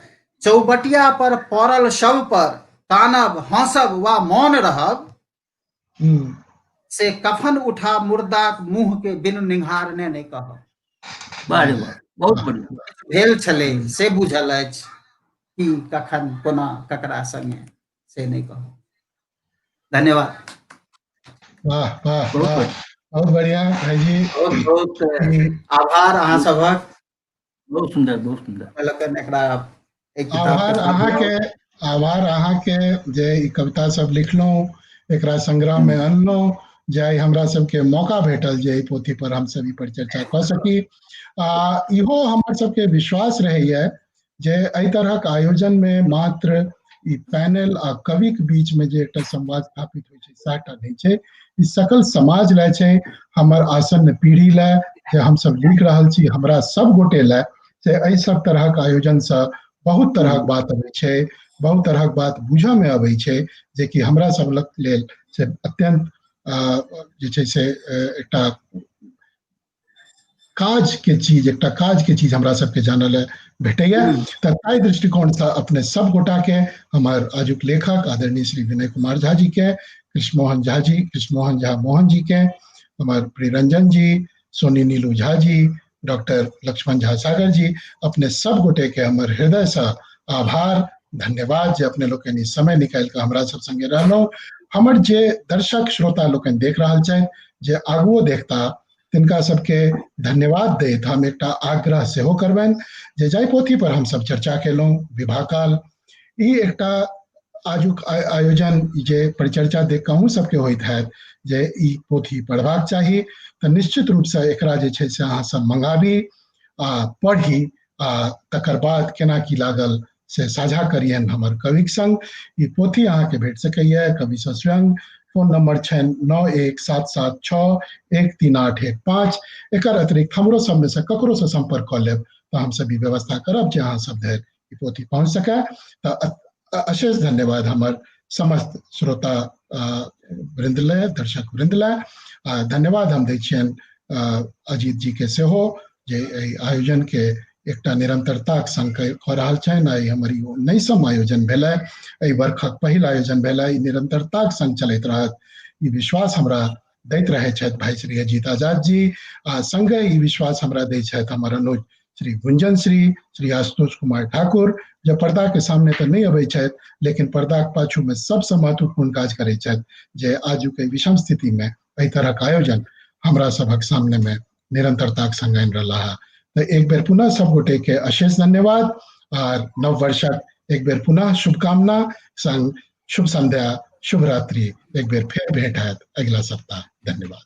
चौबटिया पर पड़ल शव पर कानब हँसब वा मौन रहब, से कफन उठा मुर्दाक मुंह के बिनु निहारने नहि कहब। वाह रे वाह, बहुत बढ़िया। भेल छलै से बुझल अछि, की कखन कोना ककरा संगे से नहि कहब। धन्यवाद। वाह वाह वाह, बहुत बढ़िया भाईजी, बहुत बहुत आभार अहाँ सभक। बहुत सुंदर, बहुत सुंदर। लोकनि एकरा एक किताब आभार के साथ अहाँके, आभार अहाँके जे ई कविता सब लिखलहुँ, एकरा संग्रह में अनलहुँ, जे आइ हमरा सबके मौका भेटल जे एहि पोथी पर हमसब ई परिचर्चा कऽ सकी। आ इहो हमर सबके विश्वास रहैया जे एहि तरहक आयोजन में मात्र ई पैनल आ कविक बीच में जे एकटा संवाद स्थापित होइ छै सएह नहि छै, ई सकल समाज लए छै, हमर आसन्न पीढ़ी लए जे हमसब लिख रहल छी, हमरा सब गोटे लए, से एहि सब तरहक आयोजन सँ बहुत तरहक बात अबै छै, बहुत तरहक बात बुझऽ में अबै छै, जेकि हमरा सब लेल से अत्यंत जे छै से एकटा काज के चीज, एकटा काज के चीज हमरा सबके जानऽ लए भेटैया। तऽ ताहि दृष्टिकोणसँ अपने सब गोटा के, हमर आजुक लेखक आदरणीय श्री विनय कुमार झा जी के, कृष्णमोहन झा जी, कृष्णमोहन झा मोहन जी के, हमर प्रियरंजन जी, सोनी नीलू झा जी, डॉक्टर लक्ष्मण झा सागर जी, अपने सब गोटे के हमर हृदय से आभार, धन्यवाद जे अपने लोकनि समय निकालि कऽ हमरा सब संगे रहलहुँ। हमर जे दर्शक श्रोता लोकनि देख रहल छथि, जे आगुओ देखता, तिनका सबके धन्यवाद दैत हम एकटा आग्रह सेहो करबनि जे जाहि पोथी पर हमसब चर्चा केलहुँ विवाहकाल, ई एकटा आजुक आयोजन जे परिचर्चा देख कऽ अहूँ सबके होइत हैत जे ई पोथी पढ़बाक चाही, तऽ निश्चित रूपसँ एकरा जे छै से अहाँ सब मंगाबी आ पढ़ी आ तकर बाद केना की लागल से साझा करियनि हमर कविक संग। ई पोथी अहाँके भेट सकैए कविसँ स्वयं। फोन नंबर छनि 9177613815। एकर अतिरिक्त हमरो सबमे से ककरो से संपर्क कऽ लेब तऽ हमसब ई व्यवस्था करब जे अहाँ सब धरि ई पोथी पहुँच सकै। तऽ अशेष धन्यवाद हमर समस्त श्रोता वृंद लए, दर्शक वृंद लए। धन्यवाद हम दै छियनि अजीत जी के सेहो जे एहि आयोजन के एकटा निरंतरताक संग कऽ रहल छनि। आइ हमर ई 19म आयोजन भेलै, एहि वर्षक पहिल आयोजन भेलै, ई निरंतरताक संग चलैत रहत ई विश्वास हमरा दैत रहै छथि भाई श्री अजीत आजाद जी, आ संगे ई विश्वास हमरा दै छथि हमर अनुज श्री गुंजन श्री, श्री आशुतोष कुमार ठाकुर, जे पर्दा के सामने तऽ नहि अबै छथि लेकिन पर्दाक पाछू में सबसँ महत्वपूर्ण काज करै छथि जे आजुक एहि विषम स्थिति में एहि तरहक आयोजन हमरा सभक सामने में निरंतरताक संग आनि रहला है। तऽ एक बेर पुनः सब गोटे के अशेष धन्यवाद आर नव वर्षक एक बेर पुनः शुभकामना संग शुभ संध्या, शुभ रात्रि। एक बेर फेर भेंट हैत अगिला सप्ताह। धन्यवाद।